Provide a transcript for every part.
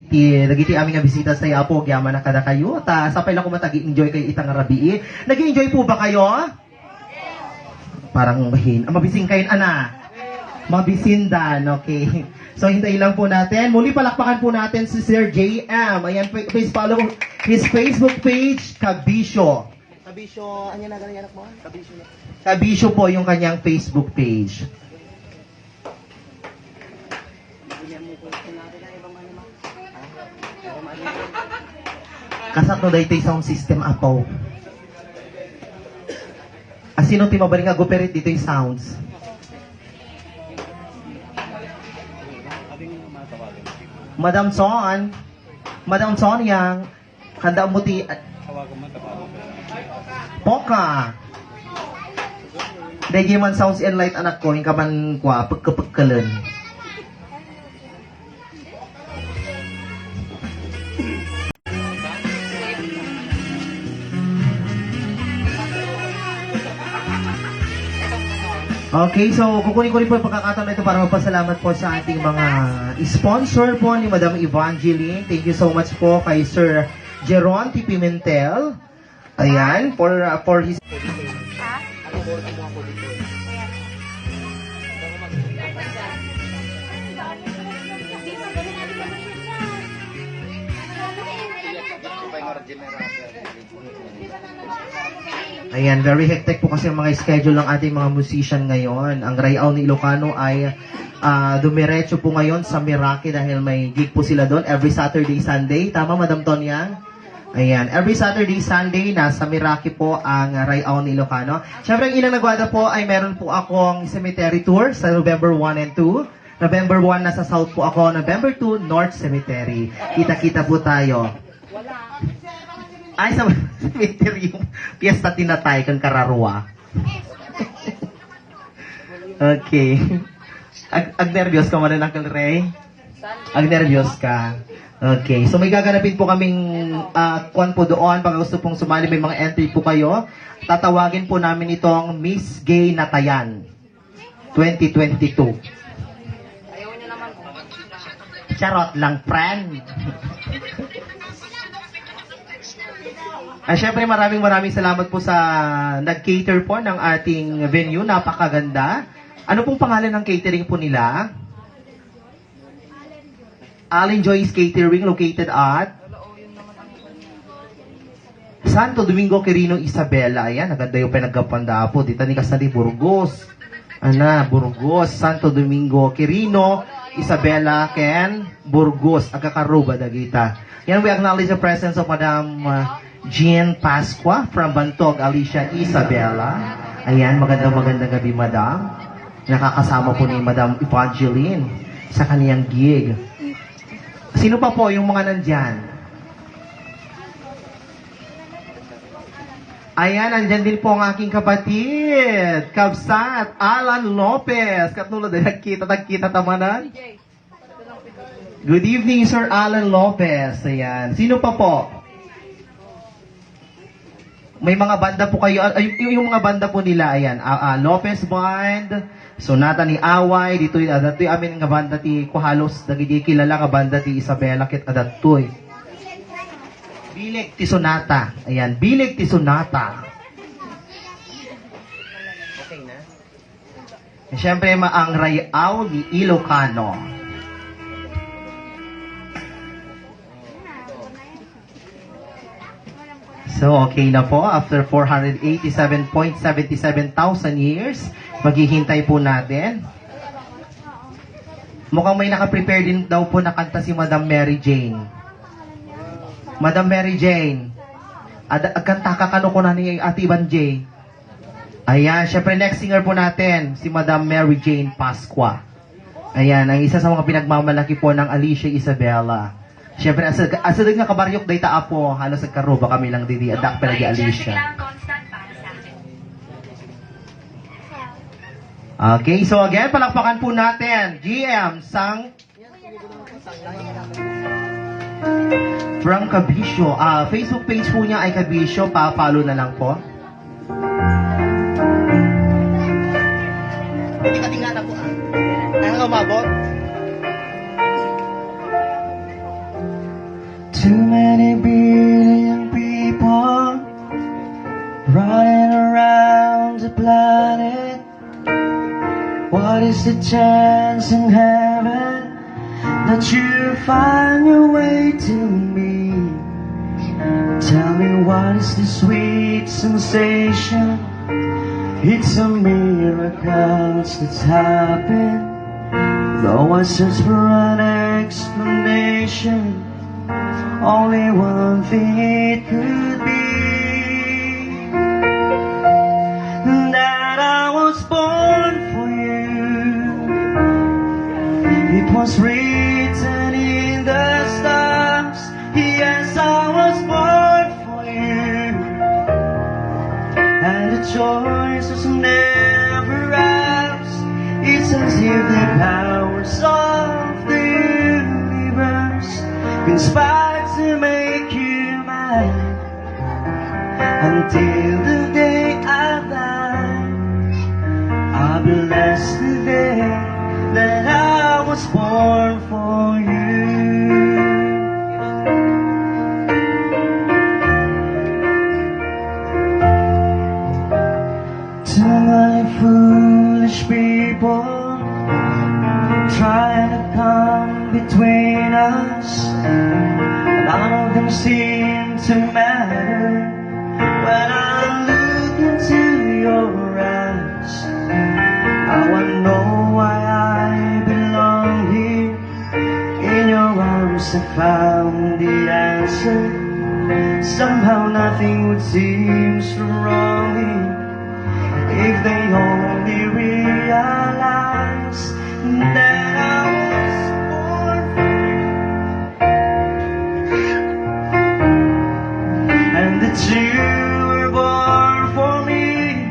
Nagiti aming nga bisita sa Yapo, gyaman na kada kayo. Ta, sapay lang ko matagi-enjoy kayo itang rabi. Nag-enjoy po ba kayo? Parang mabising kayo, ana. Mabisindan, okay. So, hintayin lang po natin. Muli palakpakan po natin si Sir JM. Ayan, please follow his Facebook page, Kabisyo. Kabisyo, ano na ganyan mo? Kabisyo. Kabisyo po yung kanyang Facebook page. Kasat no daytoy sound system apo. Asino ti mabaling nga operate dito yung sounds? Madam Son yang handa mo ti Poka. Dahil man sounds and light anak ko, yung kaman kwa pagkapagkalan. Okay, so kukunin ko rin po yung pagkakataon na ito para magpasalamat po sa ating mga sponsor po ni Madam Evangeline. Thank you so much po kay Sir Jeron T. Pimentel. Ayan, for his... Ayan, very hectic po kasi ang mga schedule ng ating mga musician ngayon. Ang Rayaw ni Ilocano ay dumiretso po ngayon sa Meraki dahil may gig po sila doon every Saturday, Sunday. Tama, Madam Tonyang? Ayan, every Saturday, Sunday, nasa Meraki po ang Rayaw ni Ilocano. Siyempre, ang ilang nagwada po ay meron po akong cemetery tour sa November 1 and 2. November 1, nasa South po ako. November 2, North Cemetery. Kita-kita po tayo. Ay, sa cemetery yung piyesta tinatay kang kararwa. Okay. Ag-nervyos ka man na, Uncle Ray? Ag-nervyos ka. Okay. So may gaganapin po kaming kwan po doon. Pag gusto pong sumali, may mga entry po kayo. Tatawagin po namin itong Miss Gay Natayan 2022. Charot lang, friend. Siyempre maraming salamat po sa nag-cater po ng ating venue. Napakaganda. Ano pong pangalan ng catering po nila? Allen Joyce Catering, located at Santo Domingo, Quirino, Isabela. Ayan, naganda yung pinagkapanda po. Dito ni Kasali, Burgos. Burgos, Santo Domingo, Quirino, Isabela, Ken, Burgos. Agkakaruba, Dagita. Yan, we acknowledge the presence of Madam Jean Pasqua from Bantog, Alicia, Isabela. Ayan, magandang gabi, Madam. Nakakasama po ni Madam Evangeline sa kaniyang gig. Sino pa po yung mga nandyan? Ayan, nandyan din po ang aking kapatid, Kabsat, Alan Lopez. Katulad na nagkita tamanan. Good evening, Sir Alan Lopez. Ayan. Sino pa po? May mga banda po kayo, yung mga banda po nila, ayan, Lopez Band, Sonata ni Away, dito amin nga banda ti Kuhalos, nagiging kilala nga banda ti Isabela, kit adatoy. Bilig ti Sonata, ayan, Bilig ti Sonata. Okay na? Siyempre, ang Rayaw ni Ilocano. So, okay na po. After 487.77,000 years, maghihintay po natin. Mukhang may nakaprepare din daw po na kanta si Madam Mary Jane. Madam Mary Jane, kanta kakano ko na ni Ate Ivan J. Ayan, syempre next singer po natin, si Madam Mary Jane Pasqua. Ayan, ang isa sa mga pinagmamalaki po ng Alicia Isabela. Siyempre, asad nga kabaryok day taa po, halos nagkaroba kami lang didi, adak pala di Alicia. Okay, so again, palakpakan po natin, GM, Sang from Kabisyo. Facebook page po niya ay Kabisyo, pa-follow na lang po. Hindi ka tingnan ako. Ano umabot? Too many billion people running around the planet. What is the chance in heaven that you find your way to me? Tell me, what is the sweet sensation? It's a miracle that's happened. Though I search for an explanation, only one thing it could be, that I was born for you. It was written in the stars. Yes, I was born for you. And the choice was never ours. It's as if the powers of the universe conspired to make you mine. Until the day I die, I bless the day that I was born for you. Too many foolish people trying to come between us. None of them seem to matter when I look into your eyes. Now I know why I belong here. In your arms I found the answer. Somehow nothing would seem so wrong here if they only realize that I was born for you, and that you were born for me.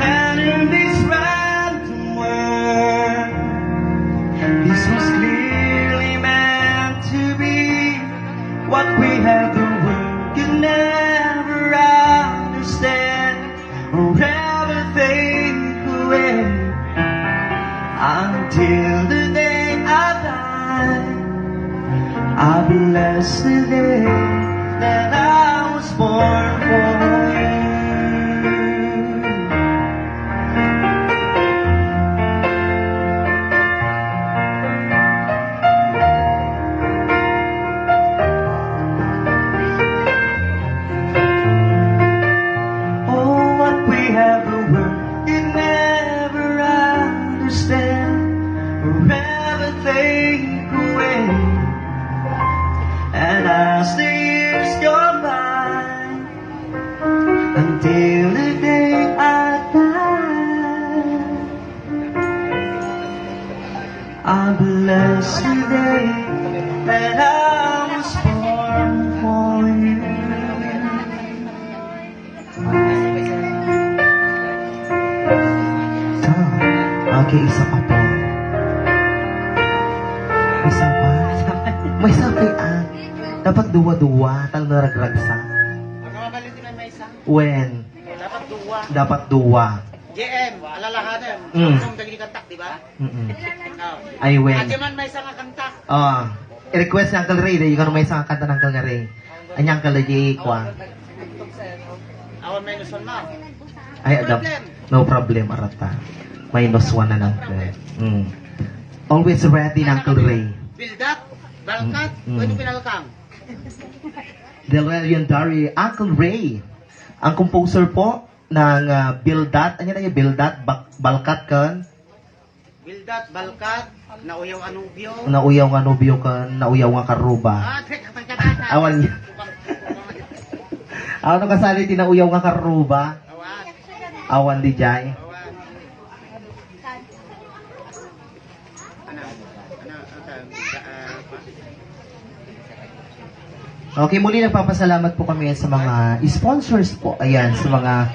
And in this random world, this was clearly meant to be. What we have, the world could never understand or ever think away. Until the day I die, I bless the day that I was born for you. Oh, what we have, the world can never understand or ever think away. And as the years go by, until the day I die, I bless the day that I was born for you. Okay, isa pa po. Isa pa. May sabi dapat duwa-duwa, tal naragragsa. Magkakabalit din may isa. When? Dapat duwa. Dapat duwa. GM, alalahanan. Kung dagli kantak, di ba? Ay, when? Ati man may isa nga kantak. I-request ni Uncle Ray, dahil yung may isang kanta ng Uncle Ray. Anyang kalagay ko. Awan minus one ma. Ay, Adam. No problem, arata. Minus one na ng Always ready ng Uncle Ray. Build up, balkat, pwede pinalakang. The legendary Uncle Ray. Ang composer po ng Build That. Ano na yung Build That? Balkat kan? Build up, balkat, nauyaw anubyo. Nauyaw nga nubyo kan, nauyaw nga karuba. Awan niya. Ano kasali tinauyaw nga karuba? Awan. Awan di jay. Okay, muli nagpapasalamat po kami sa mga sponsors po. Ayan, sa mga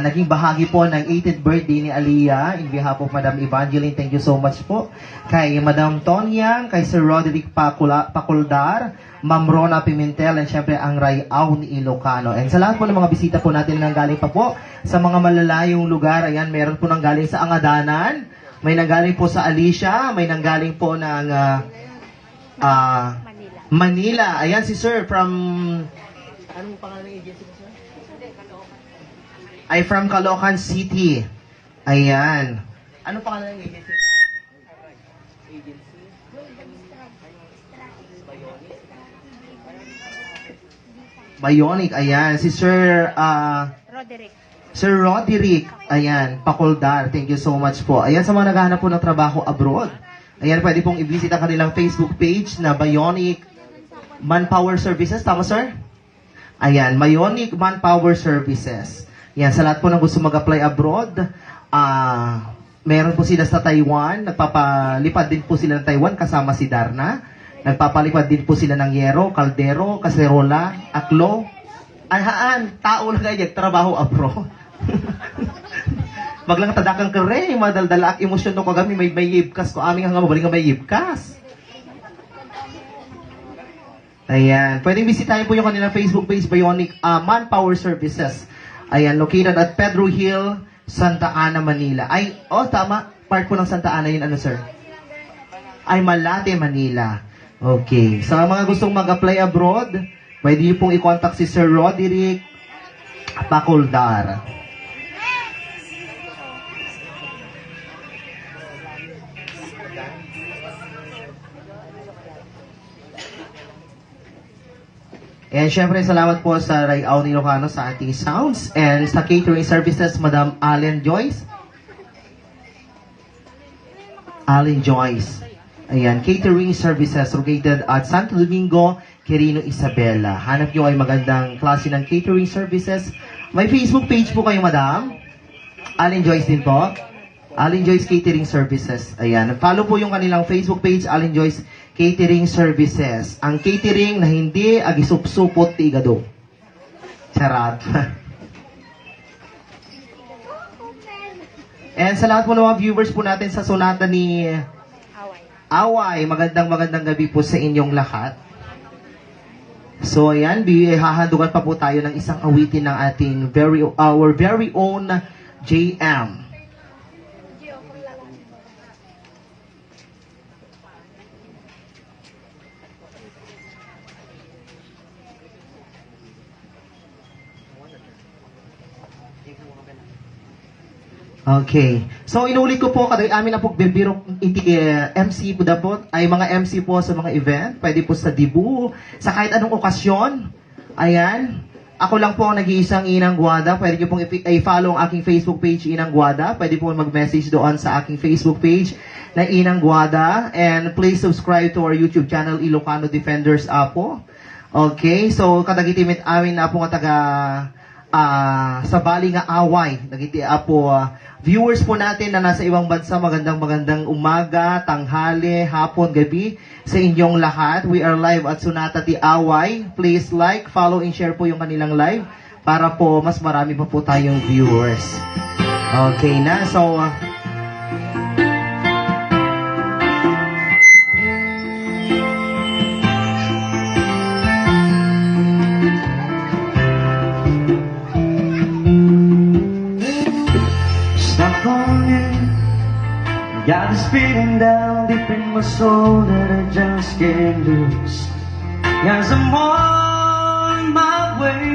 naging bahagi po ng 18th birthday ni Aliyah. In behalf of Madam Evangeline, thank you so much po. Kay Madam Tonyang, kay Sir Roderick Paculdar, Ma'am Rona Pimentel, and syempre ang Rayaw ni Ilocano. And sa lahat po ng mga bisita po natin na nanggaling pa po sa mga malalayong lugar, ayan, meron po nanggaling sa Angadanan, may nanggaling po sa Alicia, may nanggaling po ng Manila. Ayan si sir from... Anong pangalan ng agency mo, sir? Ay, from Caloocan City. Ayan. Anong pangalan ng agency? Bionic. Ayan. Si Sir... Roderick. Sir Roderick, ayan, Pakuldar, thank you so much po. Ayan, sa mga naghahanap po ng trabaho abroad, ayan, pwede pong i-visit ang kanilang Facebook page na Bionic Manpower Services. Tama, sir? Ayan, Bionic Manpower Services. Ayan, sa lahat po ng gusto mag-apply abroad, meron po sila sa Taiwan, nagpapalipad din po sila ng Taiwan kasama si Darna. Nagpapalipad din po sila ng yero, kaldero, kaserola, aklo. Ahaan, tao lang ganyan, trabaho abroad. Maglang tadakang kare, madaldala ak emosyon no kagami may yibkas ko aming hanggang mabaling may yibkas. Ayan, pwedeng bisitahin po yung kanilang Facebook page, Bionic Manpower Services. Ayan, located at Pedro Hill, Santa Ana, Manila. Ay, tama, part po ng Santa Ana yun, ano sir? Ay, Malate, Manila. Okay, sa mga gustong mag-apply abroad, pwede niyo pong i-contact si Sir Roderick Pakuldar. And syempre, salamat po sa Rayaw ni Ilocano sa ating sounds and sa catering services, Madam Allen Joyce. Allen Joyce. Ayan, catering services located at Santo Domingo, Quirino, Isabela. Hanap nyo ay magandang klase ng catering services. May Facebook page po kayo, Madam. Allen Joyce din po. Allen Joyce Catering Services. Ayan, follow po yung kanilang Facebook page, Allen Joyce Catering Services. Ang catering na hindi agisupsupot ti igado. Charat. And sa lahat po ng mga viewers po natin sa sonata ni Away, magandang gabi po sa inyong lahat. So ayan, hahandugan pa po tayo ng isang awitin ng ating our very own JM. Okay. So, inulit ko po, kaday amin na po bibiro MC po na po, ay mga MC po sa mga event, pwede po sa Dibu, sa kahit anong okasyon. Ayan. Ako lang po ang nag-iisang Inang Guada. Pwede nyo pong i-follow ang aking Facebook page, Inang Guada. Pwede po mag-message doon sa aking Facebook page na Inang Guada. And please subscribe to our YouTube channel, Ilocano Defenders Apo. Okay. So, kadagitimit amin na po nga taga sa bali nga away. Nagiti po viewers po natin na nasa ibang bansa, magandang umaga, tanghali, hapon, gabi sa inyong lahat. We are live at Sonata Ti Away. Please like, follow, and share po yung kanilang live para po mas marami pa po tayong viewers. Okay na, so got this feeling down deep in my soul that I just can't lose. Cause I'm on my way.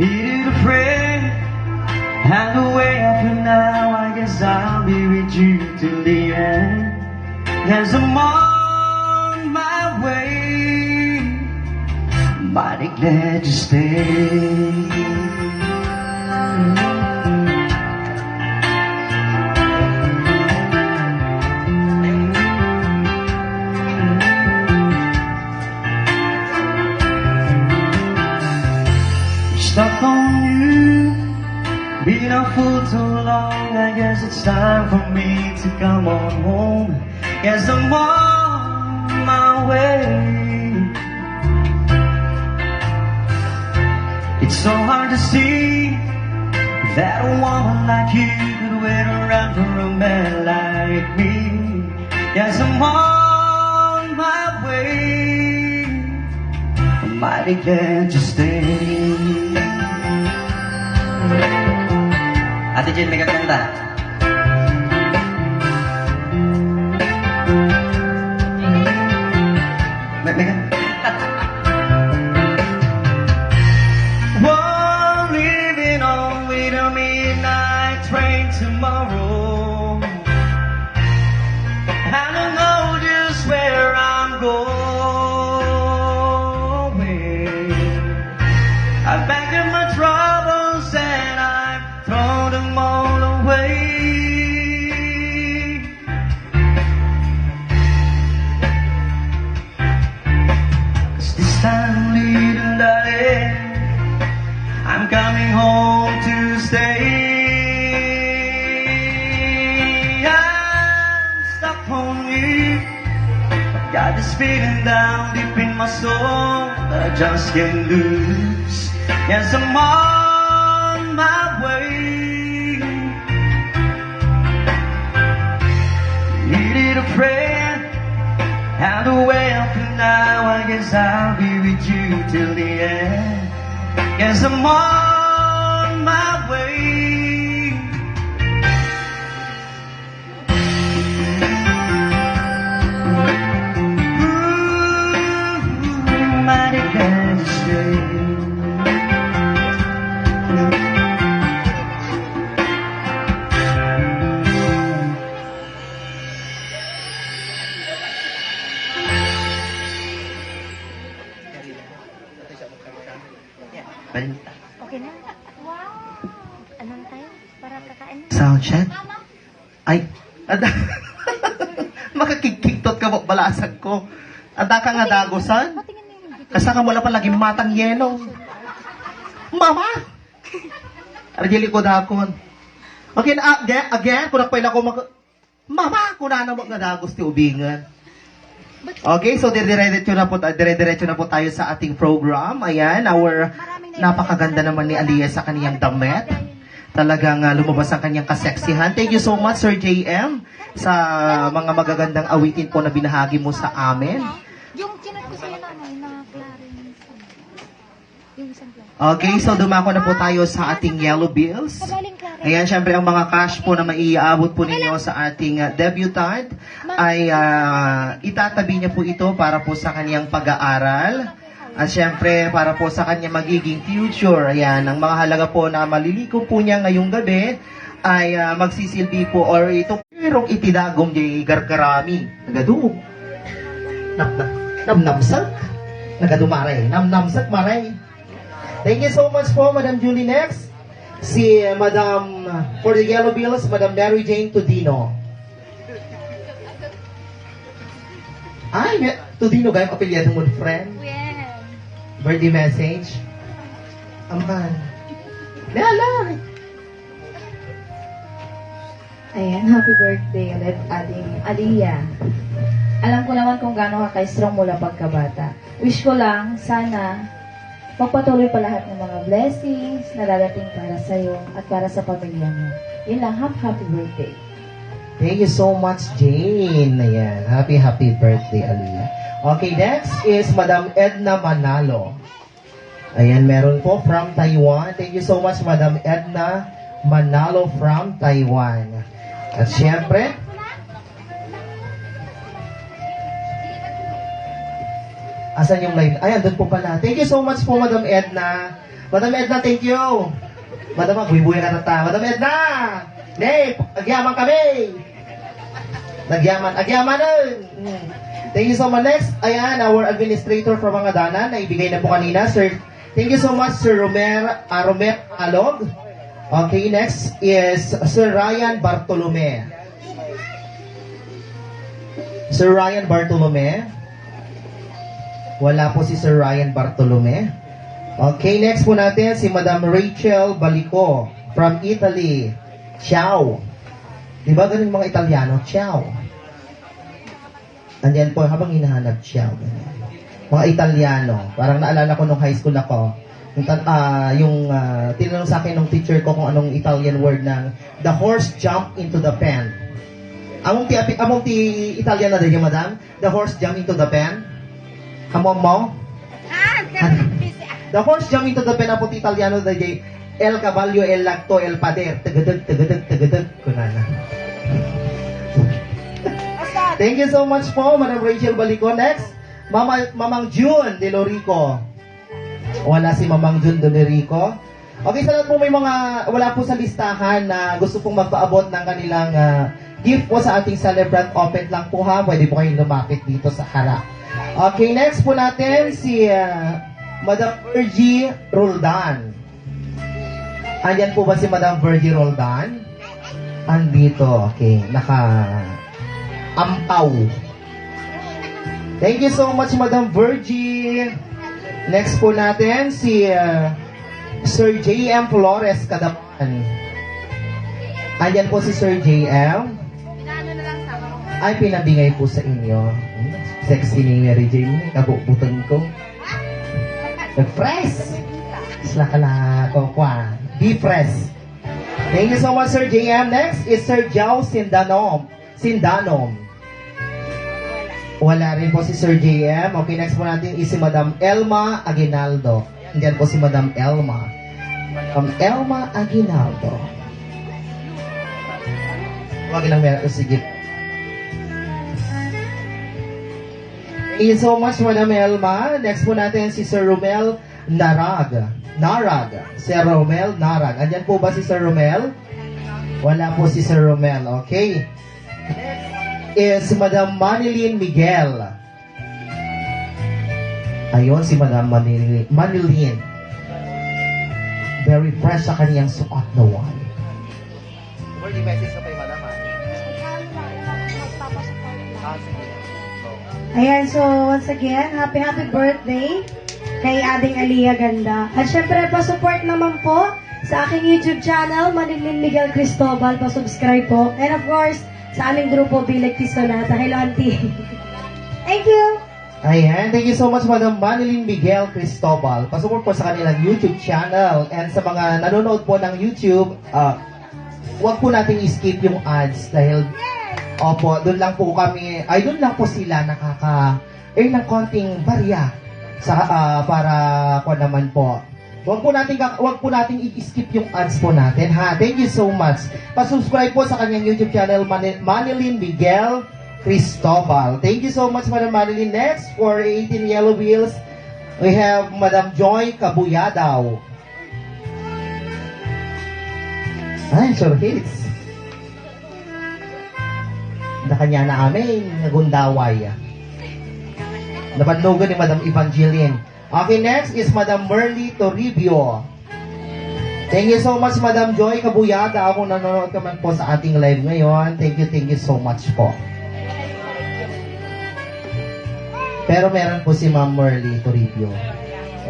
Needed a friend, and the way I feel now, I guess I'll be with you till the end. Cause I'm on my way. Mighty glad you stayed. Stuck on you, been a fool too long. I guess it's time for me to come on home. Guess I'm on my way. It's so hard to see that a woman like you could wait around for a man like me. Guess I'm on my way. I'm mighty glad you stayed. Ate Jen, may kakanta. Got this feeling down deep in my soul that I just can't lose. Yes, I'm on my way. Needed a friend, and the way I feel now, I guess I'll be with you till the end. Yes, I'm on my way. Mighty glad to stay. Balita. Okay na? Wow! Anong tayo? Para kakain na. Sound check. Ay, ada. Makakikiktot ka mo, balasag ko. Ada ka nga dagosan? Patingin mo yung dito. Kasa ka wala pa lagi matang yelo. Mama! Arjili ko dakon. Okay, again, kung nagpail ako Mama, kung na nga dagos ti ubingan. Okay, so dire-diretso na po tayo sa ating program. Ayan, our napakaganda naman ni Aliyah sa kaniyang damit. Talagang lumabas ang kanyang kaseksihan. Thank you so much, Sir JM, sa mga magagandang awitin po na binahagi mo sa amin. Yung chinat ko sa'yo na Clarence. Yung isang Clarence. Okay, so dumako na po tayo sa ating yellow bills. Kabaling Clarence. Ayan, syempre ang mga cash po na maiaabot po ninyo sa ating debutant ay itatabi niya po ito para po sa kanyang pag-aaral. At syempre, para po sa kanya magiging future. Ayan, ang mga halaga po na malilikom po niya ngayong gabi ay magsisilbi po or ito perong itidagom di gargarami. Nagadu. Namnamsak. Nagadumaray. Namnamsak maray. Thank you so much po, Madam Julie. Next, si Madam, for the yellow bills, Madam Mary Jane Tudino. Ay, Tudino, gayong apelyado mo, friend. Well, Birthday message. Aman. Nala. Ayan, happy birthday ulit ating Aliyah. Alam ko naman kung gaano ka ka-strong mula pagkabata. Wish ko lang, sana magpatuloy pa lahat ng mga blessings na dadating para sa'yo at para sa pamilya mo. Yun lang, happy birthday. Thank you so much, Jane. Ayan. Happy birthday, Aliyah. Okay, next is Madam Edna Manalo. Ayan, meron po from Taiwan. Thank you so much, Madam Edna Manalo from Taiwan. At syempre, asan yung line? Ayan, doon po pala. Thank you so much po, Madam Edna. Madam Edna, thank you. Madam, buhay-buhay na nata. Madam Edna! Nay, agyaman kami! Agyaman na! Thank you so much. Next, ayan, our administrator from Mangadanan, na ibigay na po kanina, sir. Thank you so much, Sir Romer Alog. Okay, next is Sir Ryan Bartolome. Sir Ryan Bartolome. Wala po si Sir Ryan Bartolome. Okay, next po natin si Madam Rachel Balico from Italy. Ciao. Diba ganun mga Italiano? Ciao. Andiyan po, habang hinahanap ciao. Mga Italiano. Parang naalala ko nung high school ako. Tinanong sa akin ng teacher ko kung anong Italian word ng the horse jumped into the pen. Among ti Italian na din yung madam? The horse jumped into the pen? Among mo? The horse jumped into the pen among ti Italiano na din el caballo, el lacto, el pader. Tagadag. Kunana. Thank you so much po, Madam Rachel Balico. Next, Mamang June de Lorico. Wala si Mamang June de Lorico. Okay, sa lahat po may wala po sa listahan na gusto pong magpaabot ng kanilang gift po sa ating celebrant. Open lang po ha. Pwede po kayong lumapit dito sa harap. Okay, next po natin si Madam Virgie Roldan. Andyan po ba si Madam Virgie Roldan? Andito. Okay, ampaw. Thank you so much, Madam Virgie. Next po natin si Sir J.M. Flores Kadapan. Andyan po si Sir J.M. Ay, pinabingay po sa inyo. Sexy ni Mary Jane. Kabubutan ko. Fresh! Sila ka na kwa. Be fresh. Thank you so much, Sir JM. Next is Sir Jao Sindanom. Wala rin po si Sir JM. Okay, next po natin is si Madam Elma Aguinaldo. Diyan po si Madam Elma. Elma Aguinaldo. Huwag lang meron. Sige. Thank you so much, Madam Elma. Next po natin si Sir Romel Narag. Sir Romel Narag. Andyan po ba si Sir Romel? Wala po si Sir Romel. Okay. Is Madam Manilyn Miguel. Ayun, si Madam Manilyn. Very fresh sa kaniyang suot na wine. Word message sa kay Madam. Ayan, so once again, happy birthday kay Ading Aliyah Ganda. At syempre, pa-support naman po sa aking YouTube channel, Manilyn Miguel Cristobal. Pa-subscribe po. And of course, sa aming grupo, Bilag Pistonata. Hello, Auntie. Thank you. Ayan, thank you so much, Madam Manilyn Miguel Cristobal. Pa-support po sa kanilang YouTube channel. And sa mga nanonood po ng YouTube, huwag po nating skip yung ads dahil opo, doon lang po kami, doon lang po sila nakaka-earn ng konting barya sa, para ko naman po. Huwag po nating i-skip yung ads po natin, ha? Thank you so much. Pa-subscribe po sa kanyang YouTube channel, Manilyn Miguel Cristobal. Thank you so much, Madam Manilyn. Next, for 18 Yellow Wheels, we have Madam Joy Cabuyadaw. Ay, sure hits. Na kanya na amin, nagundaway. Napanlugan ni Madam Evangeline. Okay, next is Madam Merly Toribio. Thank you so much, Madam Joy Cabuyada. Kung nanonood ka man po sa ating live ngayon, thank you so much po. Pero meron po si Ma'am Merly Toribio.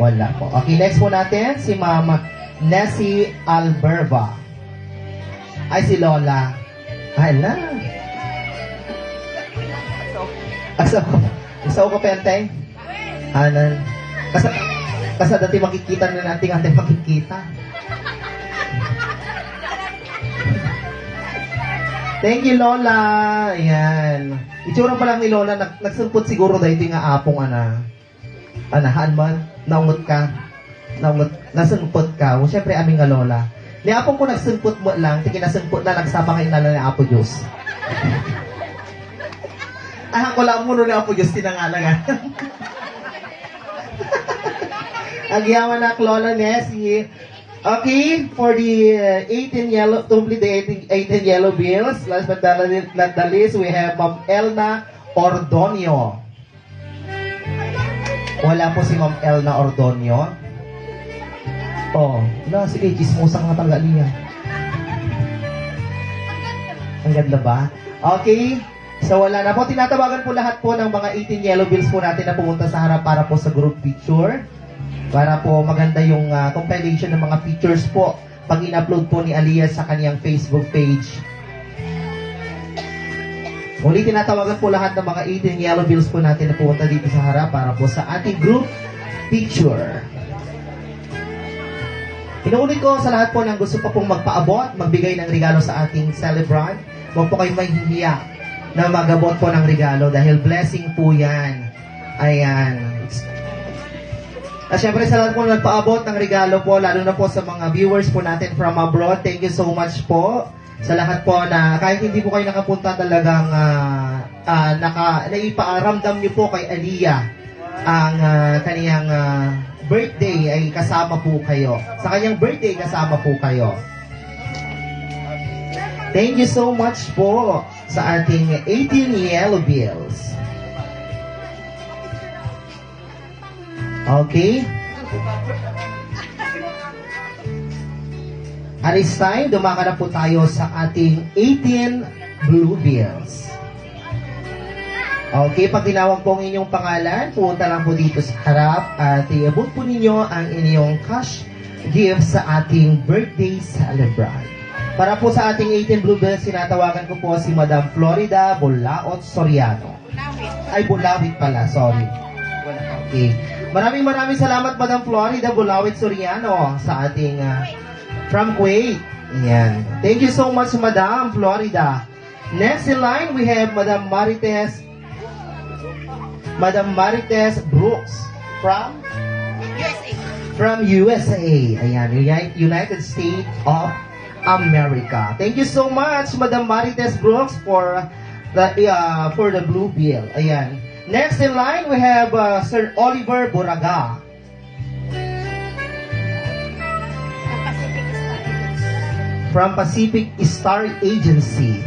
Wala po. Okay, next po natin si Ma'am Nessie Alberba. Ay, si Lola. Hala. Asa ko penteng? Anan. Kasa dati makikita na natin ate makikita. Thank you, Lola. Ayan. Itsura pa lang ni Lola, nagsumpot siguro dahil ito nga apong anahan man, naungot ka. Nasumpot ka. O, syempre, aming nga Lola. Ni apong ko nagsumpot mo lang, tiki nasumpot na, nagsama kayo na ni Apo Diyos. Ko lang muna ni Apo Diyos, tinangala nga. Ang yaman na Lola Nessie. Okay, for the 18 yellow, to complete the 18 yellow bills, last but not the least, we have Ma'am Elna Ordonio. Wala po si Ma'am Elna Ordonio. Oh, no, sige, chismusang natanggal niya. Ang ganda ba? Okay, so wala na po. Tinatawagan po lahat po ng mga 18 yellow bills po natin na pumunta sa harap para po sa group picture. Para po maganda yung compilation ng mga pictures po pag in-upload po ni Aliyah sa kaniyang Facebook page. Muli tinatawagan po lahat ng mga 18 yellow bills po natin na pumunta dito sa harap para po sa ating group picture. Inuulit ko sa lahat po ng gusto pa pong magpaabot, magbigay ng regalo sa ating celebrant. Huwag po kayong mahihiya na magabot po ng regalo dahil blessing po yan. Ayan. At syempre sa lahat po nagpaabot ng regalo po, lalo na po sa mga viewers po natin from abroad, thank you so much po sa lahat po na kahit hindi po kayo nakapunta talagang naipaaramdam niyo po kay Aliyah ang kaniyang birthday ay kasama po kayo. Sa kanyang birthday kasama po kayo. Thank you so much po sa ating 18 yellow bills. Okay. At this time, dumaka na po tayo sa ating 18 blue bills. Okay, pag tinawag po ang inyong pangalan, pumunta lang po dito sa harap at iabot po ninyo ang inyong cash gift sa ating birthday celebrant. Para po sa ating 18 Bluebells, sinatawagan ko po si Madam Florida Bulaot Soriano. Ay, Bulawit pala, sorry. Okay. Maraming salamat, Madam Florida Bulawit Soriano, sa ating from Kuwait. Ayan. Thank you so much, Madam Florida. Next in line, we have Madam Marites Brooks from USA. Ayan, United States of America. Thank you so much, Madam Marites Brooks, for the blue bill. Ayan. Next in line, we have Sir Oliver Buraga. From Pacific Star Agency.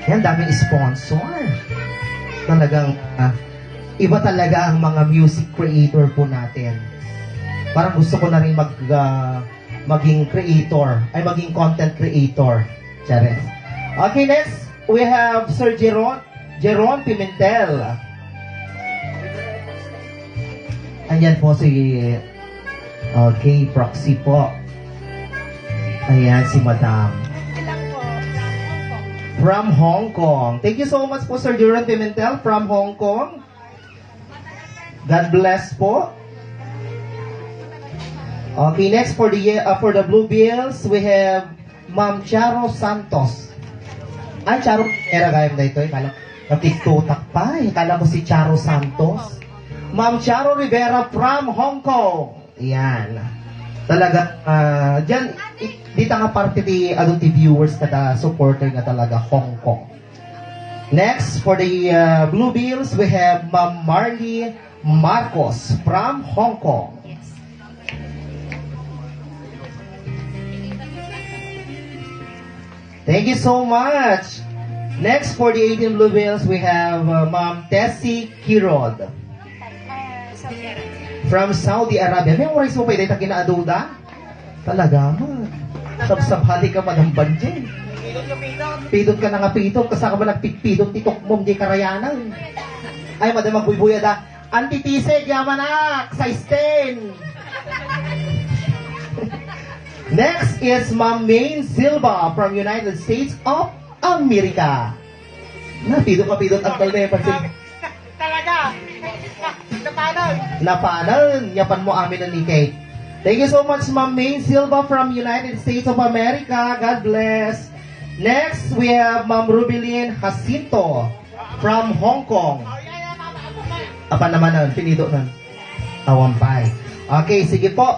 Yan, daming sponsor. Talagang, iba talaga ang mga music creator po natin. Parang gusto ko na rin maging creator, ay maging content creator. Chares. Okay, next, we have Sir Jeron Pimentel. Andyan po si, okay, proxy po. Ayan, si Madam. From Hong Kong. Thank you so much po, Sir Jeron Pimentel from Hong Kong. God bless po. Okay, next for the Blue Bills, we have Ma'am Charo Santos. Ay, Charo, era gayam na ito. Kala napiktutak pa. Kala ko si Charo Santos. Ma'am Charo Rivera from Hong Kong. Yan. Talaga, dyan, dito nga parte di adulti viewers kada supporter nga talaga Hong Kong. Next, for the Blue Bills, we have Ma'am Marley Marcos from Hong Kong. Thank you so much. Next, for the 18 Blue Bills, we have Ma'am Tessie Kirod from Saudi Arabia. May oras mo pa ito kinaaduda? Talaga mo. Sabsabhali ka Madam Banjay. Pidot ka na nga pidot. Kasaka ba nagpipidot titok mo di karayanan? Ay, Madam Magbuybuya da. Antitisig, yamanak, sa stain. Next is Ma'am Maine Silva from United States of America. Napidot ka pidot ang talme. Talaga! Napanan! Napanan, yapan mo amin ang Kate. Thank you so much, Ma'am Maine Silva from United States of America. God bless. Next, we have Ma'am Rubilin Jacinto from Hong Kong. Apa naman nun? Pinido nun. Awampay. Okay, sige po.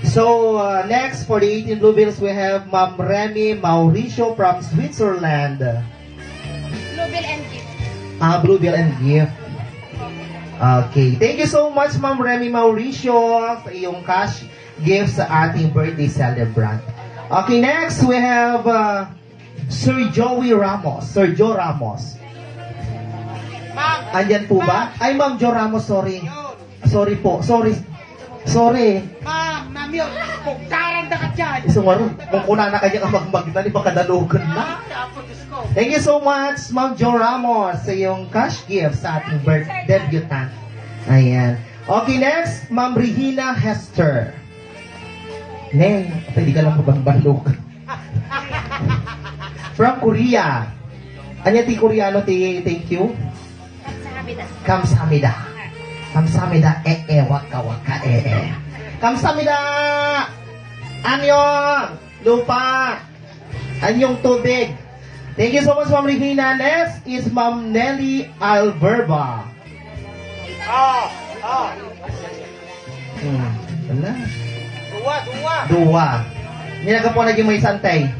So, next, for the 18 Blue Bills, we have Ma'am Remy Mauricio from Switzerland. Bluebill and gift. Bluebill and gift. Okay. Thank you so much, Ma'am Remy Mauricio, sa iyong cash gift sa ating birthday celebrant. Okay, next, we have Sir Joey Ramos. Sir Joe Ramos. Andyan po ba? Ay, Ma'am Jo Ramos, sorry. Sorry po. Sorry. Ma'am, namyo, pagkarang na ka dyan. Isang waro, kung kuna na kanya ang magmagna, di ba kadalugan na? Thank you so much, Ma'am Jo Ramos, sa iyong cash gift sa ating debutant. Ayan. Okay, next, Ma'am Regina Hester. Neng, pwede ka lang pabagbalog. From Korea. Anya ti Koreano ti thank you? Kamsahamnida. Kamsahamnida. Waka waka Kamsahamnida. Anyong lupa. Anyong tubig. Thank you so much, Ma'am Regina. Next is Ma'am Nelly Alberba. Wala. Dua. Ninaga po naging may santay.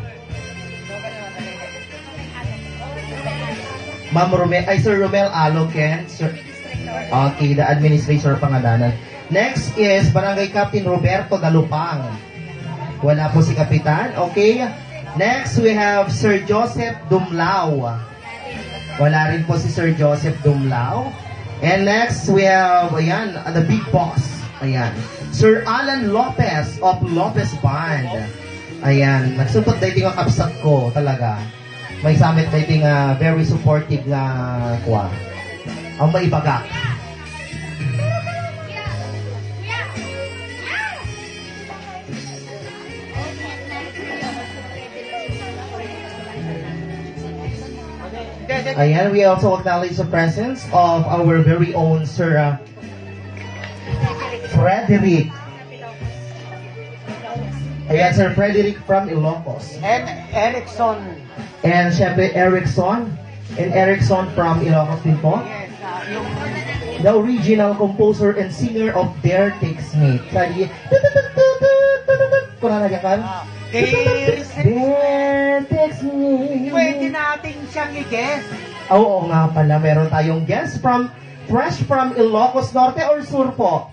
Ma'am Romel, ay Sir Romel Aloken. Sir, okay, the administrator pangalanan. Next is Barangay Captain Roberto Dalupang. Wala po si Kapitan. Okay. Next, we have Sir Joseph Dumlao. Wala rin po si Sir Joseph Dumlao. And next, we have, ayan, the big boss. Ayan. Sir Alan Lopez of Lopez Band. Ayan. Nagsupot dating ang kapsat ko talaga. May summit dating very supportive na kuha. Ang maibagak. Ayan, we also acknowledge the presence of our very own Sir Frederick. Ayan, Sir Frederick from Ilocos. And Erickson. And syempre, Erickson. And Erickson from Ilocos din po. Yes, yung The original composer and singer of Dare Takes Me. Sabi, kung nalagyan Dare Takes Me. pwede natin siyang i-guess. Oo nga pala, meron tayong guest fresh from Ilocos Norte or Sur po?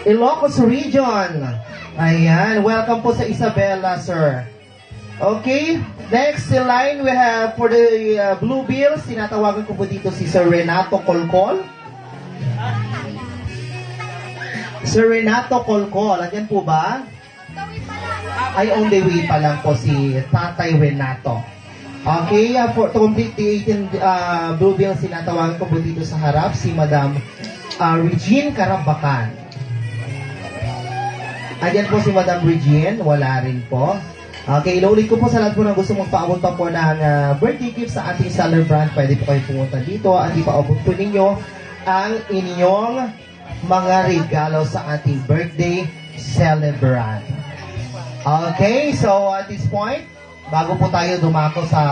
Ilocos Region. Ayan, welcome po sa Isabela, sir. Okay, next in line we have for the Blue Bills, tinatawagan ko po dito si Sir Renato Colcol. Sir Renato Colcol, andyan po ba? Ay, on the way pa lang po si Tatay Renato. Okay, to complete the 18 Blue Bills, tinatawagan ko po dito sa harap si Madam Regine Carabacan. Andyan po si Madam Regine, wala rin po. Okay, inuulit ko po sa lahat po na gusto magpaabot pa po ng birthday gift sa ating celebrant. Pwede po kayo pumunta dito at ipaabot po ninyo ang inyong mga regalo sa ating birthday celebrant. Okay, so at this point, bago po tayo dumako sa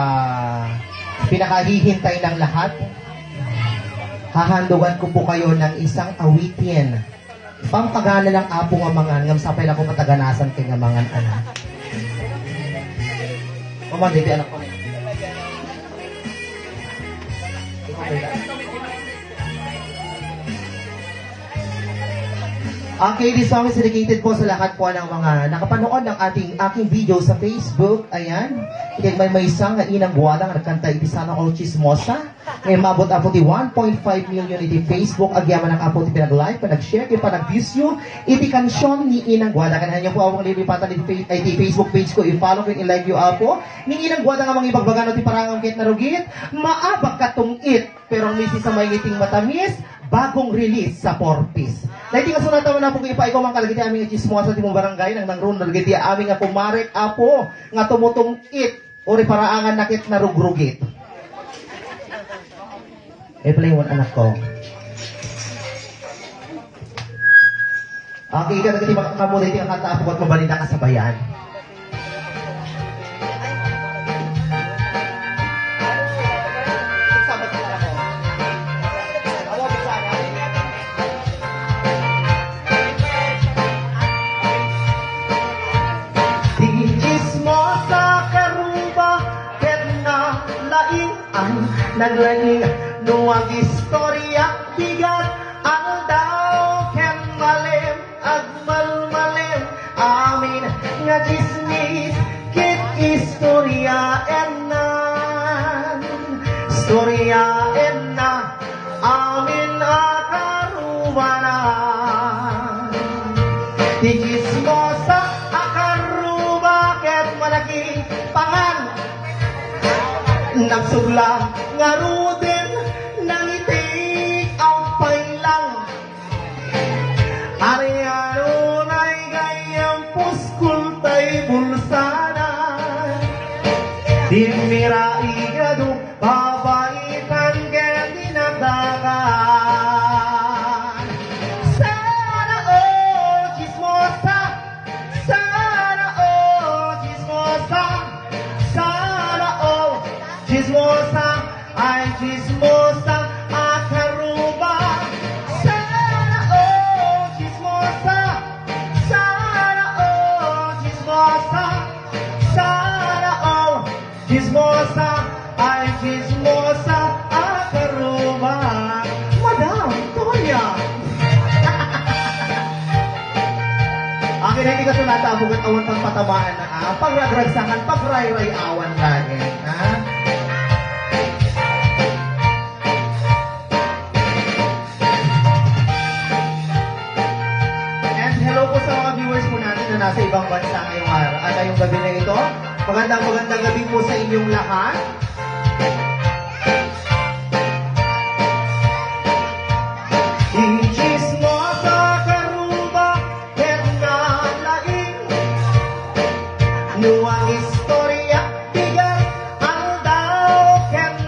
pinakahihintay ng lahat, hahandugan ko po kayo ng isang awitin. Pampagana ng apo nga mangan, ngam sapay lang ko mataganasan kay nga mangan anak. Mama, baby, anak ko. Okay, this song is dedicated po sa lahat po ng mga nakapanood ng aking video sa Facebook. Ayan. Ikay may isang nga inang buwadang nagkanta iti sana all chismosa. Ngayon mabot apo ti 1.5 million iti Facebook. Agyaman ang apo ti pinag-like, pinag-share, pinag-views nyo. Iti kansyon ni inang buwada. Kanahan nyo po awang lilipatan iti Facebook page ko. I-follow ko, i-like nyo apo. Ni inang buwada nga mga ibagbagano ti parangam kit na rugit. Maabag katong it. Pero misi sa may ngiting matamis. Bagong release sa 4-piece. Dahil nga sunatan mo na po ipa ikaw mang kalagiti aming chismosa ti mong barangay nang nangrun nalagiti aming nga pumarek apo nga tumutong it o reparaangan nakit na rugrugit. Play one anak ko. Okay, kalagiti makamulit yung kanta apo at mabalita ka sa bayan. Naglaning nuwag istorya bigat ang daw ken malim agmalmalim amin nga chismis kit istorya enan amin akarubanan di chismosa akaruba ket malaki pangan nagsugla nga ruden nangitig ang pailang ariano na'y gayang puskul tay bulsana dimira igado babaitan ken dinagdagan sana chismosa sana chismosa sana chismosa ay chismosa akaruba sana chismosa sana chismosa sana chismosa ay chismosa akaruba Madam Tonya. Akin hindi ka sunata bugat awan pagpatamaan na pagragragsakan pagrayrayawan lagi na nasa ibang bansa ngayong araw at ngayong gabi na ito. Magandang gabi po sa inyong lahat. Chismosa karuba ket nalaing nuwang istorya bigat ang daw ken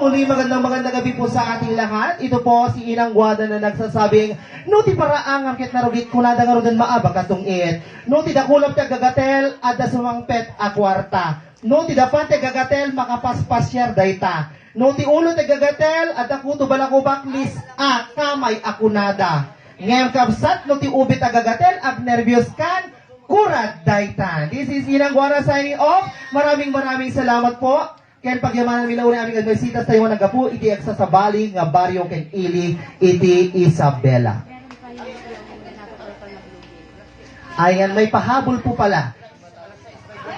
muli, magandang gabi po sa ating lahat. Ito po si Inang Guada na nagsasabing, no ti paraang angkit na rugit kunada nga rudan maaba katungit. No ti dakulap ti gagatel at dasumangpet a kwarta. No ti dapan ti gagatel makapaspasyar dayta. No ti ulo ti gagatel at akuto balakubaklis a kamay akunada. Ngayong kapsat no ti ubit a gagatel ag nervyos kan kurad dayta. This is Inang Guada signing off. Maraming salamat po. Ken pagyamanan nila uli aming adversitas tayo nagapu iti agsasabali nga baryo ken ili iti Isabela. Ayan, may pahabol po pala.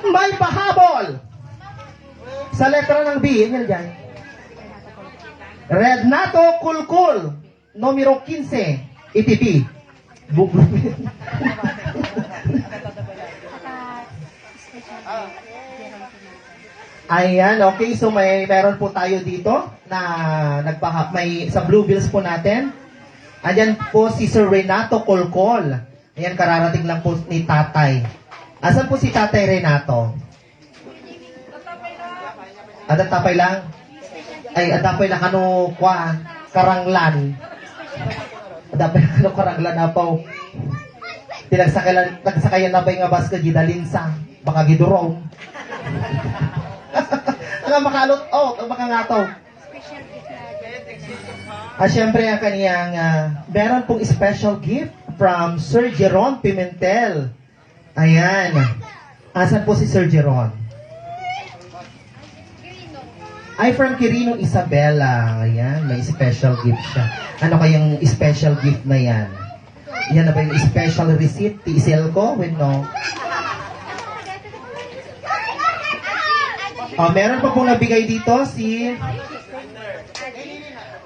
May pahabol! Sa letra ng B, yan dyan. Renato Kulkul, numero 15, iti B. Ayan, okay. So meron po tayo dito na may sa Blue Bills po natin. Ayan po si Sir Renato Colcol. Ayan, kararating lang po ni Tatay. Asan po si Tatay Renato? Adatapay lang? Ay, adapay lang ano kwa karanglan. Adapay lang ano karanglan na po. Nagsakayan na ba yung bas ka gidalinsa? Baka gidurong. Ang makalot ang makangataw. Siyempre, ang kaniyang meron pong special gift from Sir Jeron Pimentel. Ayan. Asan po si Sir Jeron? Ay, from Quirino Isabela. Ayan, may special gift siya. Ano kayang special gift na yan? Yan na ba yung special receipt? Tiisel ko? With no? Meron pa pong nabigay dito si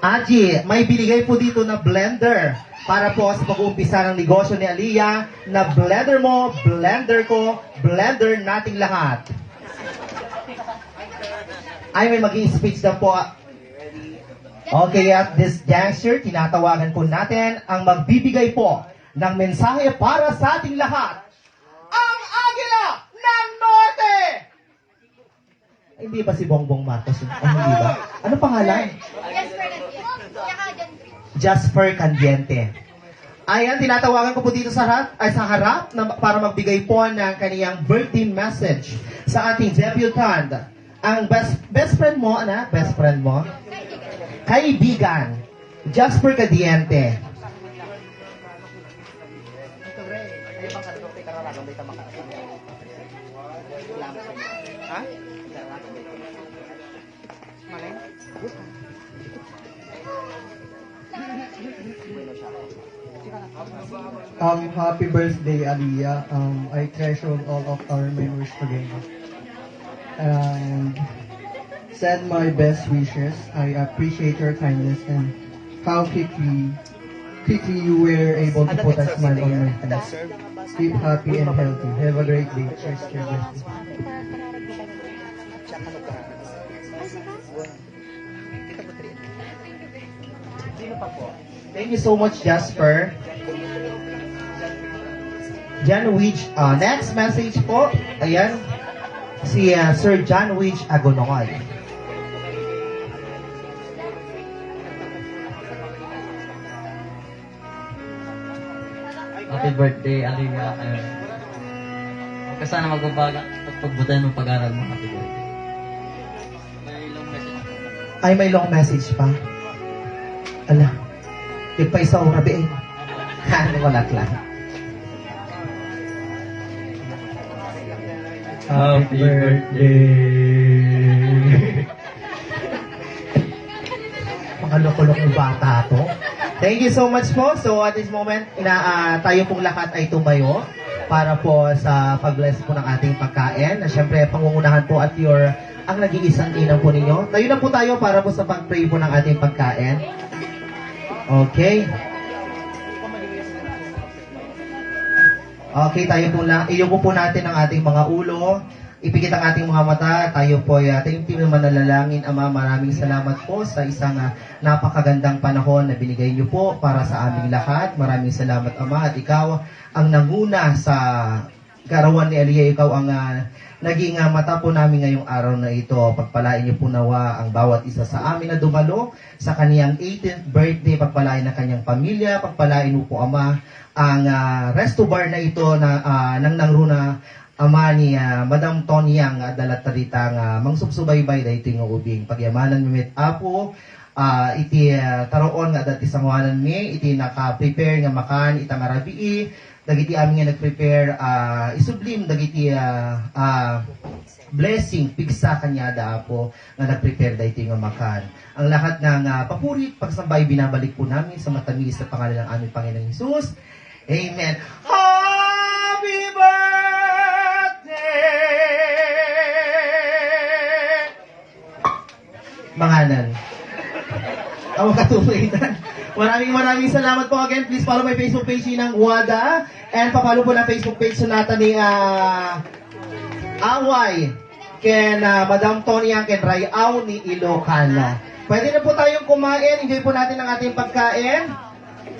Aji. May binigay po dito na blender para po sa pag-uumpisa ng negosyo ni Aliyah na blender mo, blender ko, blender nating lahat. Ay, may maging speech na po. Okay, at this juncture, tinatawagan po natin ang magbibigay po ng mensahe para sa ating lahat. Ang Agila ng Norte! Hindi ba si Bongbong Marcos? Hindi ba? Ano pangalan? Jasper Candiente. Ayan, tinatawagan ko po dito sa harap para magbigay po ng kaniyang birthday message sa ating debutante. Ang best friend mo, best friend mo? Kaibigan, Jasper Candiente. Happy birthday, Aliyah. I treasure all of our memories together. And send my best wishes. I appreciate your kindness and how quickly you were able to put a smile on my face. Keep happy and healthy. Have a great day. Cheers to your birthday. Thank you so much, Jasper. John Wich, next message po, ayan, si Sir John Wich Agonoy. Happy birthday, Aliyah. Sana pagpagbutayan ng pag-aaral mo. Happy birthday. May long message. Ay, may long message pa. Ala, yung pa isa ora being. Ano wala lang. Happy birthday. Mga loko-loko ng bata to. Thank you so much po. So at this moment, tayo pong lahat ay tumayo para po sa pag-bless po ng ating pagkain. Na syempre, pangungunahan po at ang nag-iisang inang po ninyo. Tayo na po tayo para po sa pag-pray po ng ating pagkain. Okay. Okay, tayo po lang. Iyuko po natin ang ating mga ulo. Ipikit ang ating mga mata. Tayo po ay ating team na mananalangin. Ama, maraming salamat po sa isang napakagandang panahon na binigay niyo po para sa aming lahat. Maraming salamat, Ama. At ikaw ang nanguna sa Karawan ni Elia, ikaw ang naging mata po namin ngayong araw na ito. Pagpalain niyo po nawa ang bawat isa sa amin na dumalo sa kaniyang 18th birthday. Pagpalain ng kanyang pamilya. Pagpalain mo po, Ama, ang resto bar na ito na nang nangruna ama ni Madam Tonyang dalatarita nga mangsubsubaybay dahito yung ubing. Pagyamanan mi met apo, iti taroon nga dati sanguanan mi, iti naka-prepare nga makan itang arabii, dagiti amin nga nag-prepare isublim dagiti blessing pigsa kanya da po nga nag-prepare dahito nga makan. Ang lahat ng papurit pagsambay binabalik po namin sa matamis na pangalan ng aming Panginoong Hesus. Amen. Happy birthday! Manganan. Ang katuloy-tan. Maraming salamat po again. Please follow my Facebook page ng WADA. And papalo po na Facebook page natin ni Away. Ken Madam Tonya, ken Rayaw ni Ilocano. Pwede na po tayong kumain. Enjoy po natin ang ating pagkain.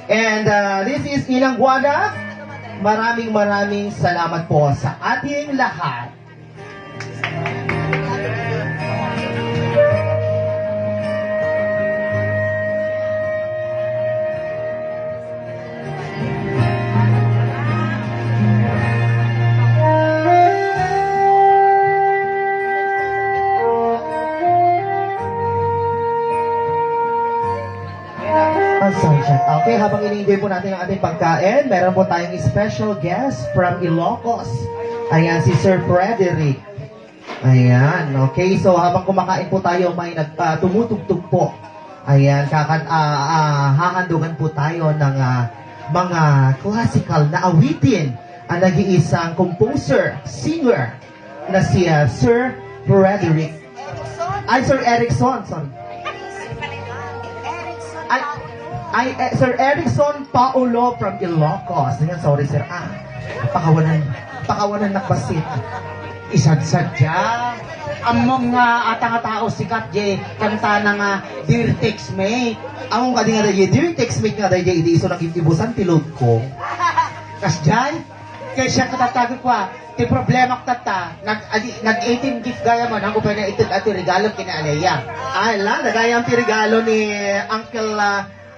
And this is Inang WADA. Maraming salamat po sa ating lahat. Okay, habang ini-enjoy po natin ang ating pagkain, meron po tayong special guest from Ilocos. Ayan, si Sir Frederick. Ayan, okay. So, habang kumakain po tayo, may tumutugtog po. Ayan, hahandugan po tayo ng mga classical na awitin ang nag-iisang composer, singer, na si Sir Frederick. Ay, Sir Erickson, sorry. Sir Erickson Paulo from Ilocos. Sorry, sir. Pakawanan nakbasit. Isadsadya. Among atang tao sikat je kanta ng Dear Textmate. Among kadi nga dahi, Dear Textmate nga dahi, hindi iso nakikibusan tilod ko. Kas dyan, kaya siya katatago ko ti problema ko tata, nag-18 gift gaya mo, nang upay na itid at regalo kina Alea. Ay lang, nagayang regalo ni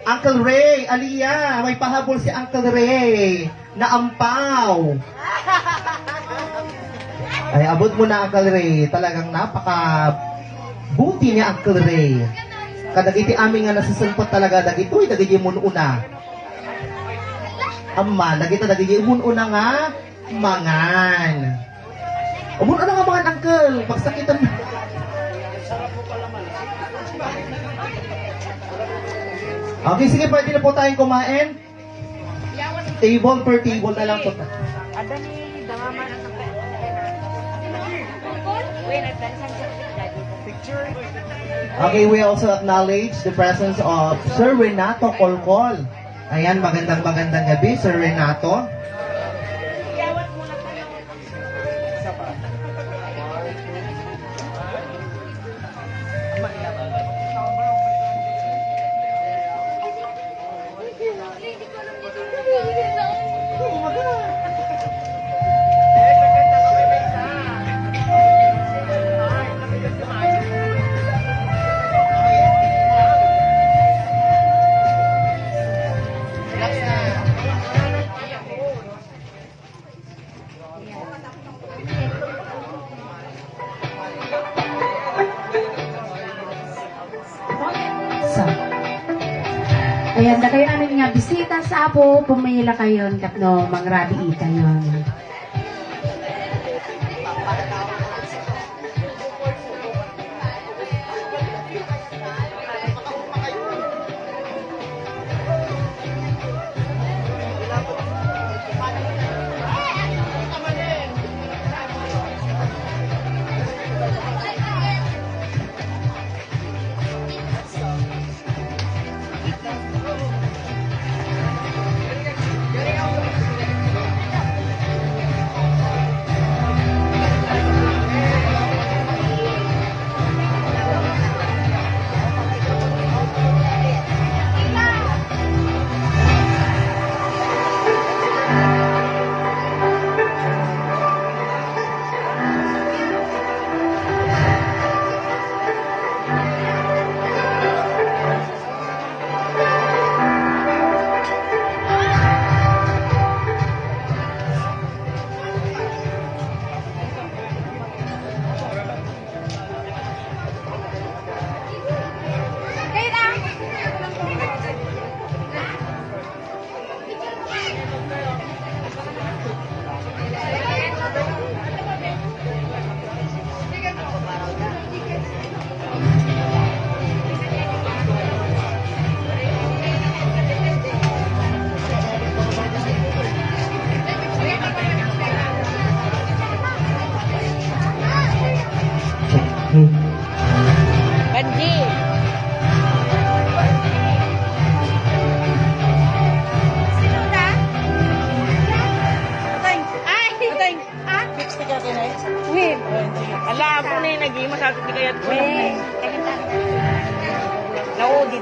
Uncle Ray, Aliyah, may pahabol si Uncle Ray na ampaw. Ay, abot mo na, Uncle Ray. Talagang napaka-buti niya, Uncle Ray. Kadagiti aming nga nasusulpot talaga, dagito'y dagiti mununa. Amma, dagiti mununa nga, mangan. Mununa nga mangan, Uncle. Pagsakitan mo. Okay, sige, pwede na po tayong kumain. Table per table na lang po. Okay, we also acknowledge the presence of Sir Renato Colcol. Ayan, magandang gabi, Sir Renato. Ayan, da kayo namin nga bisita sa Apo, pumila kayo, katno, mangrabi kayo.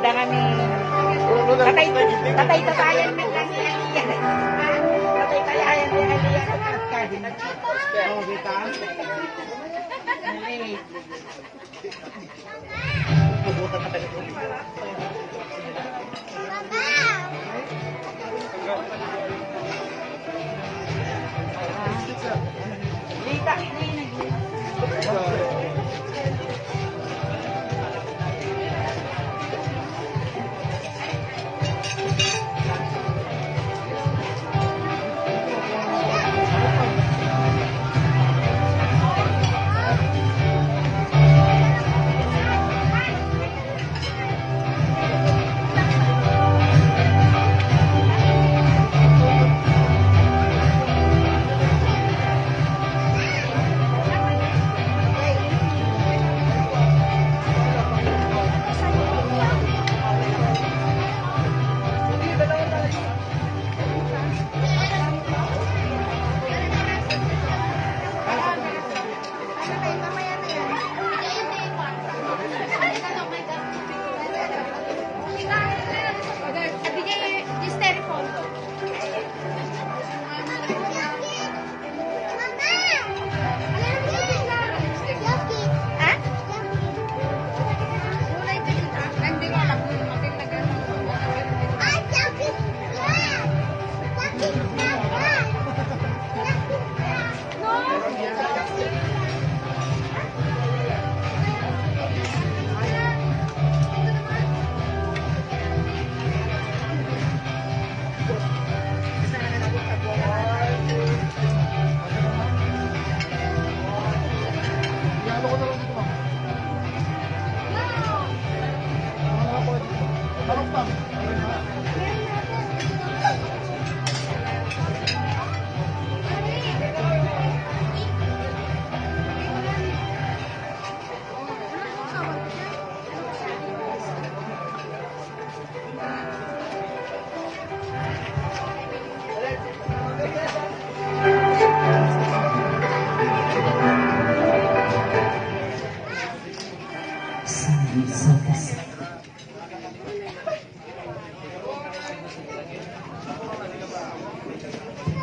da kami. Tatay-tatayan min lang ni Aliyah. Tatay-tayayan ni Aliyah sa kaskahin. Oh, kita. Lita, ini.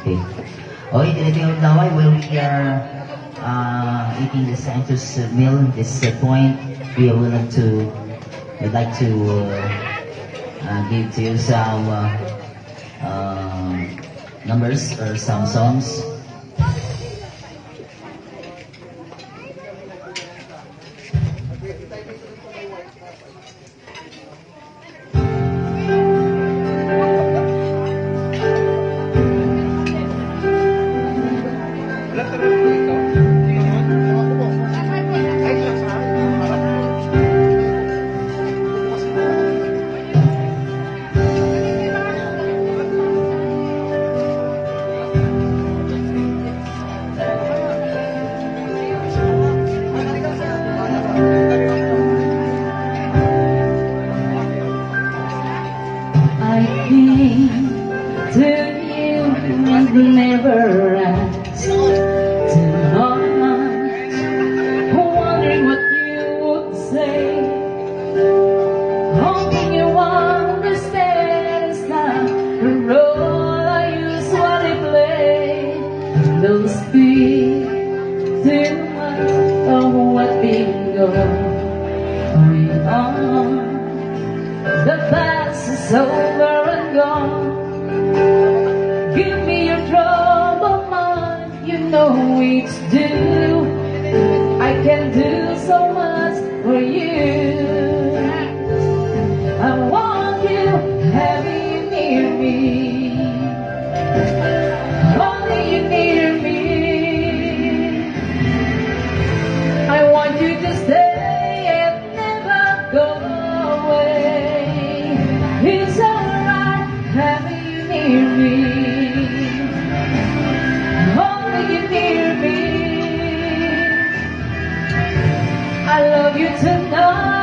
Okay. Okay, tinitingnan na while we are eating the Santos meal, this point, we'd like to give to you some numbers or some songs. Never asked too much, wondering what you would say. Hoping you understand it's not the role I usually play. Don't speak too much of what's been going on. The past is over and gone. Give me your trouble, mind, you know it's due. I can do so much for you. I want you, having you near me. Holding you near me. I want you to stay and never go away. It's alright, having you near me. I love you tonight.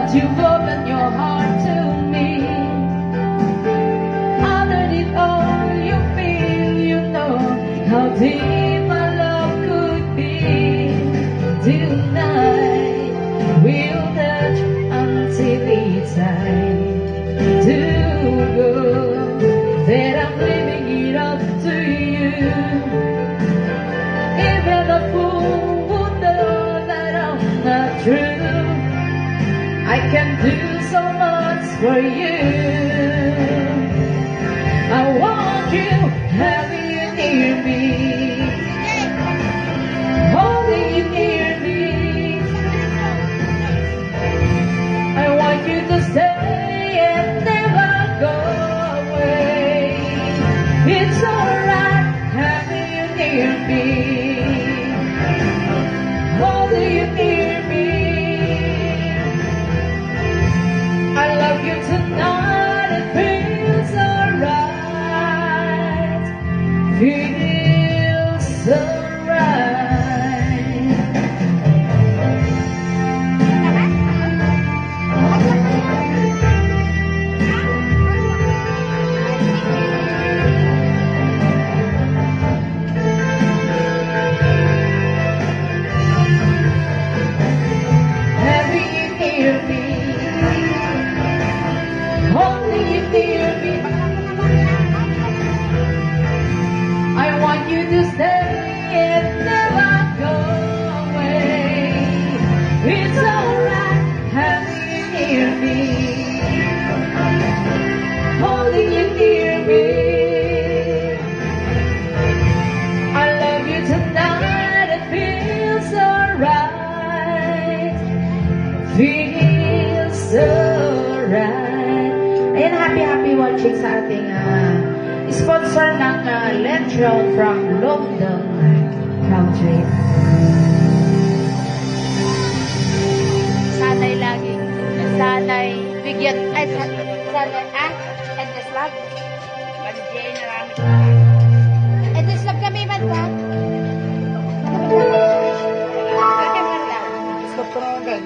that you've opened your heart to me. Underneath all you feel, you know how deep my love could be. Tonight we'll touch until it's time to go. That I'm leaving it up to you. Even a fool would know that I'm not true. I can do so much for you. I want you, having you near me, holding you near me. I want you to stay and never go away. It's alright having you near me, holding you near me. I love you tonight, it feels alright, feels alright. Having you near me, holding you near me. I want you to stay and never go away. It's alright having you near me, holding you near me. I love you tonight, it feels alright, feels alright. Ayan, happy watching sa ating sponsor ng Lentron from London country. Sana'y bigyan, sana'y, endless love. Banjay, narami ka. Endless love kami, man ka? Kami man lang. Stop ko naman, Ben.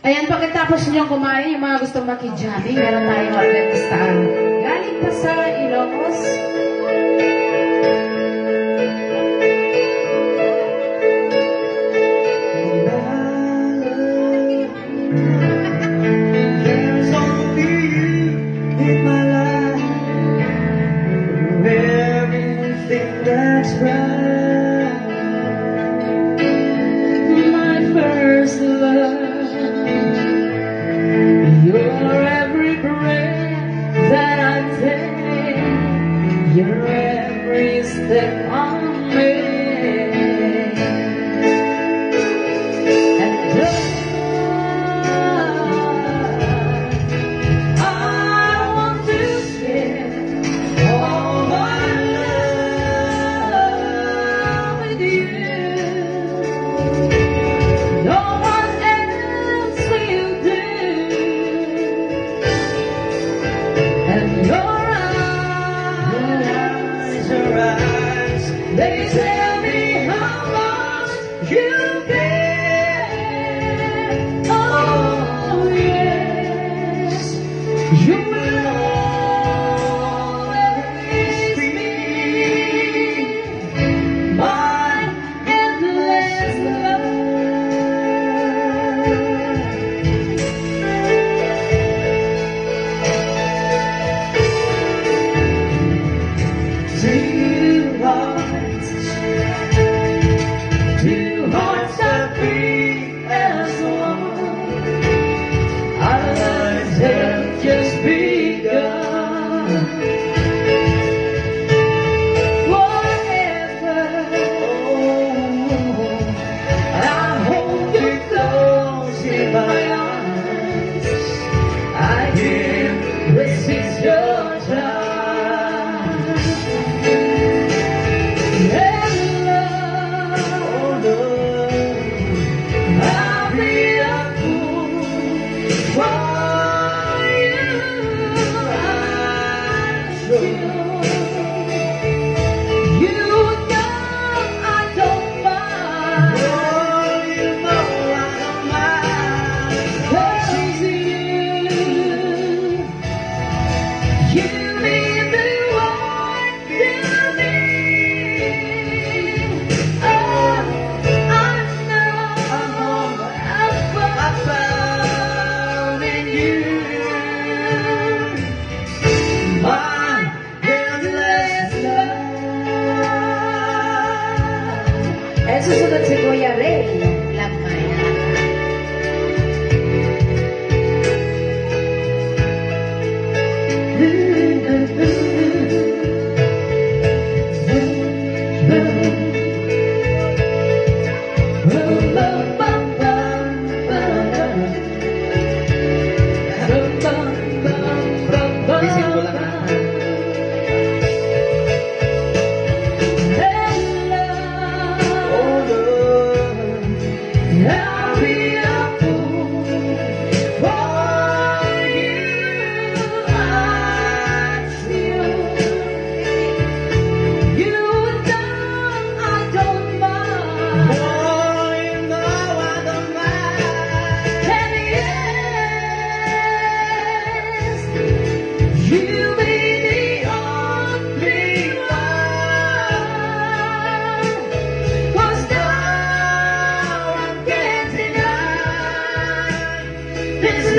Ayan, pagkatapos niyong kumain, yung mga gustong makijamming, meron tayong orkestra. Galing pa sa Ilocos. There's only you in my life, everything that's right. My first love, your every breath that I take, your every step I make, and I want to share all my love with you. No one else will do. And your eyes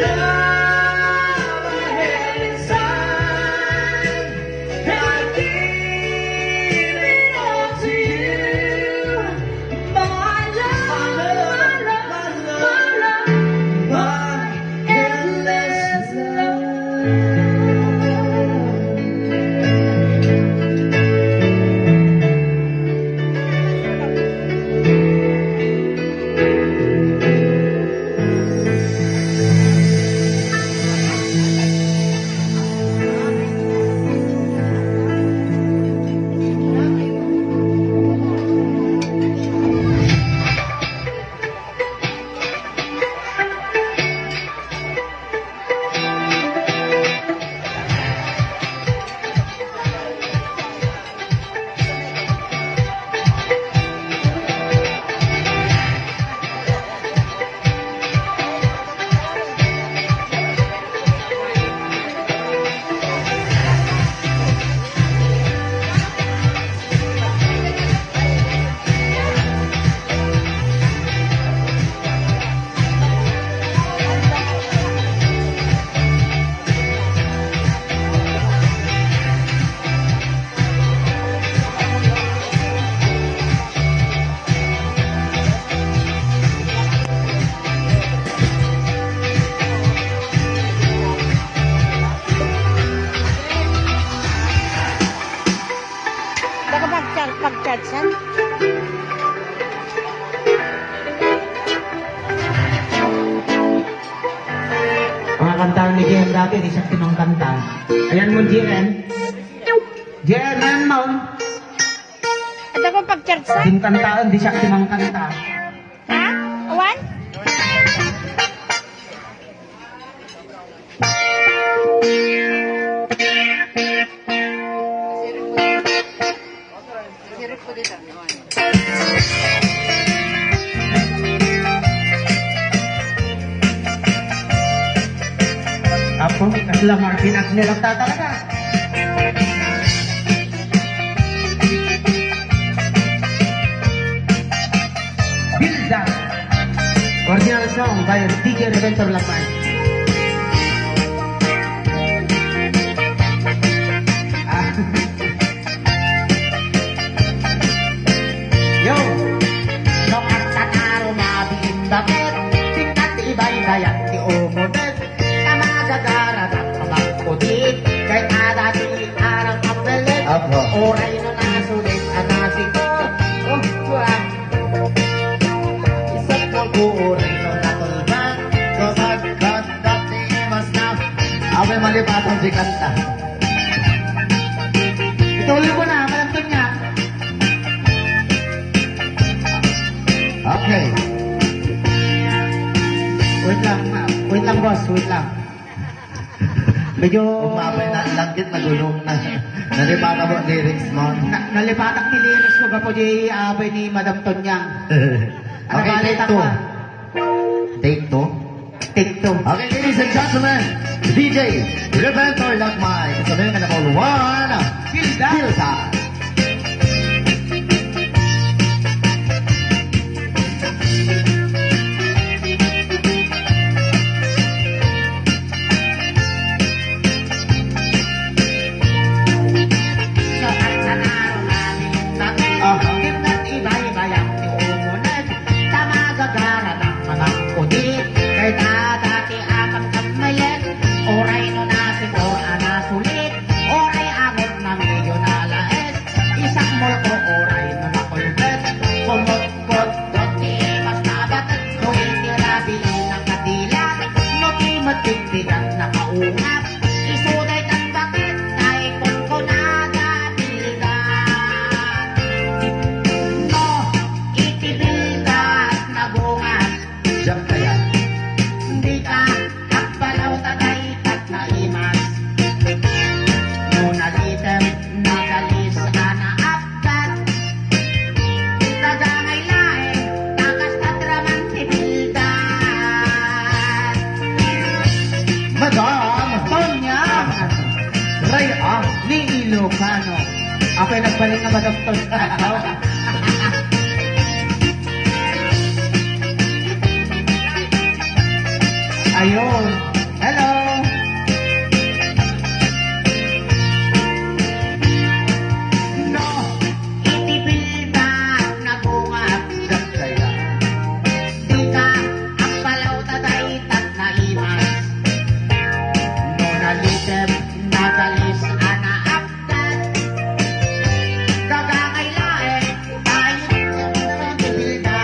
love I had inside. I give it all to you. My love, my endless love. Pag-charge-an. Mga kantahan ni JM dati, di siya kinong-kanta. Ayan mo, JM. JM, ayan mo. At ako pag-charge-an? Kinkantaan, di siya kinong-kanta. Ha? Awan? Ako, kasla Martin at nilagta talaga. Bilda. Original song by DJ Reventor Lakman. Yo! Nung ang tataro na bindapit, tingkat ibay-bayan ti umudet, tamagagara na pamagpudit, kay adati arang kapelit, oray na nasulit, anasing ko, wag. Isang kong uurin no natulbang, kasagkat dati mas na, away malipatang si kanta. Ituloy ko na, malantun niya. Okay. Wait lang boss, wait lang. Medyo... Umabay na langgit, nagulong na. Nalipata mo lyrics mo. Nalipatak ni lyrics ko ba po di abay ni Madam Tonyang. Okay, take two. Take two? Take two. Okay, ladies and gentlemen, DJ Reventor Lakmay. Sabihin ka na call one. Pilda. Pilda. Ako'y nagbalik na Madam Ton. Ayun. Hello. No, itibilda nagungap sa kaya. Di ka ang palaw tataytat na imas. No nalitip nagalis anaaptan. Gagangailain tayo ng tibilda.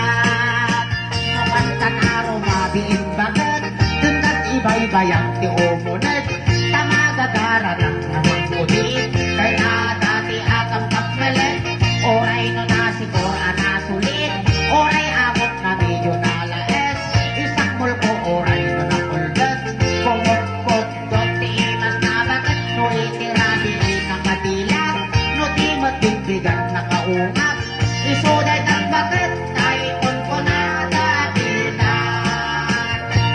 No kantanaro mabiin bagat. Dunat ibay-bayang ti umunet. Tamagagara ng namang puti. Kaya dati atang kapmelet. Oray no nasikor anasulit. Oray abot na medyo nalaes. Isang mulko oray no nakulgat. Kumot-kot dot ti imas na bagat. No itirabi na kadilat. No di matibbigan na kaungap. Isuday ng bagat. Tayo ko na dakilan.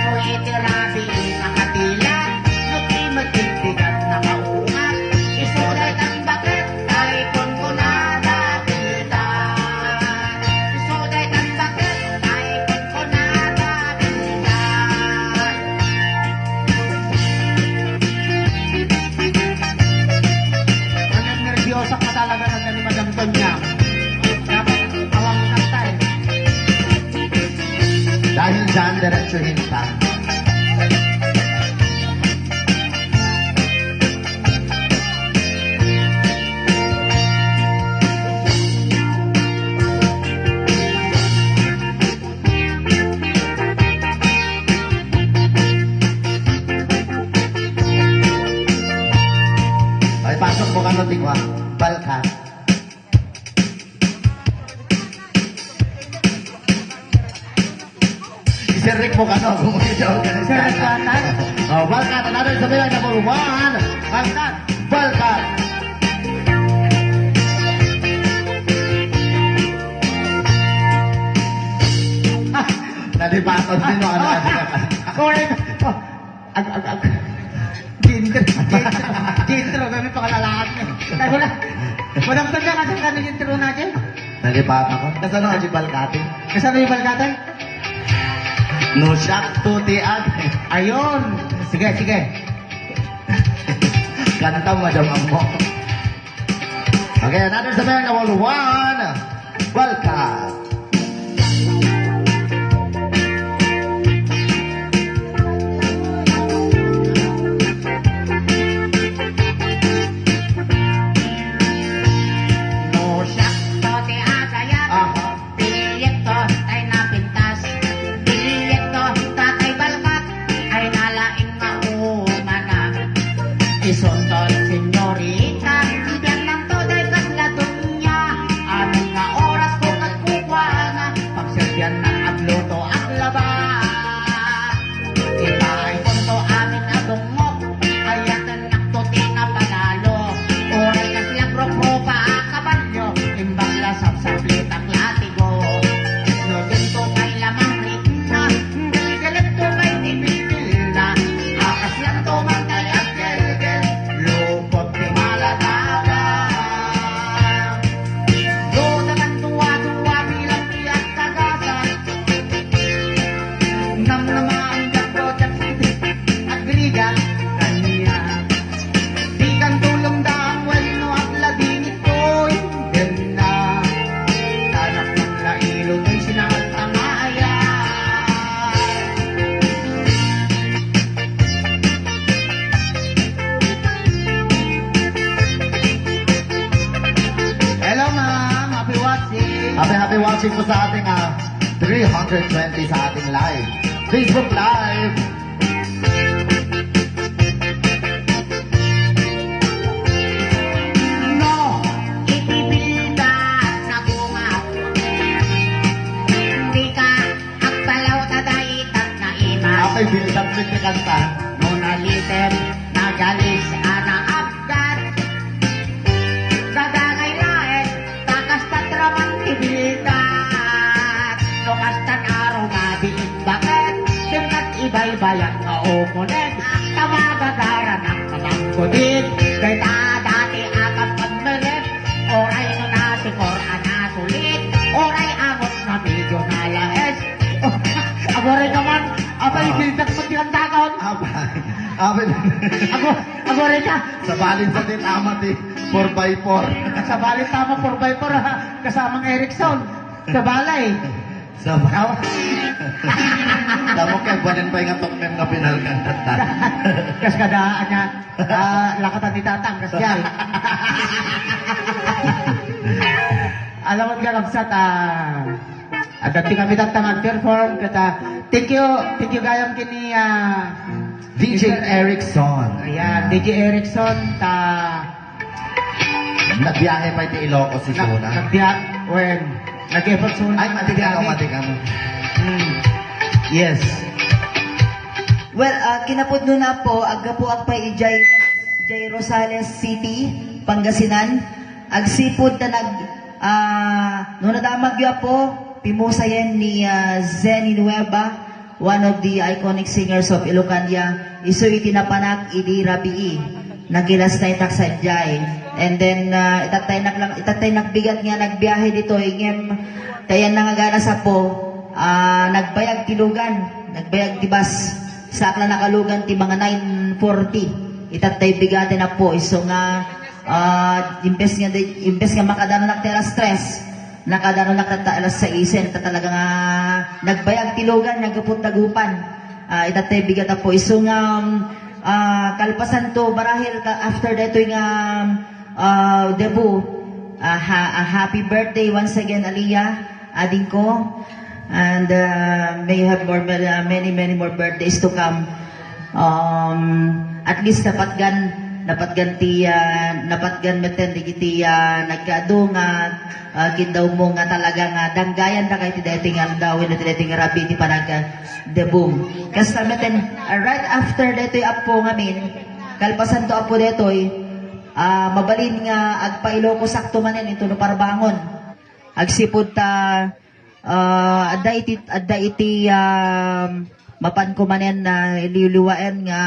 No itirabi na kadilat. No di matibbigan na kaungap. Isuday ng bagat. Tayo ko na dakilan. Isuday ng bagat. Tayo ko na dakilan. Anong nervyosa ka talaga ng ni Madam Tonya? Dapat awang kanta eh. Dahil dyan, diretsuhin ka. Ay, pasok mo ka no, tingwa. Balkan. Isirrik mo ka no, bumulito ka na siya. Oh, Balkan, another sa bilang number 1. Balkan, Balkan. Nalipaton din mo, ano? Correct. Ag. Gintro, kami pakalalahat niya. Ay, wala. Walang tanda kasi kami gintro natin. Nalipat ako. Kasano ka si Balkate? Kasama yung balkatan? No shock to the ate. Ayun. Sige, sige. Kanta Madam Ambo. Okay, another sa bilang number 1. Balkan. No siya, to te agayat. Piliyet to, tay napintas. Piliyet to, tatay balkat. Ay nalaing maumanang. Isuntol, senyorita. Biyan lang to, day kasladong niya. Anong nga oras ko kagkukwana. Pagserbiyan ng agluto at laba. Ipay punto amin na dungok. Ayatan naktuti na panalo. Oray kas lagro pa kabanyo. Imbang lasap sa plitak latigo. No dito kay lamang rikna. Galit to kay tibibil na. Akas lang to man kay agel-gel. Lupot ti maladaga. Do naman tuwa-tuwa bilang tiyak kagasan. Nam naman gagro at biligan. Kanya. Di kang tulong dang wano at ladingit ko'y ganda. Tanak ng lailog ay sinatangaya. Hello ma'am, happy watching. Happy watching po sa ating 320 sa ating live. Facebook Live. No, itibilda na bungap. Di ka ang palaw tataytat na imas. Okay, bilisan mo yung kanta. No nalitem, nagalis, anaapgat. Gagangailain, takas tatraman tibildat. No kastan araw mabiin bakit. Tingkat ibay-bayan na umunin. Tamagagara ng kamangkutin. Kay dati akap pagmelit. Oray no nasikor anasulit. Oray amot na medyo nalaes. Agoray naman, Abay, bilitak mo tilang takot. Abay. Ako rin ka. Sa balin sa din amat 4x4. Sa balit tama 4x4 ha. Kasamang Erickson. Sa balay. Sa Tamo kay banin pa nga tokmen nga pinalkan tatan. Kas kadaan niya. Lakatan ni Tatang. Kas yan. Alam mo ka kapsat. At dati kami tatang perform kata thank you gayam kini DJ Erickson. ayan DJ Erickson Nagbiyahe pa iti Ilocos si Suna. nag-effort Suna. Ay, matik ano. Yes. Well, kinapod nun na po, aga po agpay Jay Rosales City, Pangasinan. Agsipod na nung nadamag yun po, pimusayan ni Zenny Nueva, one of the iconic singers of Ilocania. Iso itinapanak, idi rabii. Nagilas na itak sa Jay. And then, itatay nagbigat nga nagbiyahe dito. Ingem, tayan na nga gana sa po, nagbayag tilugan, nagbayag tibas. Sakla nakalugan ti mga 9:40. Itatay bigatin na po. Iso nga, imbes nga makadano nakatira stress, nakadano nakatira sa isen, talaga nga nagbayag tilugan, nagapot nagupan. Itatay bigat na po. Iso nga, kalpasan to, marahil after that nga debut, a happy birthday once again, Aliyah, ading ko. And may you have many more birthdays to come. At least napatgan meten digiti nagkaado nga kindaw mo nga talaga nga danggayan na kay tidating aldawin na tidating rabi ti panag debut. Kasta meten right after detoy apo ngamin kalpasan to apo detoy mabalin nga agpailoko sakto manen ito no parbangon agsipod ta adda iti mapan ko manen na ililuwaen nga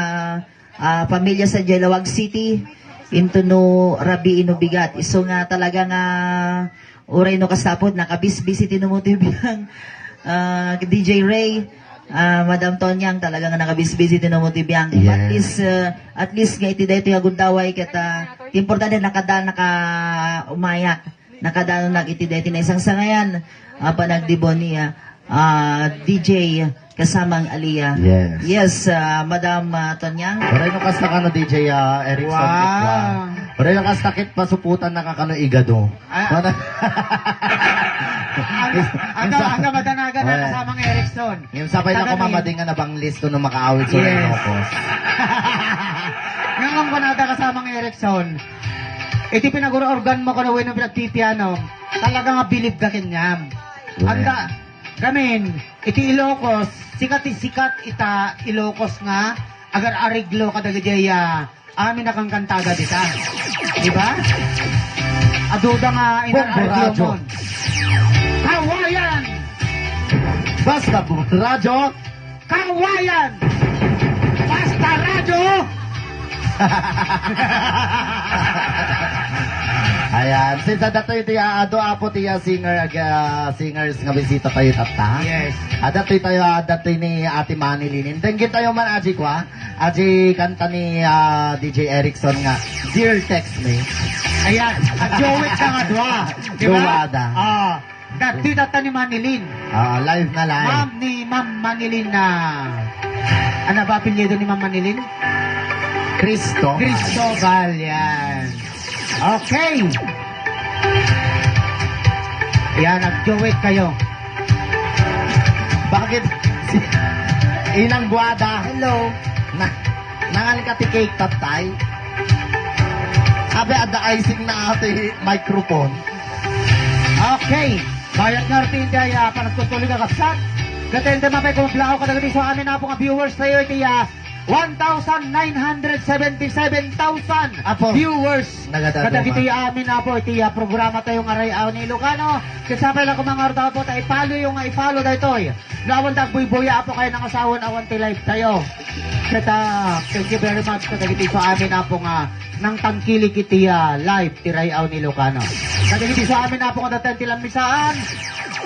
pamilya sa Jalawag City into no rabi inubigat iso nga talaga nga uray no kasapod nakabis-bisi tinumutibiyang DJ Ray, Madam Tonyang talaga nga nakabis-bisi tinumutibiyang. Yes. At least nga iti dayto nga gundaway kata importante nakada umayak nakadano nag iti dayto na isang sangayan panagdibon niya DJ kasamang Aliyah. Yes, Madam Tonyang. Oray no kasta kano DJ Erickson. Wow. Oray no kasta kit pasuputan nakakano igado. Aga madanaga na kasamang Erickson. Yung sabay na kumamading nga na bang listo no makaawit sa Ilocos. Ngayon ko nada kasamang Erickson. Iti pinag-organ mo ko na ng pinagpipiano. Talaga nga bilib ka kinyam. Anda, gamin, iti Ilocos, sikat ita Ilocos nga, agar ariglo kadagajaya, amin na kang kantaga dita. Diba? Aduda nga inariglo mo. Kawayan! Basta po, radyo! Kawayan! Basta radyo! Ayan, since dato iti ado apo tiya singers nga bisita tayo tata. Yes. Dato tayo dato ni Ate Manilin. Thank you tayo man aji kwa. Aji kanta ni DJ Erickson nga Dear Text Me. Ayan, Joey ka nga dwa. Diba? Duwada. Dati data ni Manilin. Live na live. Ma'am Manilin na. Ano ba apelyido ni Ma'am Manilin? Cristobal, yan. Okay. Yan, nag-duet kayo. Bakit? Inang Guada. Hello. Nangan ka ti cake tatay. Abe, ada icing na ate microphone. Okay. Bayat nga rin daya, panagtutuloy ka kapsat. Gatente mapay kung blao ka dagadi sa amin na po nga viewers tayo, itiya 1,977,000 viewers. Kada kiti amin na po iti programa tayong arayaw ni Ilocano. Kasabay lang kumangar daw po tayo i-follow daw ito. Lawan tag buy-buya po kayo ng asawan awan ti live tayo. Kata thank you very much kada kiti sa amin na po nga nang tangkili kiti live ti rayaw ni Ilocano. Kada kiti sa amin na po nga datan ti lamisaan.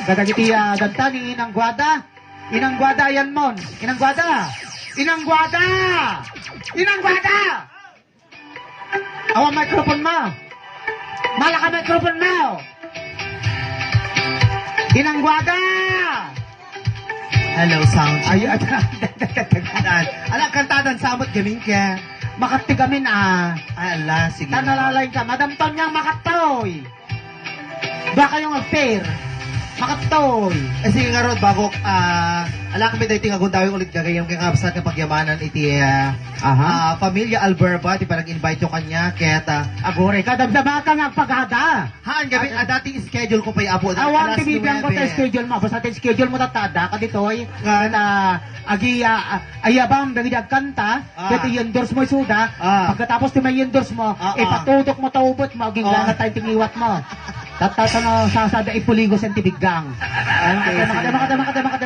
Kada kiti dantani ng Guada. Inang Guada yan, Mon. Inang Guada! Inang Guada! Inang Guada! Awa microphone mo! Malaka microphone mo! Inang Guada! Hello, sound. Ay, alam, kantadan samot gaming ka. Makatigamin Ala, sige. Tanalalay ka. Madam Tonyang makatoy. Baka yung affair. Makatoy. Sige nga Rod, bago, ala kami dahi tingagun dawi ulit gagayam kay kapsat ng pagyamanan iti Pamilya Alberba, di pa nag-invite yung kanya, kaya agore, kadamdama ka nga pagada. haan gabi, dating schedule ko pa apo. Awan, tibibiyang ko tayo schedule mo. Basta tayo schedule mo tatada ka dito ay ayabang dagidag kanta, kaya i-endorse mo suda, pagkatapos ti may endorse mo, ipatutok mo taubot mo, aging langat tayo tingiwat mo. Tatata no sasada ipuligo sa tibiggang.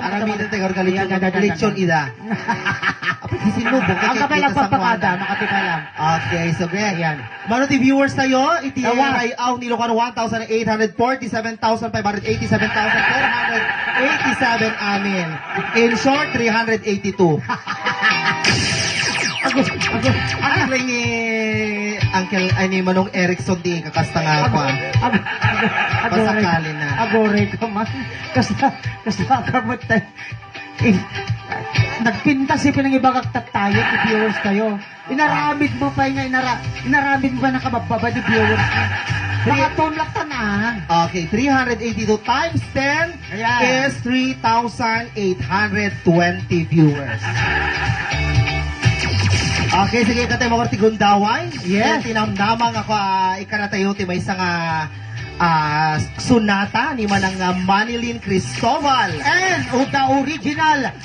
Aramida tayo kalitson ida. Sinubok. Ang kapay nagpapakada, makatika lang. Okay, so great. Yan. Mano ti viewers tayo, iti Rayaw ni Ilocano 1,847,587,487 amin. In short, 382. Ang rin ni Uncle, ay ni Manong Erickson di kakasta nga pa. Pasakalin na. Agore ka man. Kasta kamot tayo. Nagpinta si pinangibagak tayo, i-viewers kayo. Inaramid mo pa inaramid mo pa nakabababa di viewers mo. Nakatumlak ta na. Okay, 382 times 10 is 3,820 viewers. Okay, sige ka tayo mga tigundaway. Yes. Tinamdamang ako ikaratayo ti may isang sunata ni manang Manilyn Cristobal. And the original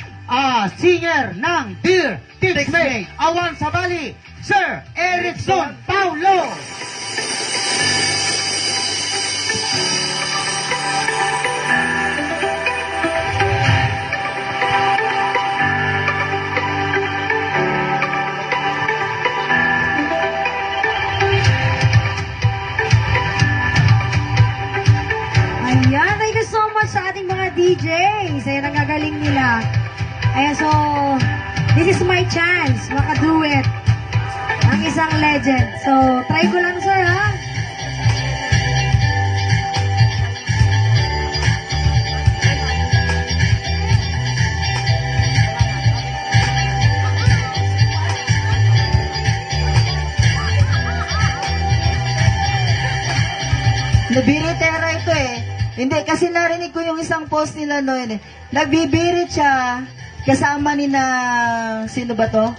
singer ng Dear Teammate, Awan sa Bali, Sir Erickson Paulo. Ayan, thank you so much sa ating mga DJs. Ayan, ang gagaling nila. Ayan, so, this is my chance. Makaduet ang isang legend. So, try ko lang, sir, ha? Nabiritera ito eh. Hindi, kasi narinig ko yung isang post nila noon eh. Nagbibirit siya kasama ni na, sino ba to?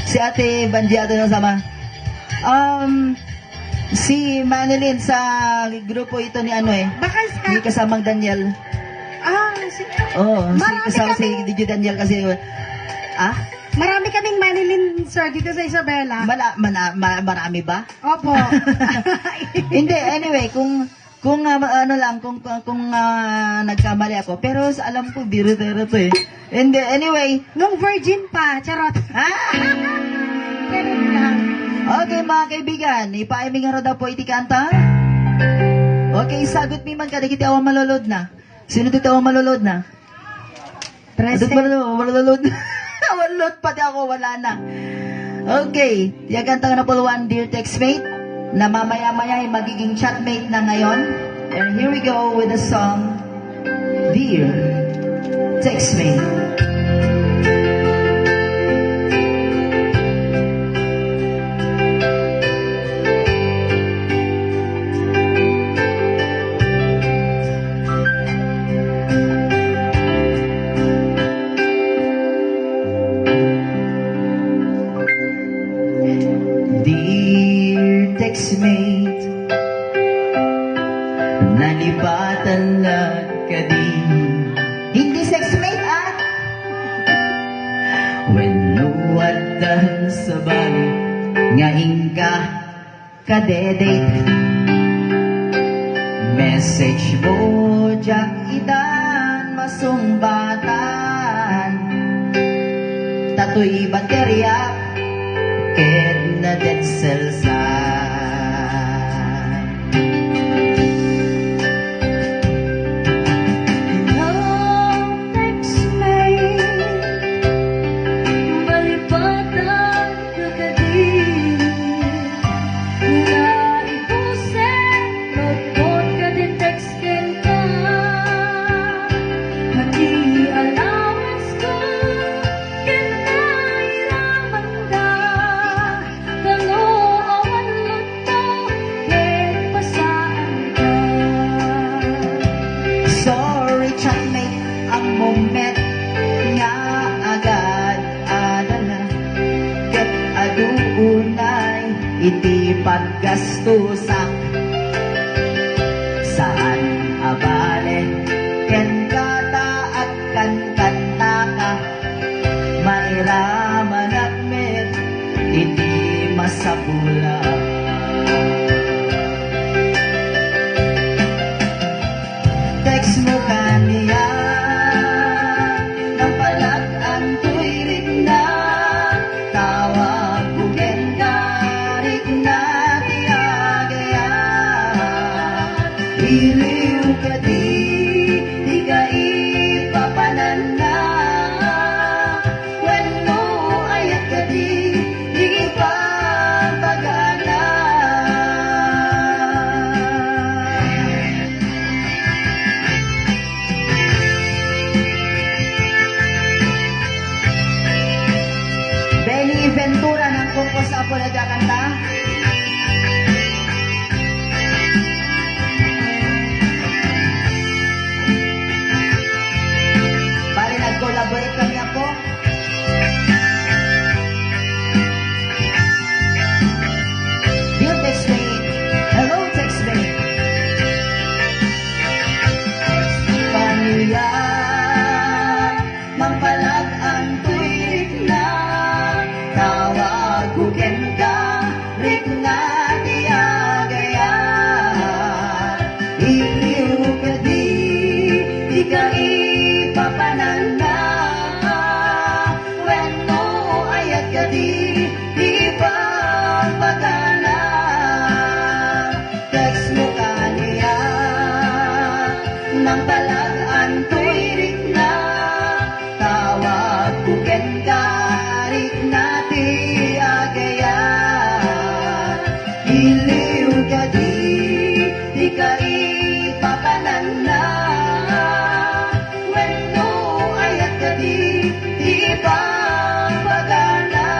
Si Ate Bandiado na sama. Si Manilyn sa grupo ito ni ano eh. Baka Ni kasamang Daniel. Oo, kasama si DJ Daniel kasi. Marami kaming Manilyn, sir, dito sa Isabela. Marami ba? Opo. Hindi, anyway, kung nagkamali ako, pero alam ko, biro-biro to eh. Hindi, anyway. Nung virgin pa, charot. Ganun lang. Okay, mga kaibigan, ipaiming nga daw po iti kanta. Okay, sagot mi man kada kita awan malulod na. Sino dito awan malulod na? Present. Malulod. Malulod pati ako, wala na. Okay, yung kanta nga na puluan, Dear Textmate, na mamaya-maya ay magiging chatmate na ngayon. And here we go with the song, Dear Textmate. Dear Textmate, nalipatan lang ka din. Hindi sexmate when nuwadan sa bali, ngaing ka kadedate. Message mo, Jack idan masumbatan. Tatoy baterya, ked na dead cells No, text iti paggastusak saan abale ken kata at kan kanta ka mairaman at met iti masapula text mo kaniya ng palag-an tuwirig na tawag bugen karik na tiyagaya iliw ka di ka ipapanan na weno ayat ka di ipapagana Benny Ventura ng Kumpos Apo nagkakanta. Pare nag-collaborate kami ako. Bill Textmate. Hello Textmate. Paniya mampalag ang tuwirig na tawag bugen ka rik na tiyagaya iliw ka di ka ipapanan na weno ayat ka di ipapagana text mo kaniya ng palag-an tuwirig na tawag bugen ka rik na tiyagaya iliw ka di ka ipapanan na weno ayat ka di ipapagana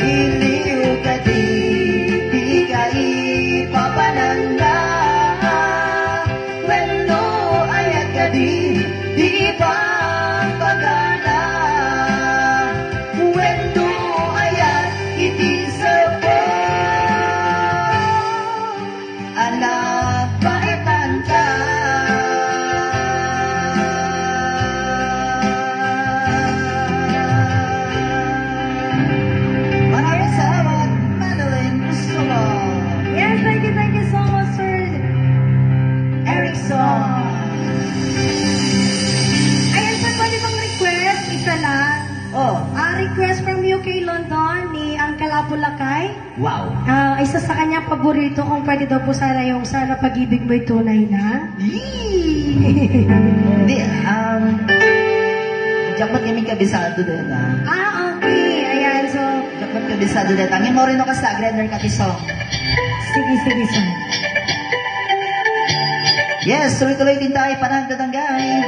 iliw ka di ka ipapanan na weno ayat ka di ipapagana weno ayat iti sepo anak baitan ka maraming salamat Madeline Cristobal Yes, thank you so much, Sir Erickson Ayan, sir, pwede bang request? Isa lang. Request from UK London ni Uncle Apo Lakay. Wow. Isa sa kanya paborito kung pwede daw po sana yung sana pag-ibig mo'y tunay na. Hindi, dapat kami kabisado din Okay. Ayan, so... dapat kabisado din. Tangin mo rin ako sa Gredner Katisong. Sige, sir. Yes, tuloy-tuloy din tayo panagdatanggay.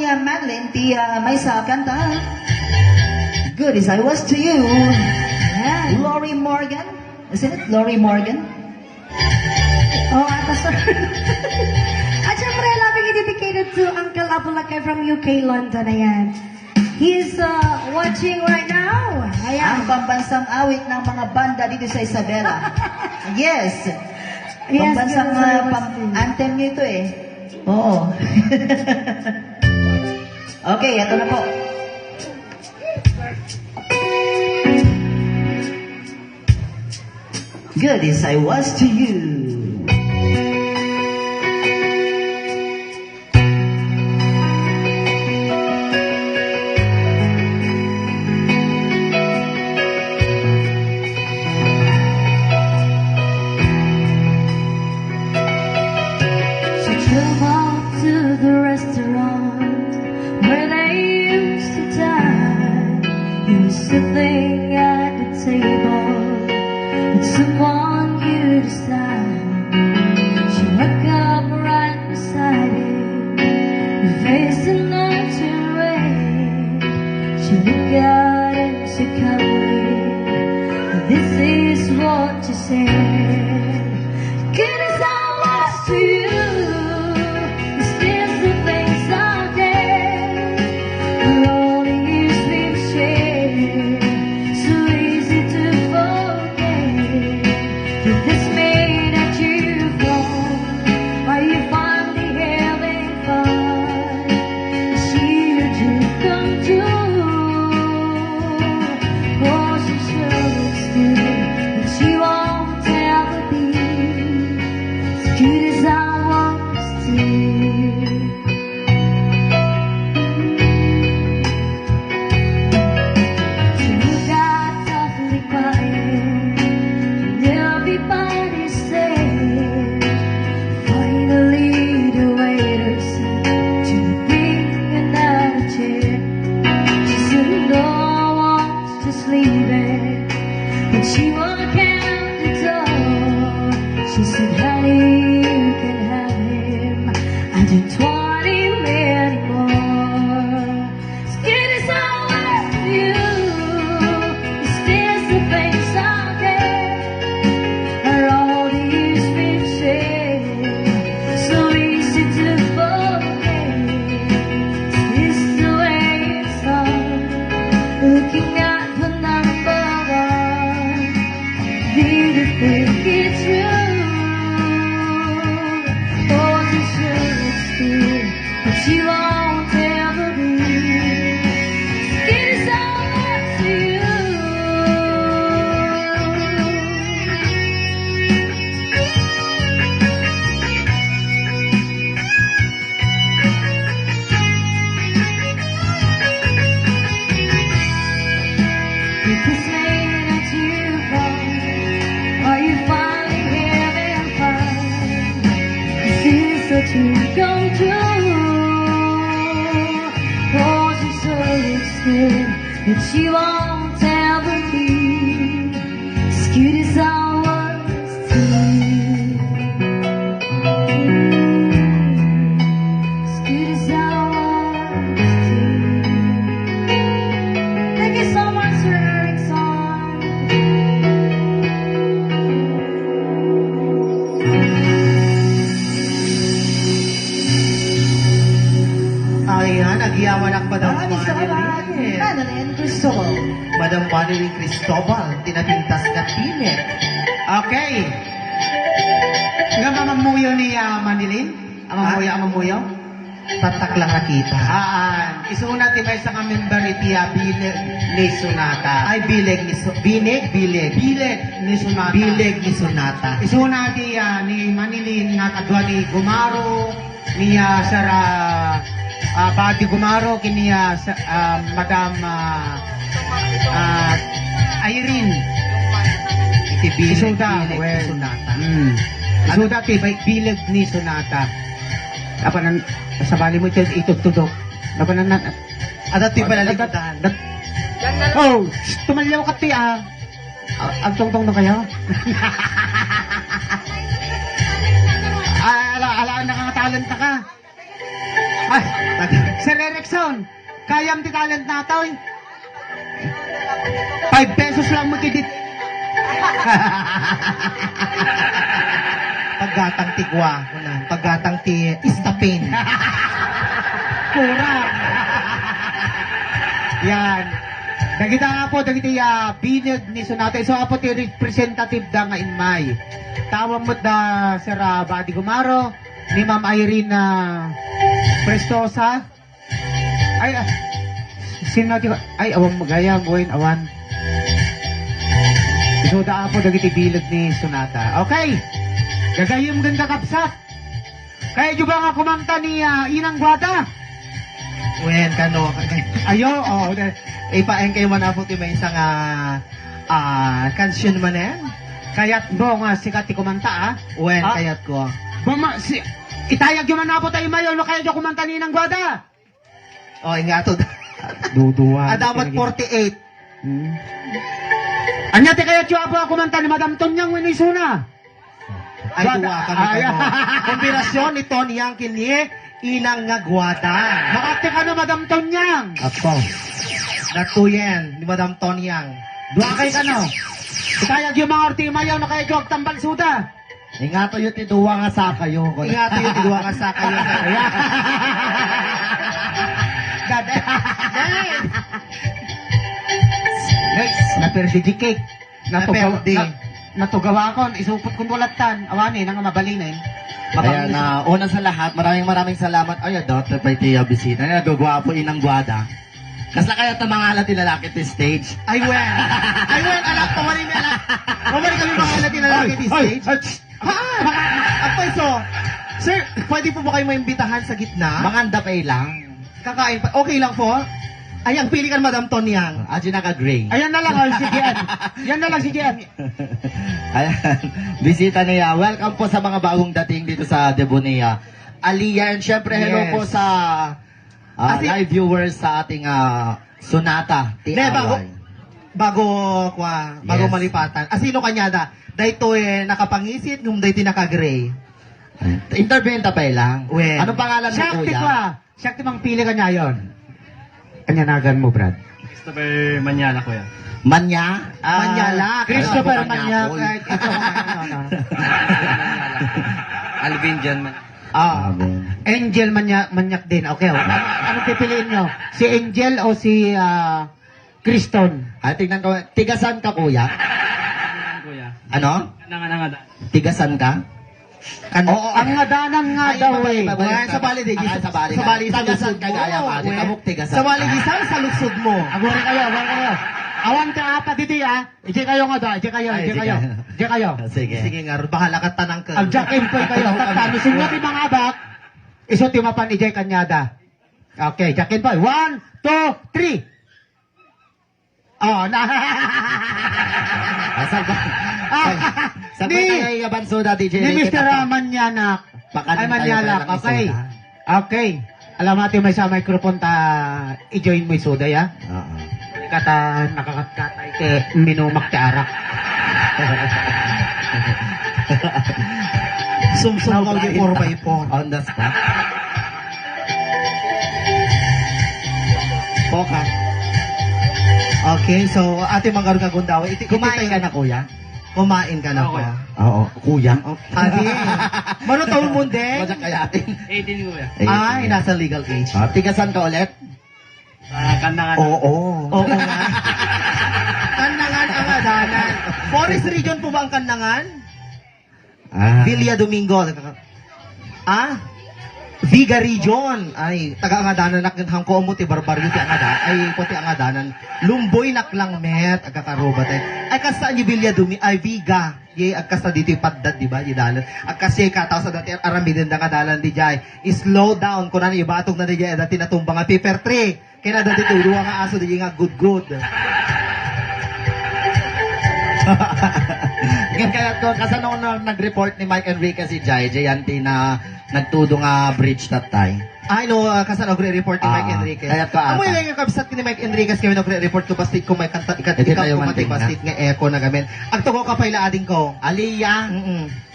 Madeline, may sa kanta. Good as I was to you. Yeah. Lori Morgan. Isn't it Lori Morgan? Ata sir. At syempre, labing dedicated to Uncle Apo Lakay from UK London. Ayan. He's watching right now. Ayan. Ang pambansang awit ng mga banda dito sa Isabela. Yes. Pambansang anthem nyo ito eh. Oo. Okay, ito na po. Good as I was to you. So drove off to the restaurant where they used to dine. You were sitting at the table with someone you decide. said, good as I was to you, it's still the things I did, for all the years we've shared, so easy to forget, that this made that you've gone, are you finally having fun? See your dream come true, oh, she sure looks good, but she won't ever be as good as I was to you. So you got awfully quiet, and everybody said, finally the waiter said to bring another chair. She said, no, I want to sleep in, but she won't count the door. She said, honey, you can have him, I don't want him anymore. As good as I was to you, it's still the things I did, are all the years we've shared, so easy to forget. Is this the way it's on? Looking at the number one, did you think it's true? Oh, you sure it's good, but you won't ever be as good as I was to you. If this made that you've gone, are you finally having fun? Is this a dream come true? Oh, she sure looks good, but she won't ever be as good as I was to you. As good as I was to you. Thank you so much, Sir Erickson. Ayan, nagyawan ang Madam Manilin. Manilin Cristobal. Madam Manilin Cristobal, tinapintas ka pilit. Okay. Nga mamamuyo ni Manilin? Amamuyo? Tatak lang nakita. Isuna ti may sa member iti bileg ni Sunata. Ay, bileg ni Bileg. Bileg ni Sunata. Bileg ni Sunata. Isuna ti ni Manilin nga kadwa ni Gumaro, ni Sara Bati Gumaro, kini Madam Irene. Iti bileg, Isuda, bileg well, ni Sunata. Isuda ti bileg ni Sunata. Apa nan sa bali mo tiyan itutudok. Apa nan At ito'y palalikutan. Oh, tumalyaw ka ti ang tungtong na kayo. Ala nakatalent na ka. Ay, Sir Erickson, kayam ti talent na ito eh. 5 pesos lang mo kidit. Paggatang tigwa. Paggatang ti istapin. Kurang. Yan. Dagita nga po, dagita binig ni Sunata. So, apo ti representative da nga in May. Tawag mo da Sir Badi Gumaro, ni Ma'am Irene Prestosa. Ay, sino natin? Ay, awan magaya, buhin, awan. So, da apo, dagiti bilig ni Sunata. Okay. Gagayim ganda kapsat. Kaya nyo ba nga kumanta ni Inang Guada? Wen, kano. Ayo, Ipaeng kayo man po may isang kansyon man yan. Kayat mo nga sikat ti kumanta Wen, kayat ko. Itayag yung man po tayo mayo, no kaya nyo kumanta ni Inang Guada? O, ingato. Duduwa. Dapat 48. Anya ti kayat yung apo kumanta ni Madam Tonyang Winisuna? Ay, duwa kami ko. Kombinasyon ni Tonyang kini Inang nga Guada. Makati ka na Madam Tonyang. Ako. Natuyen ni Madam Tonyang. Dua kay ka no? Sayag yung mga ortimayaw na kayo jog tambal suda. Ingato yung tiduwa nga sa kayo. Ingato yung tiduwa nga sa kayo. Guys, naperdi di cake. Naperdi. Natugawa ko, isupot kong tulatan. Awani, nang mabalinin. Ayan, una sa lahat, maraming salamat. Ay, daughter pa itiya bisita. Nagugwapo inang gwada. Kasla kaya tamangalan ti lalaki ti stage. Ay, wen, anak, pamarin mi anak. Pamarin kami mangalan ti lalaki ti stage. Apay, so, sir, pwede po ba kayo maimbitahan sa gitna? Manganda pa lang. Kakain pa, okay lang po? Ay, ang pili kan Madam Tonyang. Aji naka-gray. Ayan na lang, si Gian. Yan na lang si Gian. Ayan, bisita niya. Welcome po sa mga bagong dating dito sa Debonia. Aliyah, and syempre hello Yes. po sa live viewers sa ating Sonata TRY. Bago Yes. malipatan. Sino kanyada? Dahito nakapangisit, nung dahito naka-gray. Interbenta pa lang. Anong pangalan mo, Shakti kuya? kwa. Shakti mang pili ka niya yun. Kanyanagan mo, Brad. Christopher Manyala, kuya. Manya? Manyala. Christopher Manya. Manyak. Alvin Jan man. Angel Manyak din. Okay. Anong pipiliin nyo? Si Angel o si Kriston? Tignan ko. Tigasan ka, kuya? Kuya. Ano? Nangangada. Tigasan ka? Oo, ang ngadanan nga daw eh. Sa bali di sa bali. Sa bali tigasan ka gaya pa. Kamuk tigasan. Sa bali di sa luksod mo. Agore kayo. Awan ka apa dito Ije kayo nga da. Ije kayo. Sige nga. Bahala ka tanang ka. Ang jack empoy kayo. Tatanusin nga ti mga abak. Iso ti mapan ije kanyada. Okay, jack empoy. 1, 2, 3. Oh, na. Sabi kay Abansoda DJ. Ni Mr. Manyanak. Ay, Manyalak. Okay. Okay. Alam natin may sa microphone ta i-join mo yung soda, ya? Oo. Kata nakakatkatay ke minumak ti arak. Sumsum ka yung 4x4. On the spot. Poka. Okay, so ate Manggarong Kagundawa, kumain ka na, kuya? Kumain ka na, kuya? Oo, kuya. Ate, mano taon mo din? Masak kaya atin. 18, kuya. Ay, nasa legal age. Tigasan ka ulit? Kandangan. Oo nga. Kandangan ang adanan. Forest region po ba ang Kandangan? Villa Domingo. Viga region. Ay, taga-angadanan nakintang ko mo ti barbaryo ti angada. Ay, puti angadanan. Lumboy naklang met. Agkakarobat ay kasta ni Villa Domingo. Ay, Viga. Ye, agkasta dito ipadad, di ba? Yidalan. Agkasi kataw sa dati aramidin na kadalan di jay. Slow down. Kung ano ibatog na di jay. Dati natumbang nga paper tree. Kaya dati turuwa nga aso di jay nga good. Kaya ko kasi nung nag-report ni Mike Enriquez si Jay Jayanti na nagtudo nga bridge that time. Ay no, kasi nagre-report ni Mike Enriquez. Kaya ka. Amo yung kabsat ni Mike Enriquez kami nagre-report ko bastit ko may kanta ikaw ko mati bastit nga echo na gamen. Ang tugo ka pay ading ko. Aliyah.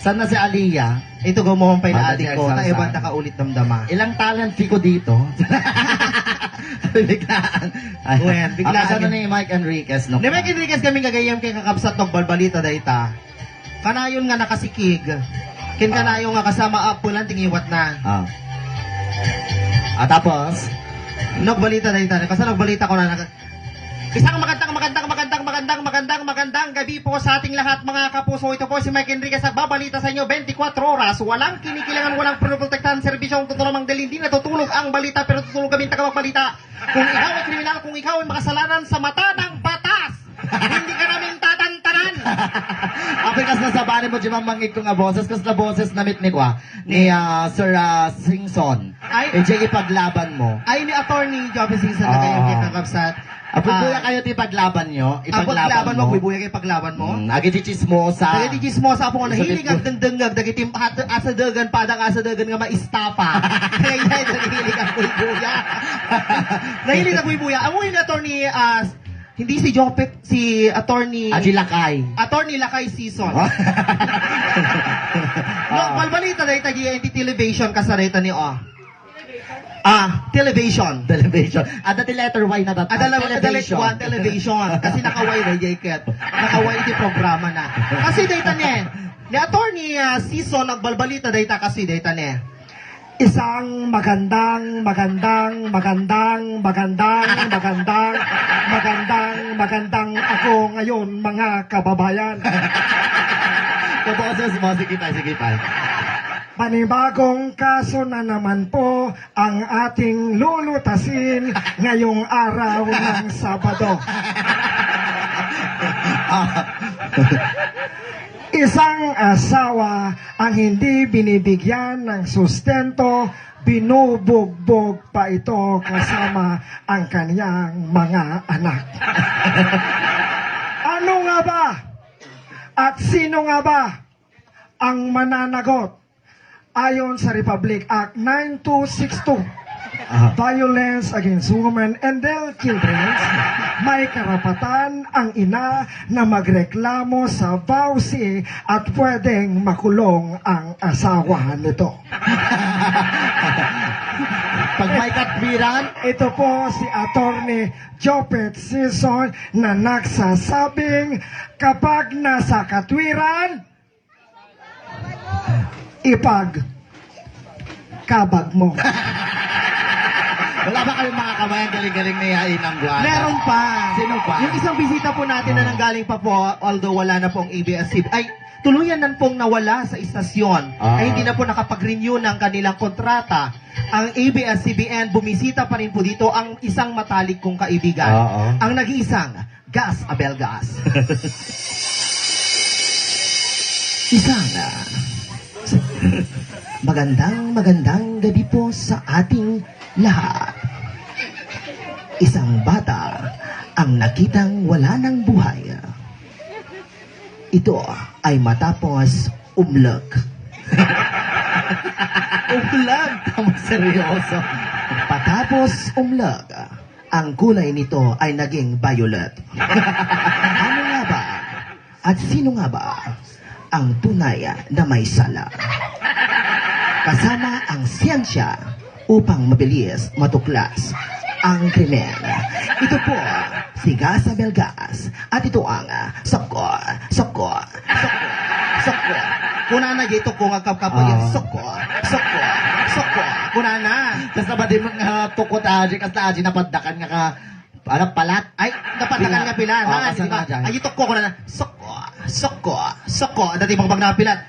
San na si Aliyah? Ito go mo pay ading ko. Na iban ta ka ulit damdama. Ilang talent fee ko dito. Biglaan. Biglaan. Ano ni Mike Enriquez no? Ni Mike Enriquez kami gagayam kay kakabsat og balbalita dayta. Kanayon nga nakasikig. Kin kanayon nga kasama apulan tingiwat na. Tapos nagbalita dayta kasi nagbalita ko na isang magandang gabi po sa ating lahat mga kapuso. Ito po si Mike Enriquez nagbabalita sa inyo 24 oras. Walang kinikilangan, walang pinoprotektahan serbisyo. Tutulong mang dalhin. Hindi natutulog ang balita pero tutulong kami tagapagbalita. Kung ikaw ay kriminal, kung ikaw ay makasalanan sa mata ng batas, hindi ka namin tatantanan. Apikas na sa bani mo, Jimang Mangig ko nga boses. Kasi na boses na mit ni Sir Singson. Ay, ipaglaban mo. Ay, ni Attorney Joby Singson na kayo kakabsat. Bubuya kayo ti paglaban nyo. Ipaglaban mo. Bubuya kayo paglaban mo. Agiti chismosa. Agiti chismosa po kung nahilig ang dendengag. Dagiti asadagan padang asadagan nga maistapa. Kaya yan, nahilig ang bubuya. Nahilig ang bubuya. Amo yung attorney, hindi si Jopet, si attorney... Aji Lakay. Attorney Lakay season. No, balbalita na itagi TV television kasarita ni Television. Television. Ada ti letter Y na dat. Television. Television. Kasi nakaway na jacket. Nakaway di programa na. Kasi data ni attorney season nagbalbalita data kasi data ni. Isang magandang ako ngayon, mga kababayan. Kaboses mo, sige pa. Panibagong kaso na naman po ang ating lulutasin ngayong araw ng Sabado. Isang asawa ang hindi binibigyan ng sustento, binubugbog pa ito kasama ang kaniyang mga anak. Ano nga ba? At sino nga ba ang mananagot? Ayon sa Republic Act 9262, Violence Against Women and Their Children, may karapatan ang ina na magreklamo sa vowsy at pwedeng makulong ang asawa nito. Pag may katwiran, ito po si Attorney Jopet Sison na nagsasabing kapag nasa katwiran, kabag mo. wala ba kayong mga kabayan galing-galing na yain ng buwan? Meron pa. Sino pa? Yung isang bisita po natin na nanggaling pa po, although wala na pong ABS-CBN, ay tuluyan na pong nawala sa istasyon. Ay hindi na po nakapag-renew ng kanilang kontrata. Ang ABS-CBN, bumisita pa rin po dito ang isang matalik kong kaibigan. Ang nag-iisang Gas Abel Gas. Isang magandang gabi po sa ating lahat. Isang bata ang nakitang wala ng buhay. Ito ay matapos umlag. Umlag? Tama seryoso. Patapos umlag, ang kulay nito ay naging violet. Ano nga ba? At sino nga ba ang tunay na may sala? Kasama ang siyensya upang mabilis matuklas ang krimen. Ito po si Gas Abel Gas at ito ang Soko. Kuna na dito kung agkap-kapag Soko. Kuna na. Kasi ba di mo nga tukot aji, kasi aji napaddakan nga ka, palat? Ay, napatakan nga pilan. Kasi nga aji. Ay, ito ko kuna na. Soko. Dati pang napilan.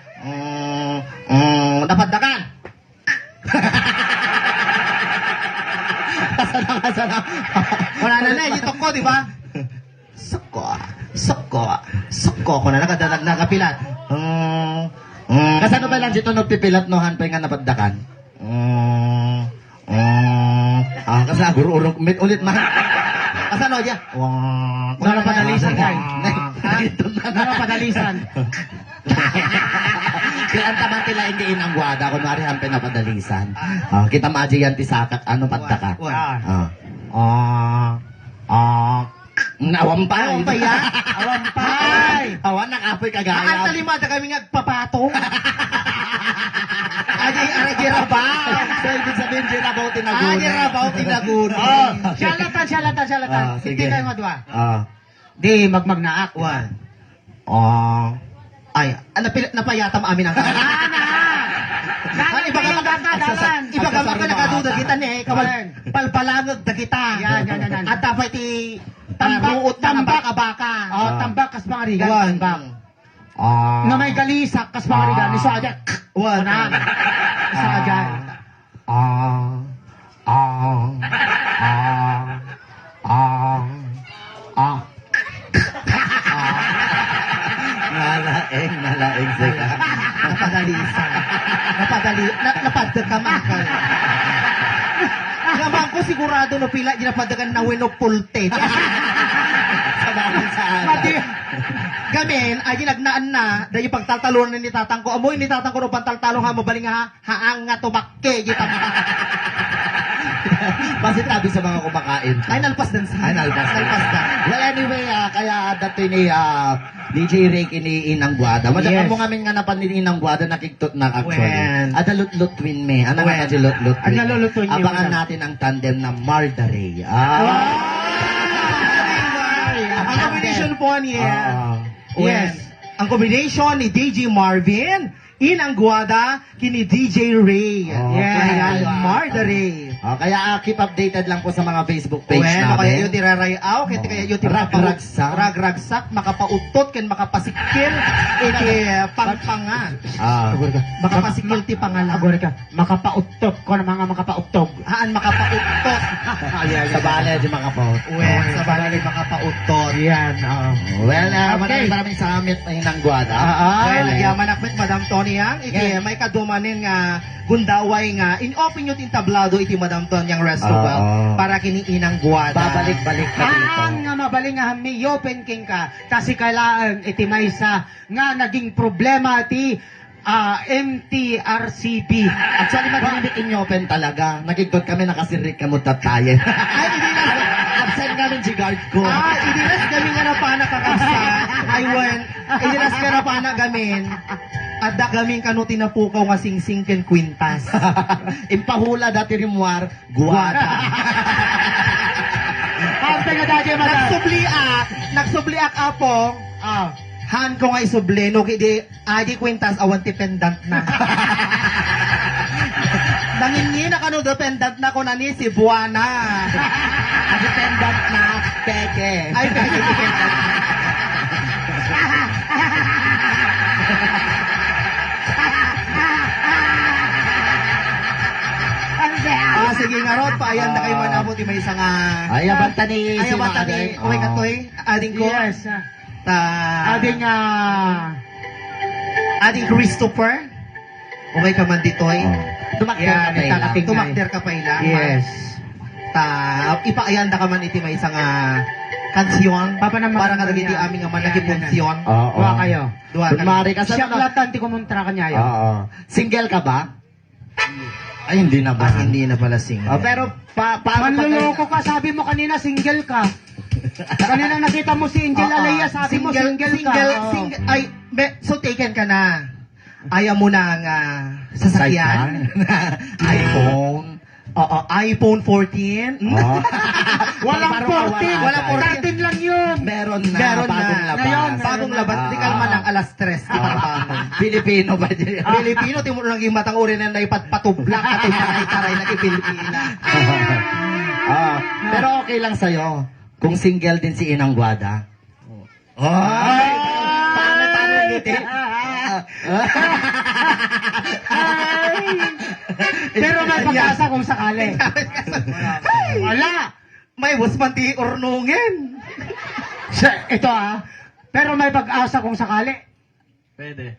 Napadakan. Kasana. Wala na ito ko, di ba? Soko. Kuna na nakapilan. Kasi ano ba lang dito nagpipilat no, hanpay nga napaddakan? Kasi aguro-urong mit ulit man. Kasi ano dyan? Napadalisan kayo. Napadalisan. Kaya ang taman tila hindi inangwada, kunwari hanpay napadalisan. Kita maaji yan tisakat, ano paddaka? Awampay ya? Awampay! Awan, nakapoy kagaya. Ang talimada kami nagpapatong. Agi rabaw. So, ibig sabihin, Jirabaw tinagunan. Agi rabaw tinagunan. Syalatan. Sige. Hindi kayo madwa. Di, magmagnaak. Ay, napayatam amin ang kanya. Iba ka maka kita ni, palpalangag da kita. Yan. At tapay ti tambak abaka. Tambak kas mga rigan. Tambak. Na may galisak kas mga rigan. Iso aja. Iso aja. Nalaeng sila. Napadalisan. Napadagamakan. Naman ko sigurado no pila ginapadagan na winopulted. Sabahan sa Mati, gamin, ay ginagnaan na, dahil pagtaltalunan ni tatang ko, amoy ni tatang ko no pantaltalong ha, mabaling haang nga tumakke, gitang. Pasitabi sa mga kumakain. Ay, nalpas din sa. Nalpas na. Well, anyway, kaya dati ni DJ Ray kini Inang Guada. Madaka Yes. mo ngamin nga napan ni Inang Guada nakiktot na actually. Wen. At lut-lut twin me. Ano Wen. nga si lut-lut Ang twin? nalulutun niyo, Abangan madam. natin ang tandem na Marda Ray. Ang combination po niya. Yes. Ang combination ni DJ Marvin, Inang Guada, kini DJ Ray. Yes. Marda Ray. Kaya keep updated lang po sa mga Facebook page Bueno, kaya yung namin. tirarayaw, kaya yung Ragragsak. ragragsak, makapautot, ken makapasikil, iti pangpanga. Makapasikil ti pangala. Makapautok ko na mga makapautok. Haan makapautot. Sa bale, di makapaut. Sa bali makapautot. Yan, Well, Okay. maraming salamat na Inang Guada. Well, yaman akmet Madam Tony yang, iti may kadumanin nga gundaway nga, in-open yung tintablado iti Madam Tony yang restaurant para kini Inang Guada. Babalik-balik ka dito. nga mabaling nga hami open king ka kasi kailangan iti maysa nga naging problema ti MTRCP. Actually, mag-limit in open talaga. Nagigdot kami, nakasirik ka mo tatayin. Ay, hindi na. Absent nga rin si guard ko. Idinas kami nga na pa nakakasa. I went. Idinas ka na pa na gamin. At da kaming kano tinapukaw nga sing-sing ken kwintas. Impahula dati rimuar, guwata. Parte nga dati Nagsubliak apong. Han ko nga isubli, no, kidi, adi kwintas, awan ti pendant na. Nangingi na kano dependant na ko na ni si Buana. Dependent na, peke. Ay, peke. Sige nga Rod, paayan na kayo manabot may isang Ayabanta ni ayabanta ni Uy Katoy, ading ko. Yes. Ading Christopher. Umay ka man ditoy. Tumakder ka pa ila. Yes. Ipaayan na ka man iti may isang kansyon. Para ka nagiti aming nga man nagipunsyon. Dua kayo. Kunwari ka sa Siyaklatan ti kumontra ka niya Oo. Single ka ba? Ay, hindi na ba? Hindi na pala single. Pero, paano Manluloko ka, sabi mo kanina single ka. Kanina nakita mo si Angel Alea, sabi mo single ka. Ay, so taken ka na. Ayaw mo na ang sasakyan. iPhone. iPhone 14. Walang 14. Walang 13 lang yun. Meron na. Meron bagong na. labas. Ngayon, bagong labas. Di ka naman ang alas 3. Pilipino ba dyan? Pilipino, timur lang yung matang uri na naipatpatublak at itaray na Pilipina. Pero okay lang sa'yo. Kung single din si Inang Guada. Ay! Paano ngiti? Pero may pag-asa kung sakali. Wala. May wasmanti urnungin. Ito pero may pag-asa kung sakali. Pwede.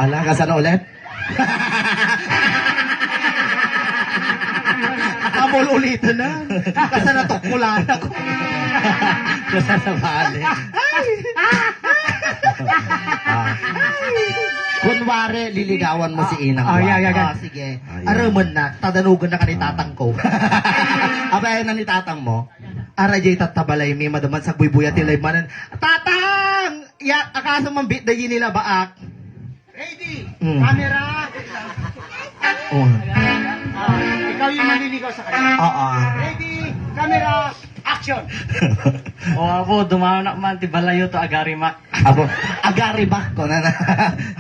Ala, kasana ulit? Amol ulit na. Kasi natukkulan ako. Kasana bali. Kunwari, liligawan mo si Inang Guada. Sige. Araman na, tadanugan na ka ni tatang ko. Abay na ni tatang mo? Arajay tatabalay mi, madaman sa buy-buya tilay manan. Tatang! Ya, akasa mambit na yun nila baak. Ready? Camera. Ikaw yung manliligaw sa kanya. Ready? Camera. Action. Ako, dumano na man, tibalayo to agarimak. Abo, agarimak ko na na.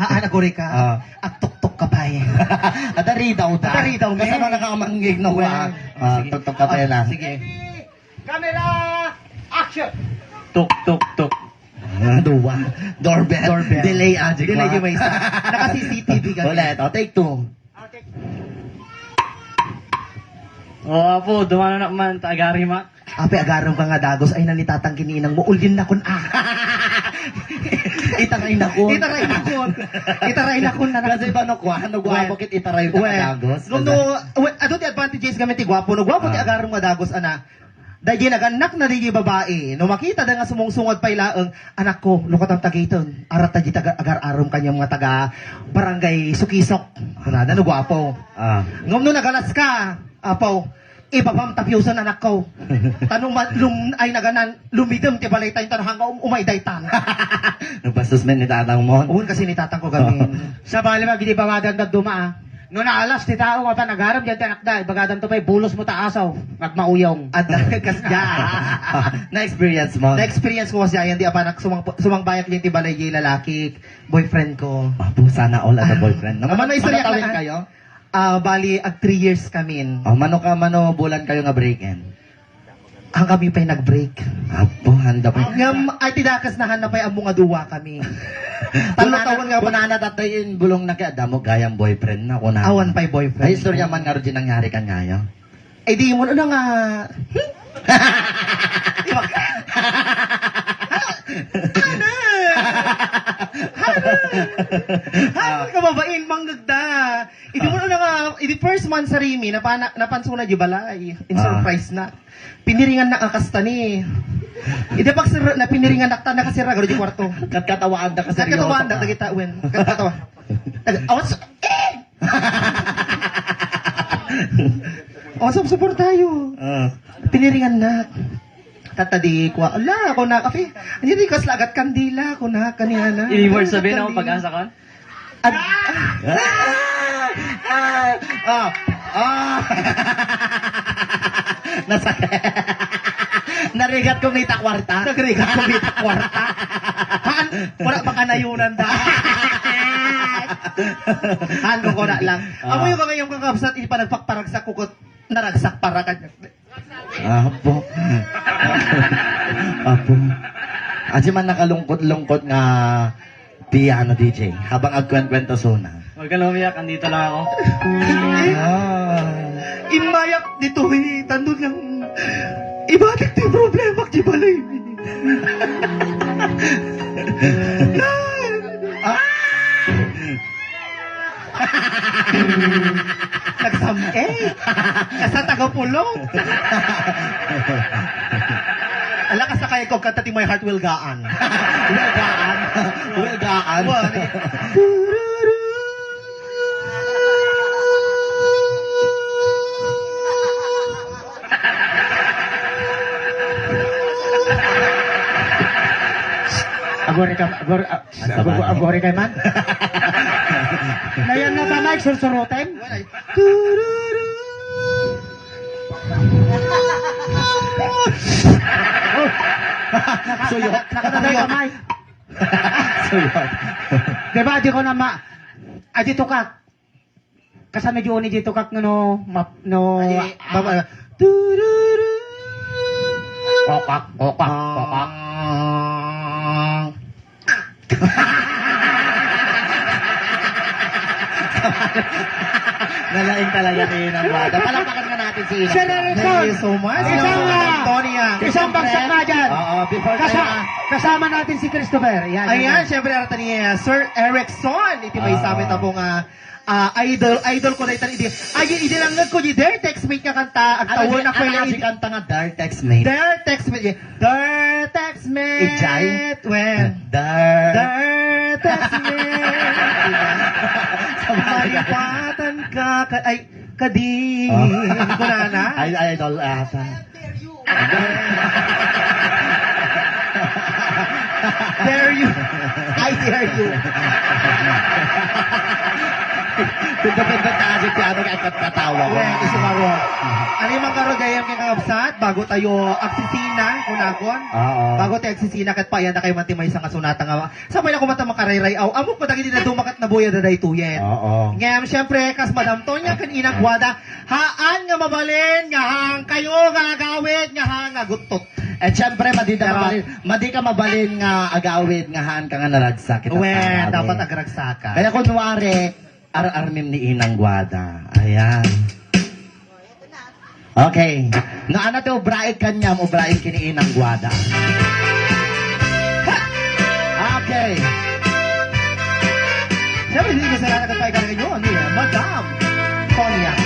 Haan ako rin ka. Tuk-tuk ka pa eh. Atari daw ta. Atari daw, Kasi na nakamanggig na wala. Tuk-tuk ka pa na. Sige. Camera. Action. Tuk, tuk, tuk. Duwa. Doorbell. Delay adject. Delay yung may isa. Naka-CCTV ka. Ulit. Take 2. Ako, dumano na man, agarimak. Ape, agarong ka nga dagos ay nanitatang kininang mo. Ulin na kun Itaray na kun. Itaray na kun na. Kasi ba no kwa? Ano gwapo kit itaray na dagos? Ano ti advantages kami ti gwapo? No gwapo ti agarong nga dagos, ana. Dahil naganak na rin babae, no makita da nga sumungsungod pa ilaang, anak ko, lukot ang tagiton, arat ta agar-arom kanyang mga taga barangay Sukisok. Kunada, no gwapo. Ngom no nagalas ka, apaw, Iba pang tapyosan anak ko. Tanong ay naganan, lumidem ti balay tayo tanong hanggang umay daytan. Nagpastos men ni tatang mo. Uwan kasi ni tatang ko gamin. Sa bali mag di ba madagdag duma. No naalas ti tao mata nagaram diyan tanakda, bagadan to pay bulos mo taasaw, magmauyong. At kasya. Na-experience mo? Na-experience ko kasi yan di apa sumangbayak din ti balay yung lalaki, boyfriend ko. Apo, sana all as a boyfriend. Naman na istorya Manatawin ka kayo? Bali, 3 years kami. Mano bulan kayo nga break-in? Ang kami pa'y nag-break. Apo, handa pa. Ay, tinakas na hanap pa'y ang mga duwa kami. Taon nga Kunana tatayin bulong na kaya damo gayang boyfriend na kunana. Awan pa'y boyfriend. Ay, istorya man nga rin nangyari ka ngayon. Eh, di mo na nga. Kababain, manggagda. Idi mo na nga, idi first month sa Rimi, napanso na di balay. In surprise na. Piniringan na akasta ni. Idi pag na piniringan na na kasi ragaro di kwarto. Katkatawaan na kasi seryoso. Katkatawaan na, tagita wen. Katkatawa. Awas, support tayo. Piniringan na. Tatadi ko, ala, ako na, kape, hindi ko lagat kandila, ako na, kanina na. Ibig mo sabihin ako pag-asa ka? Narigat ko may takwarta. Nagrigat ko may takwarta. Wala makanayunan da. Hando ko na lang. Amo yung kagayong kakabsat, hindi pa nagpakparagsak kukot, naragsak para kanya. Apo. Apo. Adi man nakalungkot-lungkot nga piano DJ habang agkwent-kwento suna. Huwag ka na umiyak, andito lang ako. Imayak dito tandun lang. Ibatik di problema di balay. Nagsamke. Kasa tagapulong. Ala ka sa kaya ko kantati my heart will gaan. Will gaan. Will gaan. Agori ka man. Nayan na ba Mike sursurutin? Suyot. Nakatagay ka Mike. Suyot. Diba di ko na dito ka. Kasama medyo ni dito kak no kokak. Nalaing talaga ni Inang Wada. Palakpakan nga natin si Inang. Thank you so much. Isang bagsak na dyan. Kasama natin si Christopher. Ayan, syempre arata ni Sir Erickson. Iti may sabi na pong idol ko na itan iti. Ay, idilangag ko di Dare Textmate nga kanta. Ang tawon na ko yung kanta nga Dare Textmate. Dare Textmate. Dare Textmate. Ijay? When? Dare Textmate. Maripatan ka. Ay, kadi. Kunana. Ay, idol ata. Dare you. I dare you. Pinta-pinta tayo kaya katawa ko. Isa maro. Ano yung mga karogayam kang kakabsat? Bago tayo aksisina, kunakon. Bago tayo aksisina, kat payan na kayo mantimay sa kasunata nga. Sa may na kumata makarayray aw. Amok pa tagi na dumakat na buya na day tuyen. Ngayon, syempre, kas Madam Tonya, kan Inang Wada, haan nga mabalin, nga hang kayo nga agawid, nga hang nga gutot. At syempre, madi ka mabalin nga agawid, nga haan ka nga naragsak. Wen, dapat agragsakan. Kaya kunwari, ararmim ni Inang Wada. Ayan. Okay. Na ano to, ubraig kanyam, ubraig kini Inang Wada. Okay. Siyempre, hindi ka sana nagkatay ka rin yun. Madam Tonya.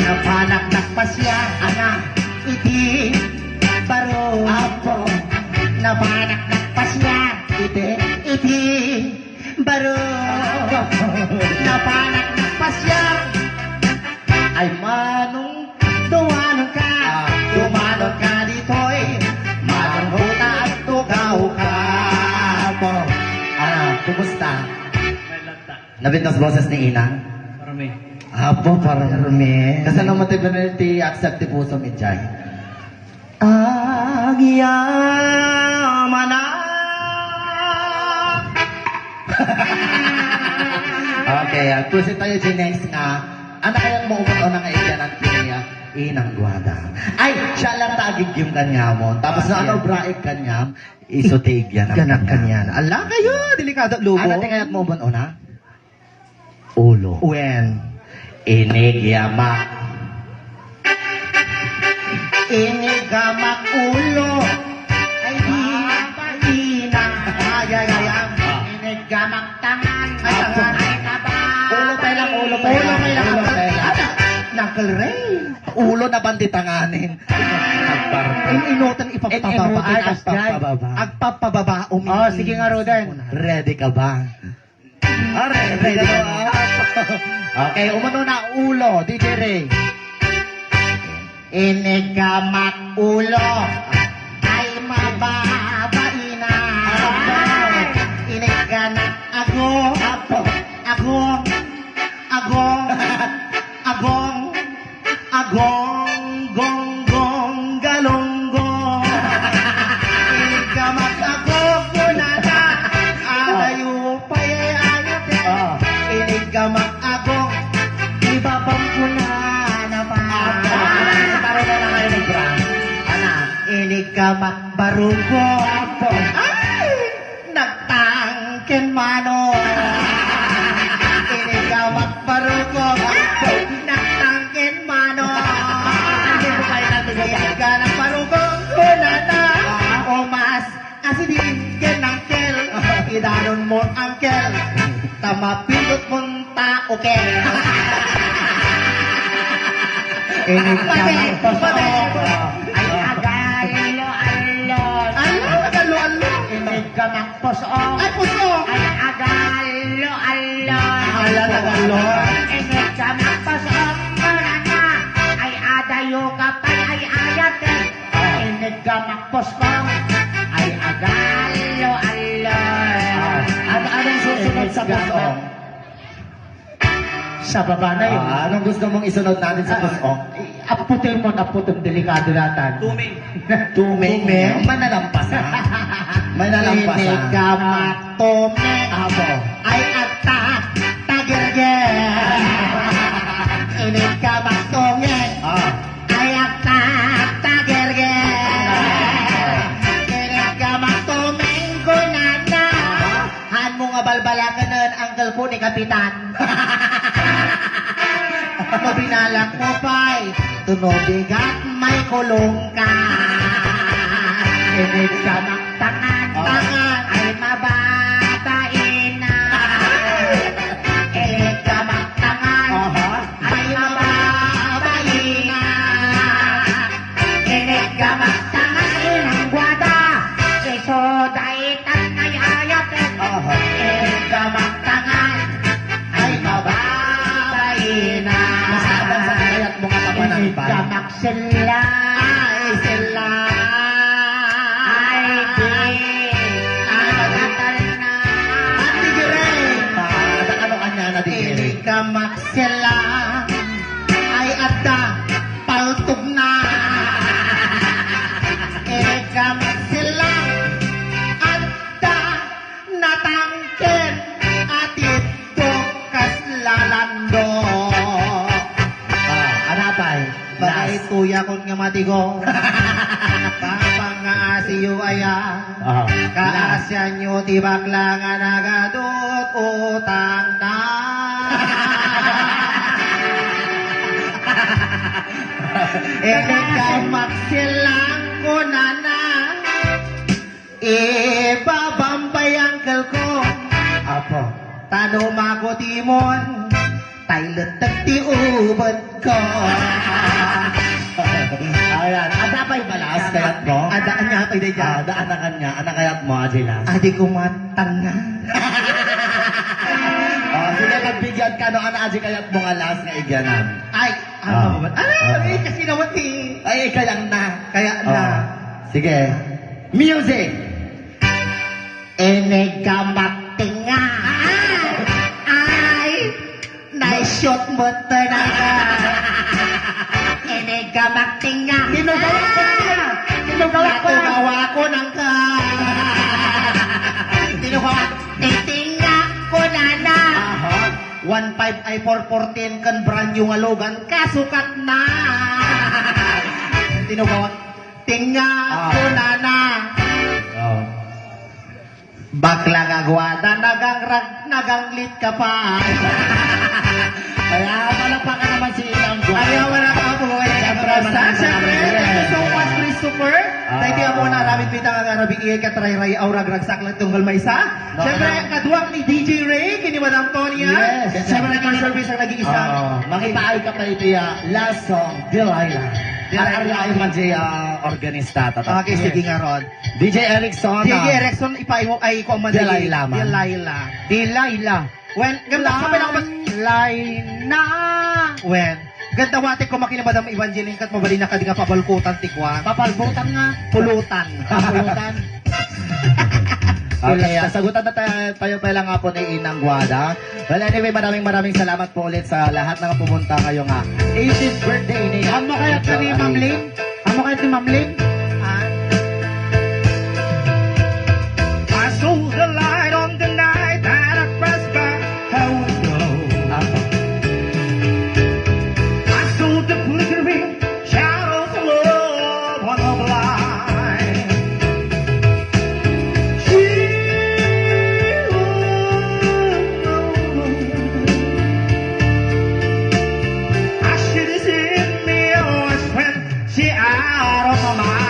Napanak pa siya, anak, iti, baro. Apo. Napanak pa siya, iti, baro. Napanak pa siya. Ay manong Dumanon ka, dumanon ka dito'y manong huta at tugaw ka. Apo. Ano, kumusta? Nabintas boses ni Ina? Marami. Apo, parami. Kasi naman tayo na ti accept ti puso mi Jai. Agyaman na. Okay, proceed tayo Jai next nga. Ano kayang maumano ng kaiganan kaya Inang Guada? Ay, siya lang tagig yung kanyamon. Tapos na ano, braik kanyam, isotig yan. Ganak kanyan. Ala kayo, delikado lubo. Ano tingayat mo ba una? Ulo. When? Inigyamak. Inigamak ulo. Ay di ina. Ay. Inigamak tangan. Ay tangan. Ay taba. Ulo tayo lang, ulo tayo lang. Ulo may lang. Ulo tayo lang. Knuckle ray. Ulo na banditanganin. Inutan ipapababa. Agpapababa. Oh, sige nga Rodan. Ready ka ba? Ready ka ba? Okay, umano na ulo, DJ Ray. Inigamak ulo. Ay mababaina. Iniganak agong. Gong, galonggong. Inigamak agong kunana. Ayaw pa'y ayot. Inigamak agong. Ibabang kunana pa. Taro na lang kayo nag-brand. Inigamak barugo. Ay! Nagtangkin mano. Inigamak barugo. Nagtangkin mano. Hindi po kayo nagigayag ka ng barugo. Kunana. O mas asidin angkel. Idanon mo angkel. Tamapindot mong taokel. Inigamak barugo. Ay agalo alon. Agalo alon. Inigamak posong. Ay posong. Ay agalo alon. Agalo. Inigamak posong. Kunana. Ay adayo kapay ay ayate. Inigamak posong. Ay agalo alon. Anong susunod sa pusong? Sa baba na yun. Anong gusto mong isunod natin sa pusong? Aputin mo, delikado natin. Tuming. Manalampasan. Manalampasan. Inigamak tuming. Apo. Ay agta, tagerger. Inigamak tuming. Ay agta, tagerger. Inigamak tuming kunana. Han mo nga balbalakan nun, angkel po ni Kapitan. Mabinalak mo pa'y tunobigat may kulong ka. Inigamak tangan ay mabatain na. Inigamak tangan ay mabatain na. Inigamak tangan ng gwada. Isodaitan ay ayatin. Inigamak tangan ay mabatain na. Inigamak sila. Ay di. Agatal na. Ano kanya na din? Inigamak sila. Ay adda. Paltog na. Inigamak sila. Adda. Natangkin. At ito kaslalando. Anapay. Bagay tuya kon nga matigo. Kapang nga asiyo aya. Kaasyan nyo ti bakla nga nagadot utang na. Inigamak silang kunana. Ibabambay angkel ko. Apo. Tanom ako timon. Tailet ti ubod ko. Ayan, ada pa'y balas kayat mo? Adaan niya pa'y day dyan. Ada anakan niya, anak kayat mo, Ajilas. Adi ko matang na. Sige, magbigyan ka no, ana Aji kayat mo nga last nga igyanan. Ay, Kasi naman Ay, kaya na. Kaya na. Sige. Music! Enegamatinga. Ay, na-shoot mo to na ka. Enegamatinga. Tinugawa ko na. Natugawa ko ng ka. Tinugawa. Titinga ko na na. 1.5 ay 414 kan brand yung alogan. Kasukat na. Tinugawat. Tinga ko na na. Bakla gagwada, naganglit ka pa. Kaya malakpakan naman si Inang Guada. Kaya wala ka po. Siyempre, thank you so much, Christopher. Thank you po na ramit bitang ang arabi iya katray-ray aura gragsak lang tunggal may isa. Siyempre, kaduwag ni DJ Ray, kini Madam Tonya. Yes. Siyempre, nag-service ang nag-iisa. Makipaay ka pa ito last song, Delilah. Ari-ari man siya organista. Okay, sige nga Rod. DJ Erickson. DJ Erickson, ipaimo ay ko man Delilah man. Delilah. When, ganda ka ba lang Laina. When, ganda wate ko makina Madam Evangeline kat mabali na ka di ka pabalkutan tikwa. Papalbutan nga. Pulutan. Pulutan. Okay, sagutan na tayo pa lang nga po ni Inang Guada. Well, anyway, maraming salamat po ulit sa lahat na pumunta ngayong 80th birthday ni Amo kaya ito ni Ma'am Lynn? Amo kaya ito ni Ma'am Lynn? I saw the light on the night that I passed by her window. I saw the flickering shadows of love on the blind. I should have seen me always when she out of my mind.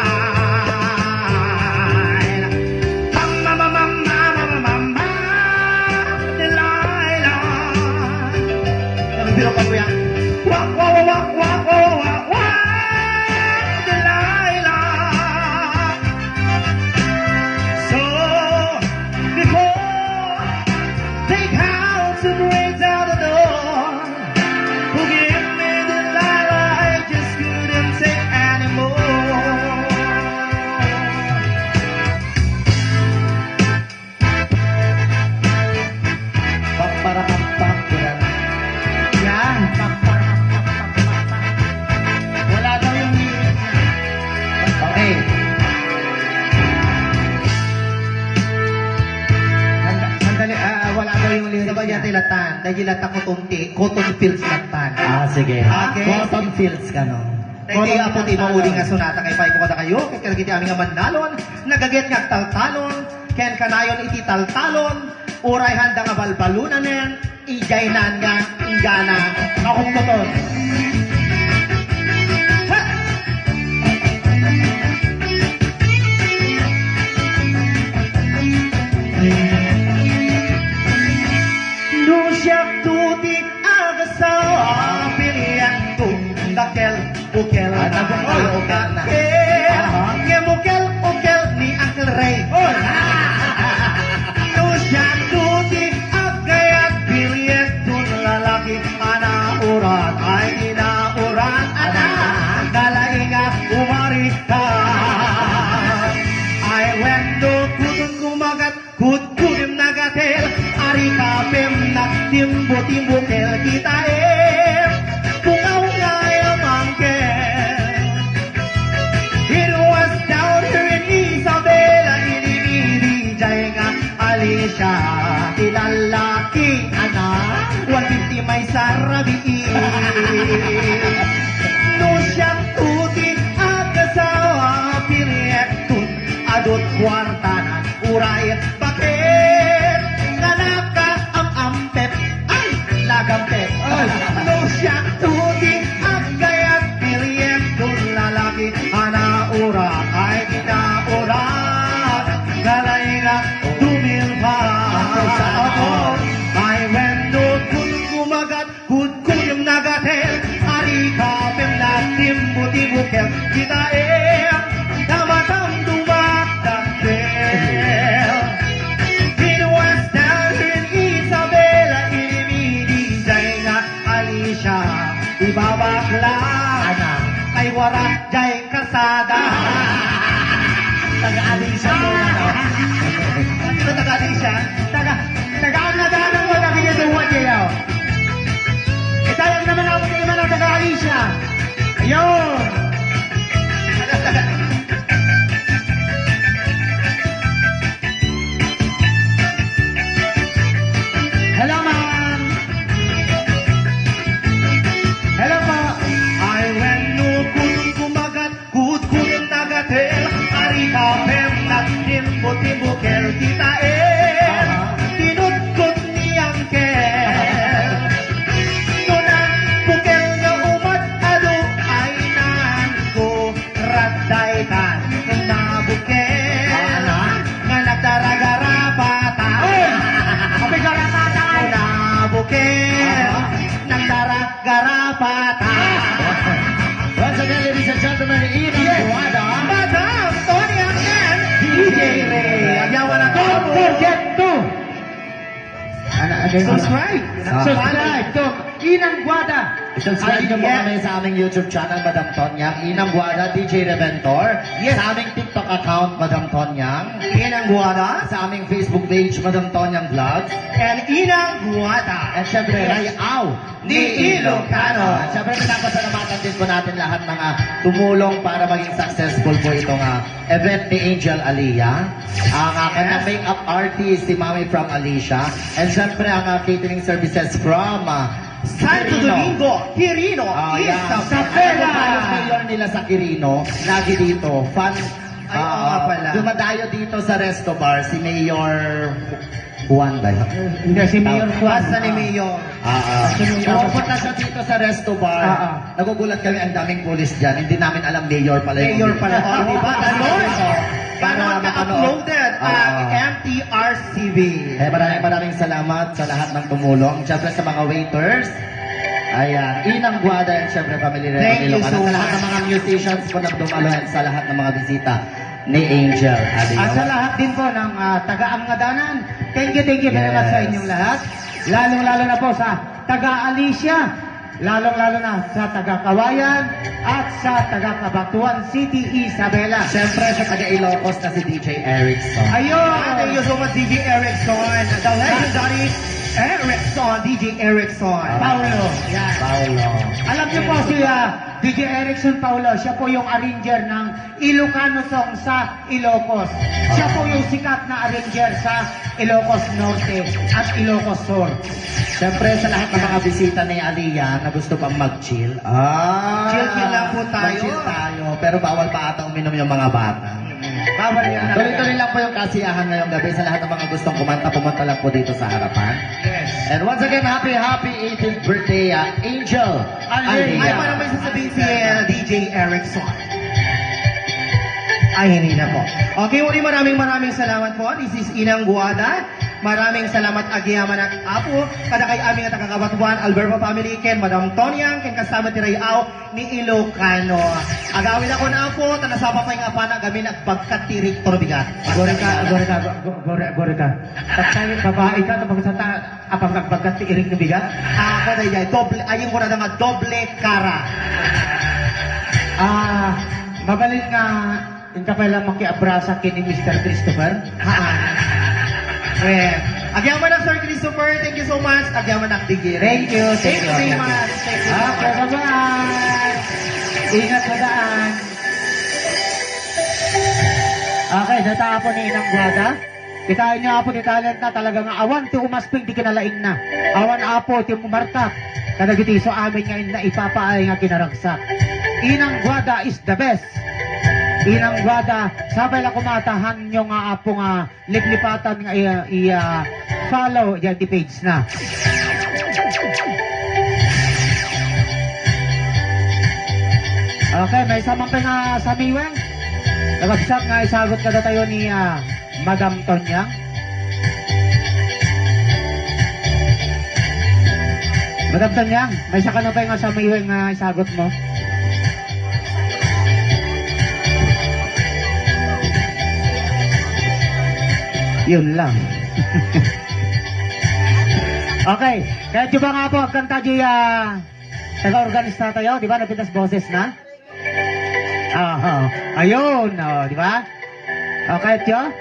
Pero pa kuya. Wah, wah, wah, wah, wah, wah, wah, Delilah. So, before they count the brains out the door, forgive me, Delilah, I just couldn't take anymore. Pamparapampam. Yan. Wala daw yung lyrics na. Okay. Sandali, wala daw yung lyrics. Sabay yan tilatan. Dahil tilata cotton fields latan. Sige. Okay. Cotton fields ka no. Dahil tiya po ti mauli nga sunata kay Pai ko kada kayo. Kaya karagiti aming nga mandalon. Nagaget nga taltalon. Ken kanayon iti taltalon. Uray handa nga balbalunan yan. Ijaynan nga ingana. Akong toton. Nusyak tuti agasawa pilihan tu dakel ukel ukel na. Ngemukel ukel ni Uncle Ray. Nusyak tuti agayat pilihan tu lalaki anauran ay inauran anak dalaingat umarita. Ay wendo kutun kumagat kudim nagatel ari kapem nak timbo kel kita pungaw nga yamangkel. It was down here in Isabela inibidijay nga Alicia ilalaki anak 150 may sarabiin. No siyang tuti at kasawa pirektun adot kwartanan uray bakit kanaka am ampep ay lagampep Subscribe! Subscribe to Inang Guada! Subscribe nyo po kami sa aming YouTube channel, Madam Tonyang, Inang Guada, DJ Reventor. Sa aming TikTok account, Madam Tonyang. Inang Guada. Sa aming Facebook page, Madam Tonyang Vlogs. And Inang Guada. At syempre, Rayaw ni Ilocano. At syempre, pinapasalamatan din po natin lahat ng tumulong para maging successful po itong event ni Angel Aliyah. Ang kanyang makeup artist, si Mami from Alicia. And syempre, ang catering services from Santo Domingo, Quirino, Isabela. Ang mayor nila sa Quirino, lagi dito, fan. Dumadayo dito sa Resto Bar, si Mayor Juan ba? Hindi, si Mayor Juan. Basta ni Mayor. Pumunta siya dito sa Resto Bar. Nagugulat kami, ang daming pulis dyan. Hindi namin alam Mayor pala yun. Mayor pala. Diba? Ganon ka-uploaded ang MTRCB. Maraming salamat sa lahat ng tumulong. Siyempre sa mga waiters. Ayan, Inang Guada, and siyempre Family Thank you so Sa lahat ng mga musicians po na dumalo at sa lahat ng mga bisita ni Angel Aliyah. At sa lahat din po ng taga-Amngadanan, thank you very much sa inyong lahat. Lalong-lalo na po sa taga-Alicia, lalong-lalo na sa taga-Kawayan at sa taga-Cabatuan City, Isabela. Siyempre sa taga-Ilocos na si DJ Erickson. Ayun! Thank you so much, DJ Erickson. The legendary Erickson, DJ Erickson. Paulo. Yan. Paulo. Alam niyo po si DJ Erickson Paulo, siya po yung arranger ng Ilocano song sa Ilocos. Siya po yung sikat na arranger sa Ilocos Norte at Ilocos Sur. Siyempre sa lahat ng mga bisita ni Aliyah na gusto pang mag-chill. Chill lang po tayo. Mag-chill tayo. Pero bawal pa ata uminom yung mga bata. Bawal yan. Tuloy-tuloy lang po yung kasiyahan ngayong gabi. Sa lahat ng mga gustong kumanta, pumunta lang po dito sa harapan. Yes. And once again, happy 18th birthday, Angel Aliyah. Ay, parang may sasabihin si DJ Erickson. Ay, hindi na po. Okay, uli maraming salamat po. This is Inang Guada. Maraming salamat agyaman at apo. Kada kay aming at kakabatuan, Alberto family, ken Madam Tonyang, ken kasama ti Rayaw ni Ilocano. Agawin ako na po, tanasapa pa yung apana, gamin at pagkatirik torbigat. Agore ka. Tapos babae ka, tapos sa apang pagkatirik na bigat. Ako na yan, ayun ko na nga, doble kara. Mabalik nga, yung ka pala makiabrasa kini Mr. Christopher. Agyaman ng Sir Christopher, thank you so much. Agyaman ng DJ. Thank you very much. Okay, bye-bye. Ingat sa daan. Okay, natapon ni Inang Guada. Kitahin niyo apo ni talent na talagang awan ti umasping di kinalaing na. Awan apo ti umartak. Kadagiti so amin ngayon na ipapaay nga kinaragsak. Inang Guada is the best. Inang Guada, sabay lang kumatahan nyo nga apo nga liplipatan nga follow dyan di page na. Okay, may samang nga sa miweng. Nagabsat nga isagot ka na tayo ni Madam Tonyang. Madam Tonyang, may saka na ba nga sa miweng nga isagot mo? Yun lang. Okay. Kaya di ba nga po, kanta di taga-organista tayo, di ba? Napitas boses na? Ayun, di ba? Okay, tiyo?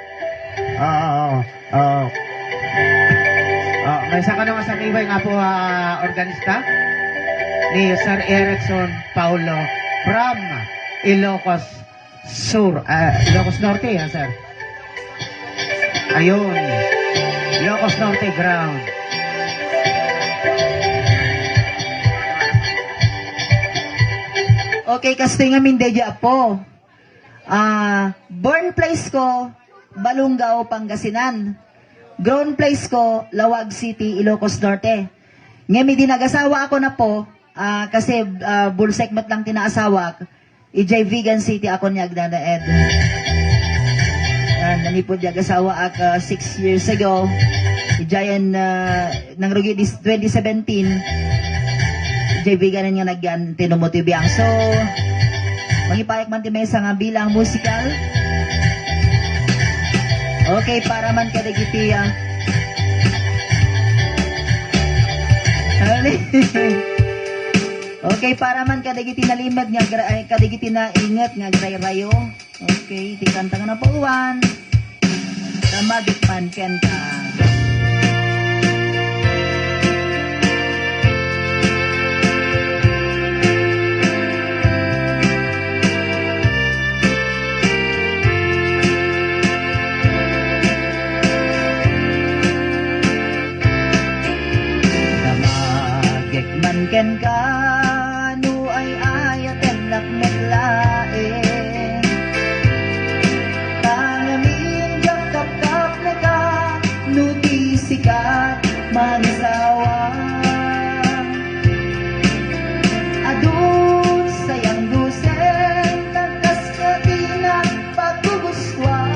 May isa ka naman sa ibay nga po organista ni Sir Erickson Paulo from Ilocos Sur, Ilocos Norte, sir. Ayun. Ilocos Norte ground. Okay, kasi nga mindeja po. Born place ko, Balungaw, Pangasinan. Grown place ko, Lawag City, Ilocos Norte. Ngayon, dinag-asawa ako na po, kasi bulsekmat lang tinaasawa. Ijay Vegan City ako niya agdanaed. Nanipod niya asawa ak 6 years ago. Ijayan nang rugi 2017. Ijay Vegan nga nagyan tinumotibiyang. So, mangipayak man ti mesa nga bilang musikal. Okay, para man kadagiti Okay, para man kadagiti na limad nga kadagiti na ingat nga gray-rayo. Okay, tikanta nga na po uwan. Tamadik man ken ka. Tamadik man ken ka. Manisawa adun sayang dusen kakas katina paggugustuhan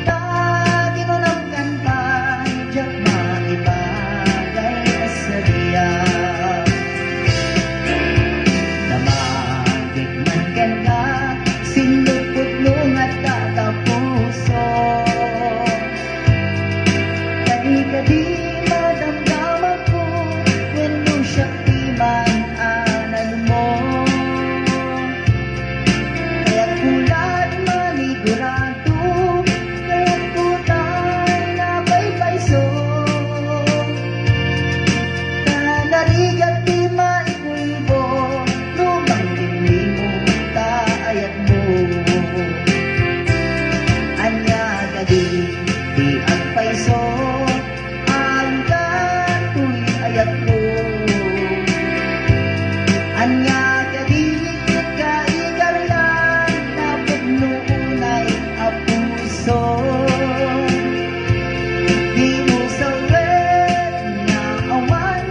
taginunang kantan jak maibagay sa diya namagig man ken ka sindot putlong at katapuso di madamdaman ko when no siya man anan mo kaya kulat manigurado kaya kutay na baybayso nanarigat di maipulbo lumang dingli mo taayat mo anya gadi di ang paiso ayat ko anya kadikit ka igalan na pagnuunay apuso di mo sawet na awan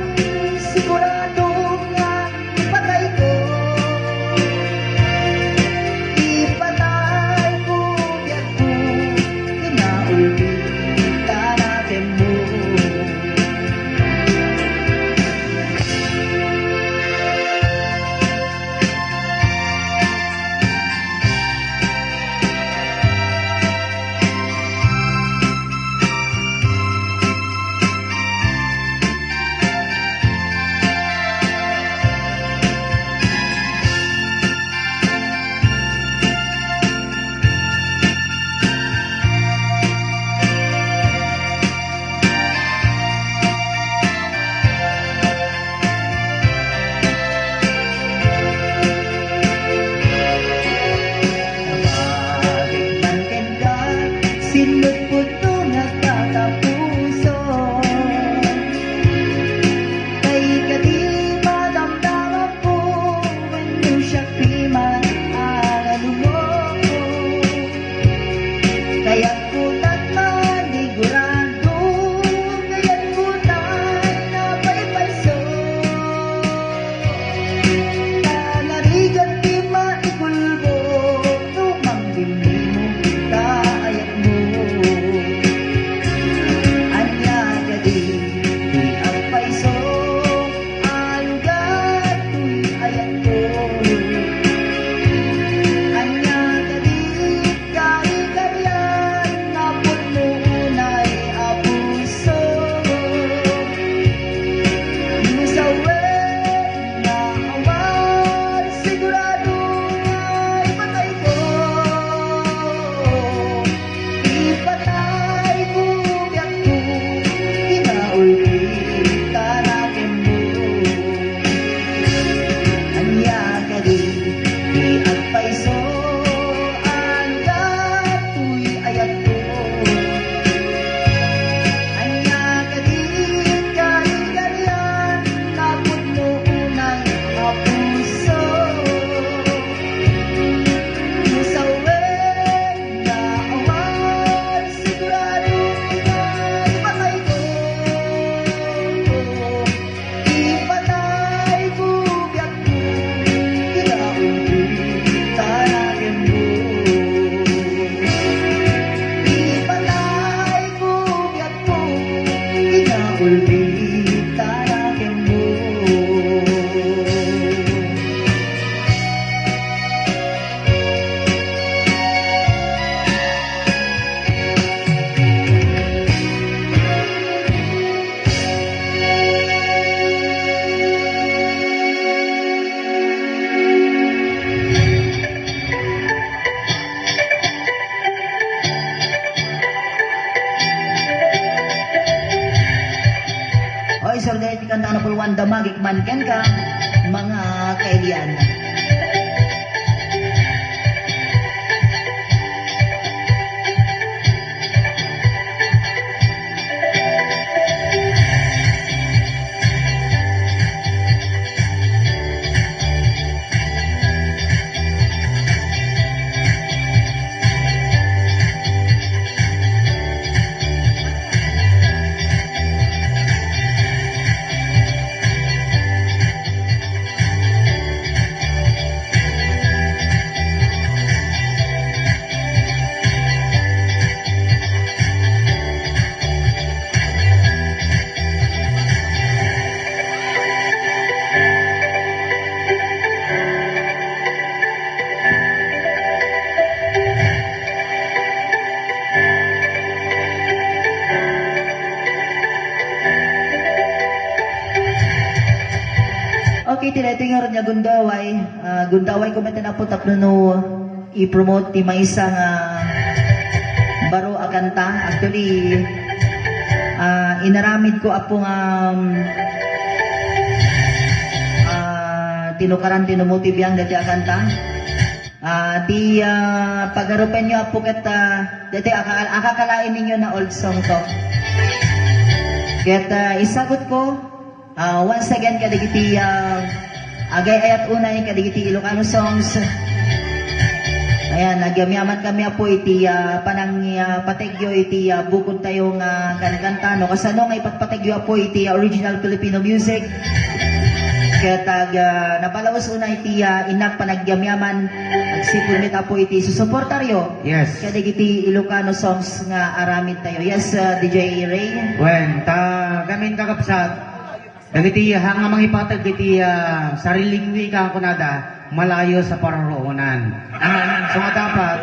sigurado nga ipatay ko ipatay ko biyak ko inaulbi ka na O isor dahil ti kanta na pulwan damagik man ken ka mga kailian. Okay, tinatingar niya gundaway. Gundaway ko man na po tapno no i-promote ti may isang baro a kanta. Actually, inaramid ko apong tinukaran tinumuti biyang dati a kanta. Pagarupen nyo apo kat dati akakalain ninyo na old song to. Kat isagot ko, once again, kadigiti agay ayat unay, kadigiti Ilocano songs. Ayan, nagyamyaman kami po iti panang pategyo iti bukod tayong kankanta. No? Kasano nga ipatpategyo po iti original Filipino music. Kaya napalawas unay iti inak panagyamyaman. Agsipunit po iti susuportaryo. Yes. Kadigiti Ilocano songs nga aramid tayo. Yes, DJ Ray. When, gamin kakapsat, dagiti hanga mangipatag iti sariling wika kunada malayo sa paroroonan. So nga dapat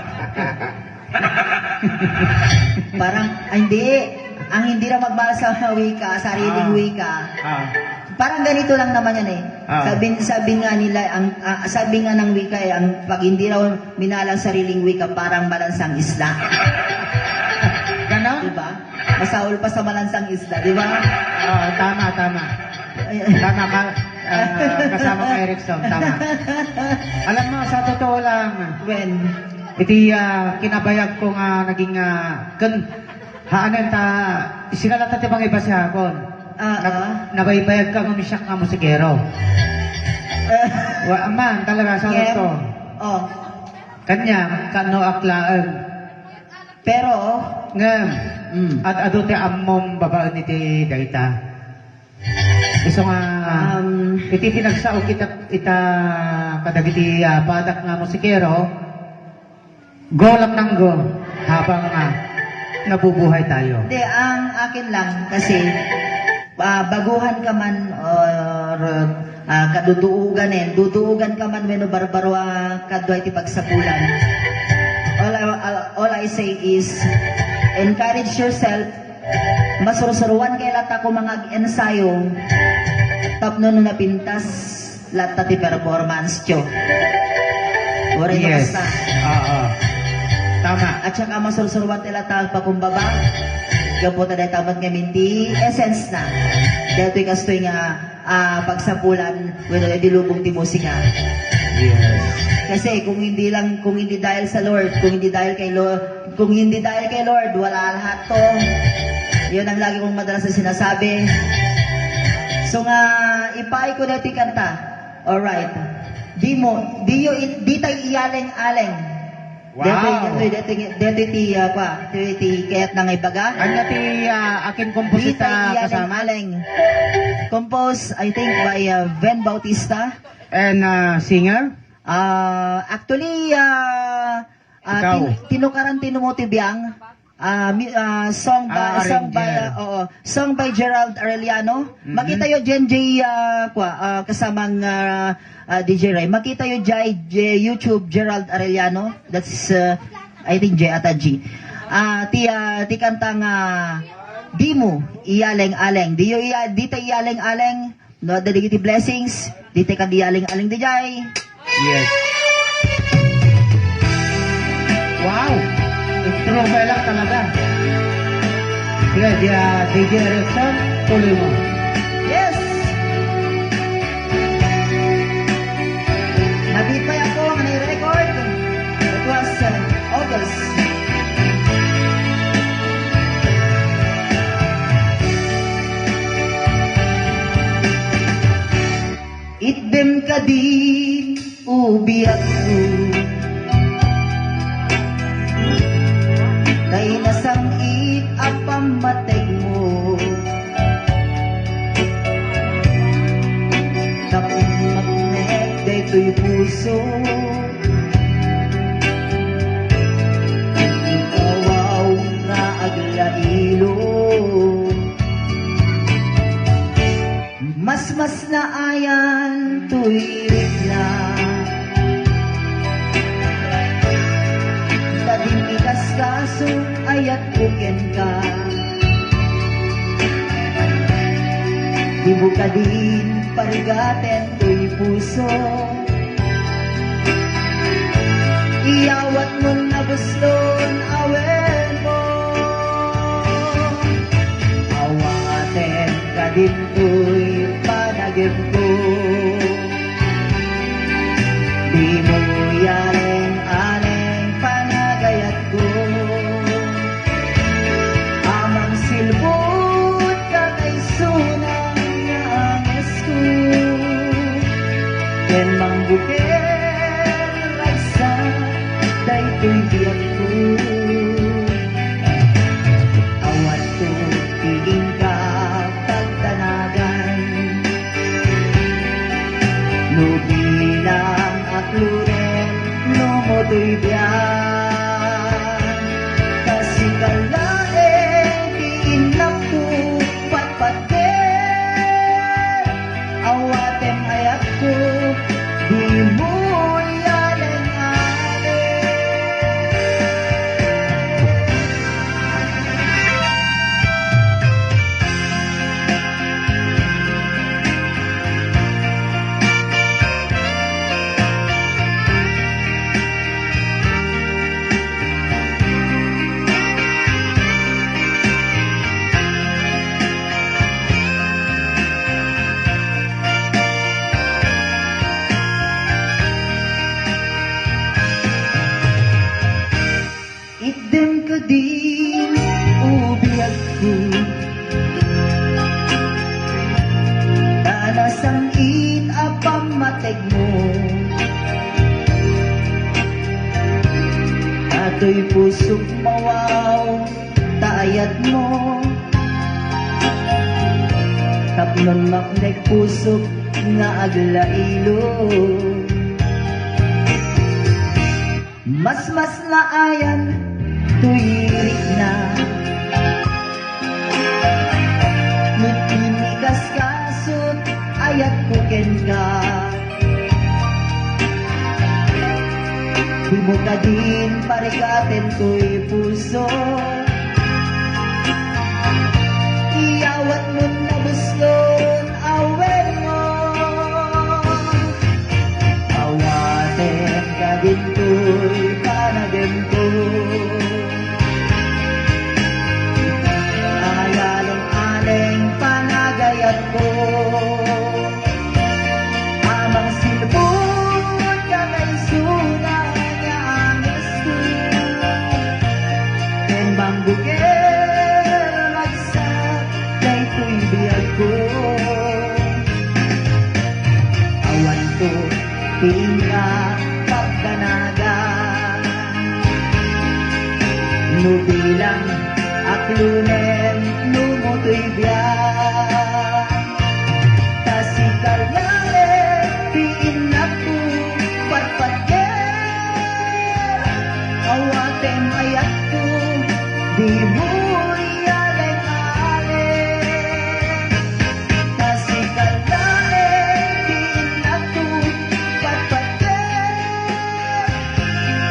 parang hindi ang hindi na magmahal sa wika, sariling wika. Parang ganito lang naman yan eh. Sabi nga nila sabi nga ng wika ang pag hindi raw minalang sariling wika parang malansang isla. Ganon? Diba? Masaul pa sa malansang isla, diba? Tama. Tama ka, kasama ka Erickson, tama. Alam mo, sa totoo lang, iti kinabayag ko nga naging, haanan isinalata ti bang iba siya akon. Nabaybayag ka ngumisyak nga musikero. Man, talaga, sa to. Kanya, kano aklaan. Pero, at adote ammom babaan iti dayta. Iso nga, iti pinagsao kita kadagiti padak nga musikero, go lang nang go, habang nabubuhay tayo. Hindi, ang akin lang, kasi, baguhan ka man, or duduugan ka man, weno barbaro kadwa iti pagsapulan. All I say is, encourage yourself, masursuruan kay lata ko mga ensayo, tapno no napintas lata ti performance tyo. Oray no basta. Tama. At saka masursuruan ti lata pakumbaba, gaputa na tamat nga minti, essence na. Dahil ito'y kastoy nga pagsapulan, weno dilubong ti musika. Yes. Kasi kung hindi dahil sa Lord, kung hindi dahil kay Lord, wala lahat to. Yun ang lagi kong madalas na sinasabi. So nga, ipaay ko dati kanta. Alright. Di tayo iyaleng-aleng. Wow. Dati ti kayat nang ibaga. Ano ti akin komposita kasama? Iyaleng-aleng. Composed, I think, by Ben Bautista. And singer? Actually, tinukaran tinumutibiyang song by Gerald Arellano. Makita yo Jen kasamang DJ Ray. Makita yo YouTube Gerald Arellano. That's I think J ata G. Ti kantang di mo iyaleng-aleng. Di ta iyaleng-aleng. No, delegate blessings. Di ta kan iyaleng-aleng DJ. Yes. Wow! Trove lang talaga. Sige, DJ Erickson, tuloy mo. ka din ubiyak ko. Kay nasangit ang pamatay mo. Tapos magnek daytoy puso. Ikawaw nga aglailo. Mas na ayan tuwirik na. Kadimikas kaso ayat buken ka. Di mo ka din parigaten tuy puso. Iyawat mo na guslon awen mo. Awaten ka din tuy panagim ko. Di mo yaleng-aleng panagayat ko. Amang silbot ka kay sunang niyangis ko. Ken mangbuker ragsa daytoy biyak ko. Awat ko tiging ka pagtanagan. No bilang akluren no moto'y biyan. Kasi kalaeng diin na po patpaten. Awatem ayat ko di mo idem ka din ubiyak ko. Tanasangin ang pamatay mo. Ato'y pusok mawaw taayat mo. Tapnon maknek pusok nga aglailo. Mas na ayan tuwirik na. Nutimigas kasot ayat buken ka. Di mo ka din parigaten to'y puso. Iyawat mo na buslon awen mo. Awaten ka din to'y panagem ko. Ayaleng-aleng panagayat ko. Amang silbot ka kay sunang niyangis ko. Ken bangbuker magsak daytoy biyag ko. Awan ko tingka pagdanagan. No bilang aklunen no moto'y biyak. Tasikal yale diin na po patpatyer. Awatem ayat ko di mo yaleng-aleng. Tasikal yale diin na po patpatyer.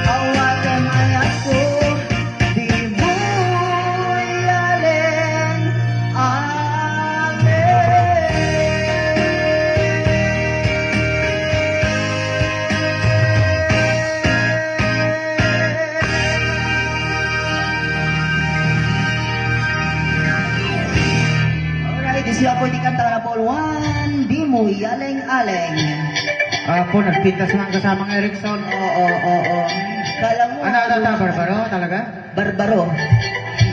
Awatem ayat ko di mo siya po di kanta na Paul 1, di mo yaleng-aleng. Ako, nagpintas lang kasamang Erickson. Oo. Kala mo... Ano, Barbaro talaga? Barbaro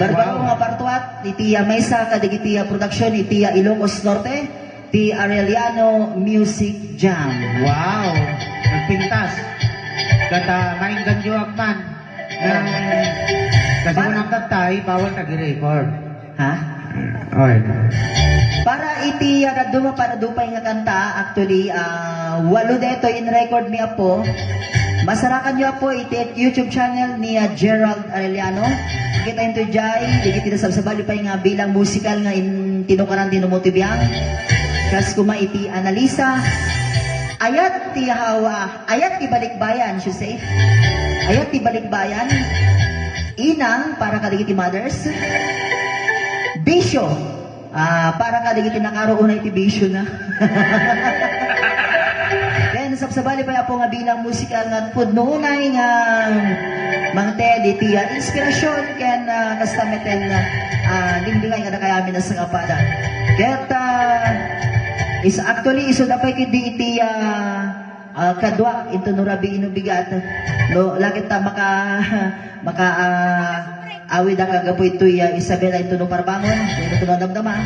Wow. nga partuat, itiya Mesa, kadigitiya production, itiya Ilocos Norte, ti Arellano Music Jam. Wow! Nagpintas. Kata mainggan nyo akman. Nang kasi unang katay, bawal nag-record. Ha? Oy. Para iti raduma para dupay nga kanta, actually, walo deto in record mi apo. Masarakan nyo po iti YouTube channel ni Gerald Arellano. Kita into jay, digit iti sabsabali pa nga bilang musical nga in tinukaran tinumutibiyang. Kas kuma iti analisa. Ayat ti hawa, ayat ti balikbayan, she say. Ayat ti balikbayan. Inang para kadigiti mothers. Bisyo. Para kadigiti nakaroon na iti bisyo na. Then sabsabali pa po nga bilang musikal nga pudnunay nga mangted iti inspirasyon ken kastameten limbingay nga nakayami na sa kapada. Ket is actually iso dapat kidi iti kadwa into nurabi inubigat. No lagit ta maka awid ang kagapo ito Isabela ito no parbangon ito no damdama.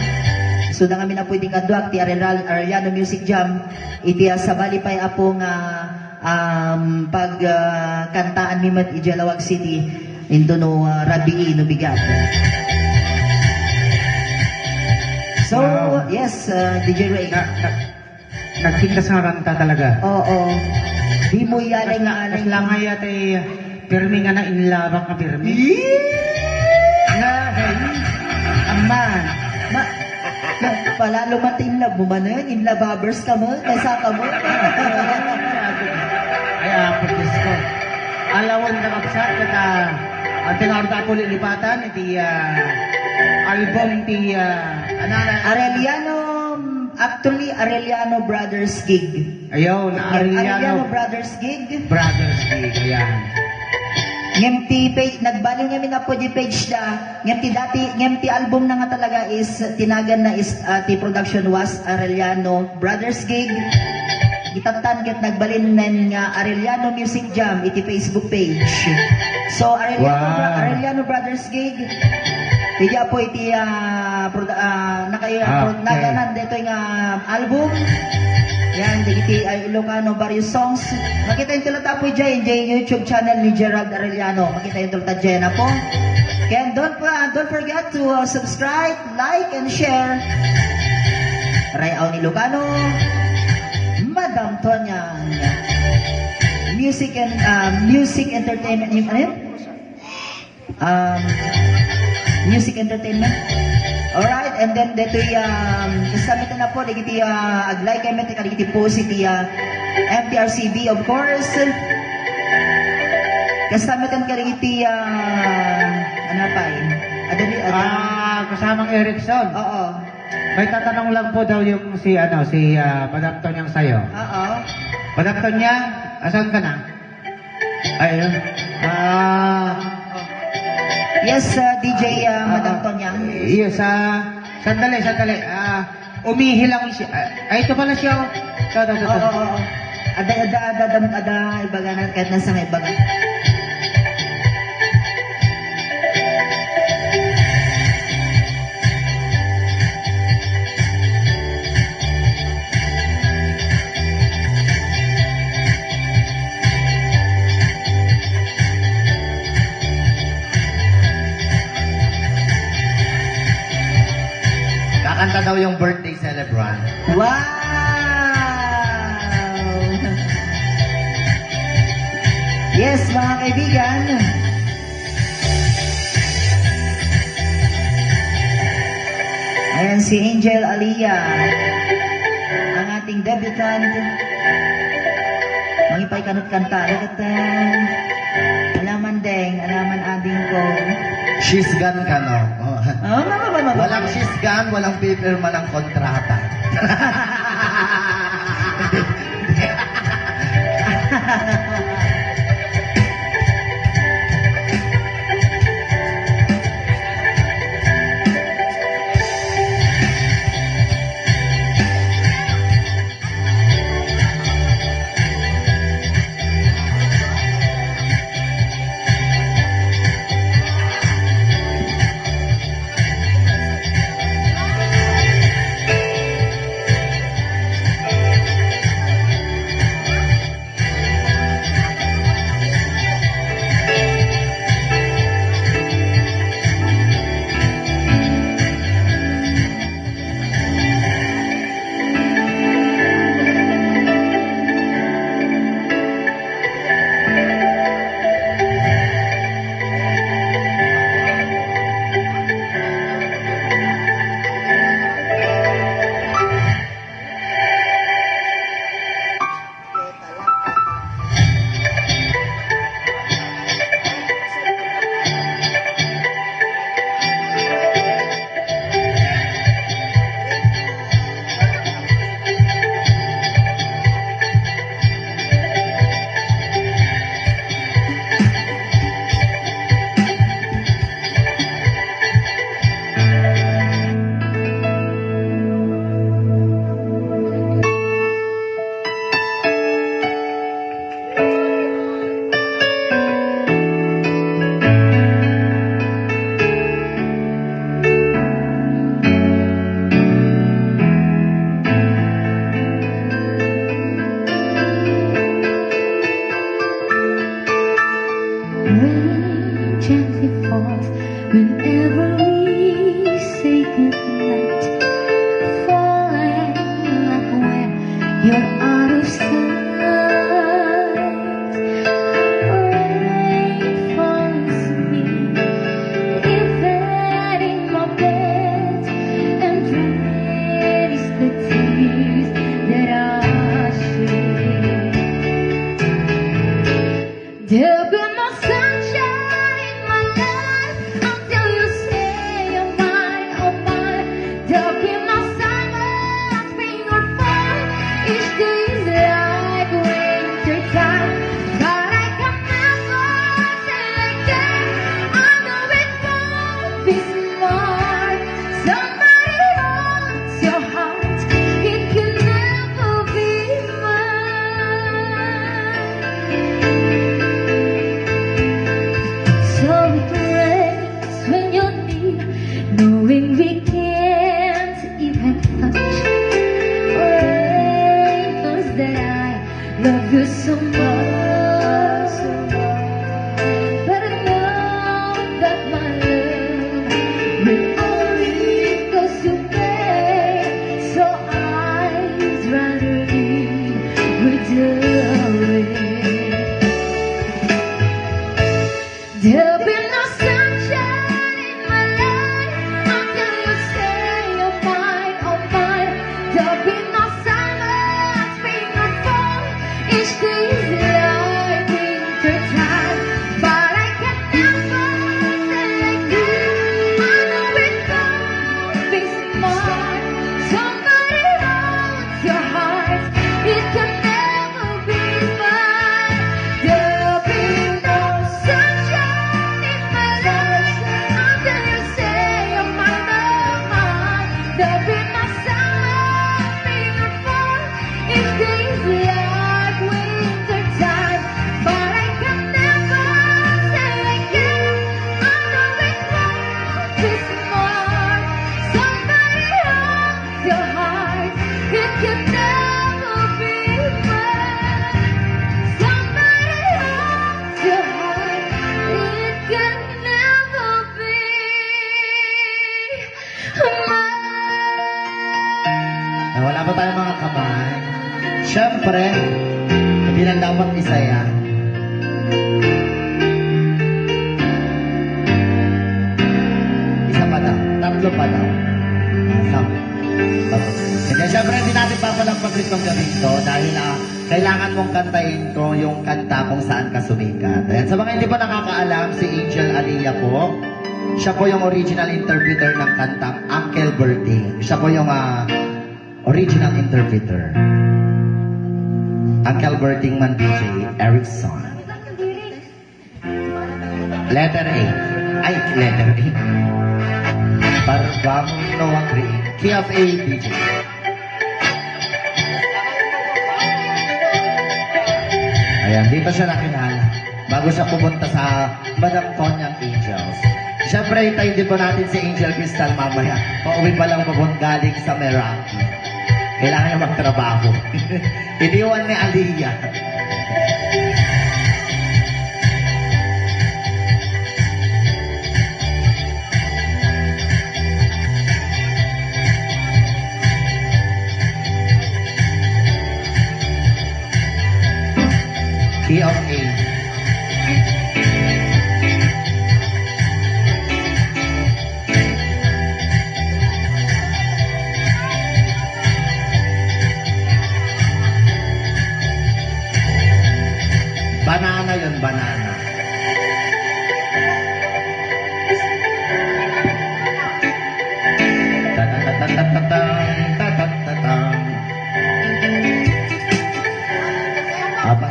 So na kami na pwedeng kadwak ti Arellano Music Jam iti sabali pay apo nga pagkantaan mi mat Ijalawag City into no rabi no bigat. So yes, DJ Ray. Nagpintas nga kanta talaga. Oo. Di mo yalay nga alay. Lang ay ate pirmi nga na inlabak nga pirmi. Nga Ama. Palalo matin love mo man yun. Inlababers ka mo. Kaysa ka mo. Ay apotis ko. Alawan na kapsat kata ang tinarta po lilipatan iti album ti Arellano. Actually, Arellano Brothers Gig. Ayun, Arellano Brothers Gig. Brothers Gig, ayan. Ngemti page, nagbaliw ngamin na po di page na. Ngemti album na nga talaga is, tinagan na is, the production was Arellano Brothers Gig. Itatan ket nagbalin nan nga Arellano Music Jam, iti Facebook page. So, Arellano Brothers Gig. Tiya po iti naganan dito yung album. Yan, digiti Ilocano various songs. Makita yung tulata po dyan YouTube channel ni Gerald Arellano. Makita yung tulata dyan na po. Kaya don't forget to subscribe, like, and share. Rayaw ni Ilocano, Madam Tonyang, music entertainment, ano yun? Music entertainment. Alright, and then dito kasama na po digiti aglay kay met digiti po si MTRCB of course. Kasama tan digiti ano pa kasamang Erickson. Oo. May tatanong lang po daw yung si Madam Tonyang sayo. Oo. Madam Tonyang, asan ka na? Ayun. Yes, DJ Madam Tonyang. Yes, sandali. Umihilang siya. Ay, ito pala siya. Oo. Ada, ibaga na, kahit nasa nga ibaga. Kakanta daw yung birthday celebrant. Wow! Yes, mga kaibigan. Ayan si Angel Alia, ang ating debutant. Mangipay kanot kanta. Alaman ading ko. She's gone ka, no? Walang she's gone, walang pipirma ng kontrata. There'll be no summer, spring or fall. Each day is like winter time, but I can never say again. I know it won't be smart. Somebody holds your heart, it can never be mine. So it rains when you're near, knowing we can't even touch. Rain knows that I love you so much, but I know that my love will only cause you pain. So eyes rather leave with the rain. There'll be no sunshine in my life until you say you're mine, oh mine. There'll be no summer, spring or fall. Each day is like winter time, but I can never say like this. I know it won't be smart. Somebody holds your heart, it can never be mine. There'll be no sunshine in my life until you say you're mine, oh mine. There'll be no summer, spring or fall. Each day is like winter time, but I can never say again. I know it won't be smart. Somebody holds your heart, it can never be mine. Somebody holds your heart, it can never be mine. Wala ba tayong mga kamay? Siyempre, hindi lang dapat isa yan. Isa pa daw. Tatlo pa daw. Kaya siyempre, hindi natin papalagpaglit ng gabi ito dahil kailangan mong kantahin ko yung kanta kung saan ka sumikat. Ayan, sa mga hindi pa nakakaalam, si Angel Aliyah po, siya po yung original interpreter ng kantang Uncle Berting. Siya po yung original interpreter. Uncle Berting man DJ Erickson. Letter A. Ay, letter A. Barbang Noah Green. Key of A, DJ. Ayan, dito siya nakilala. Bago siya pumunta sa Madam Tonyang Angels. Siyempre, hintayin din po natin si Angel Crystal mamaya. Pauwi pa lang galing sa Meraki. Kailangan niya magtrabaho. Iniwan ni Aliyah. Key of A. Banana yun, banana.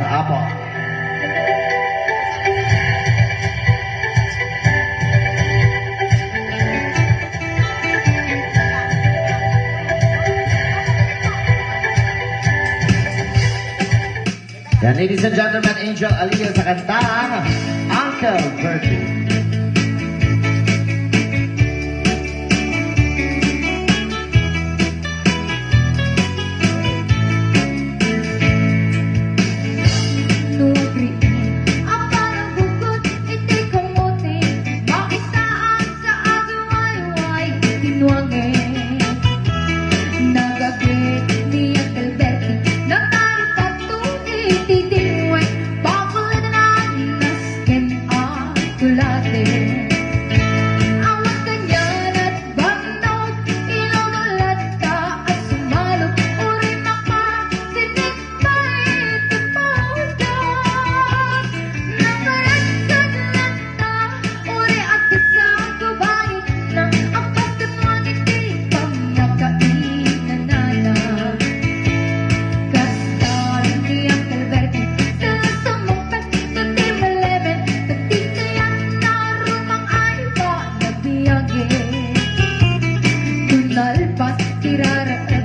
Apo. Yan, ladies and gentlemen, Angel Aliyah sa kantang Uncle Bertie. Tula pas tirara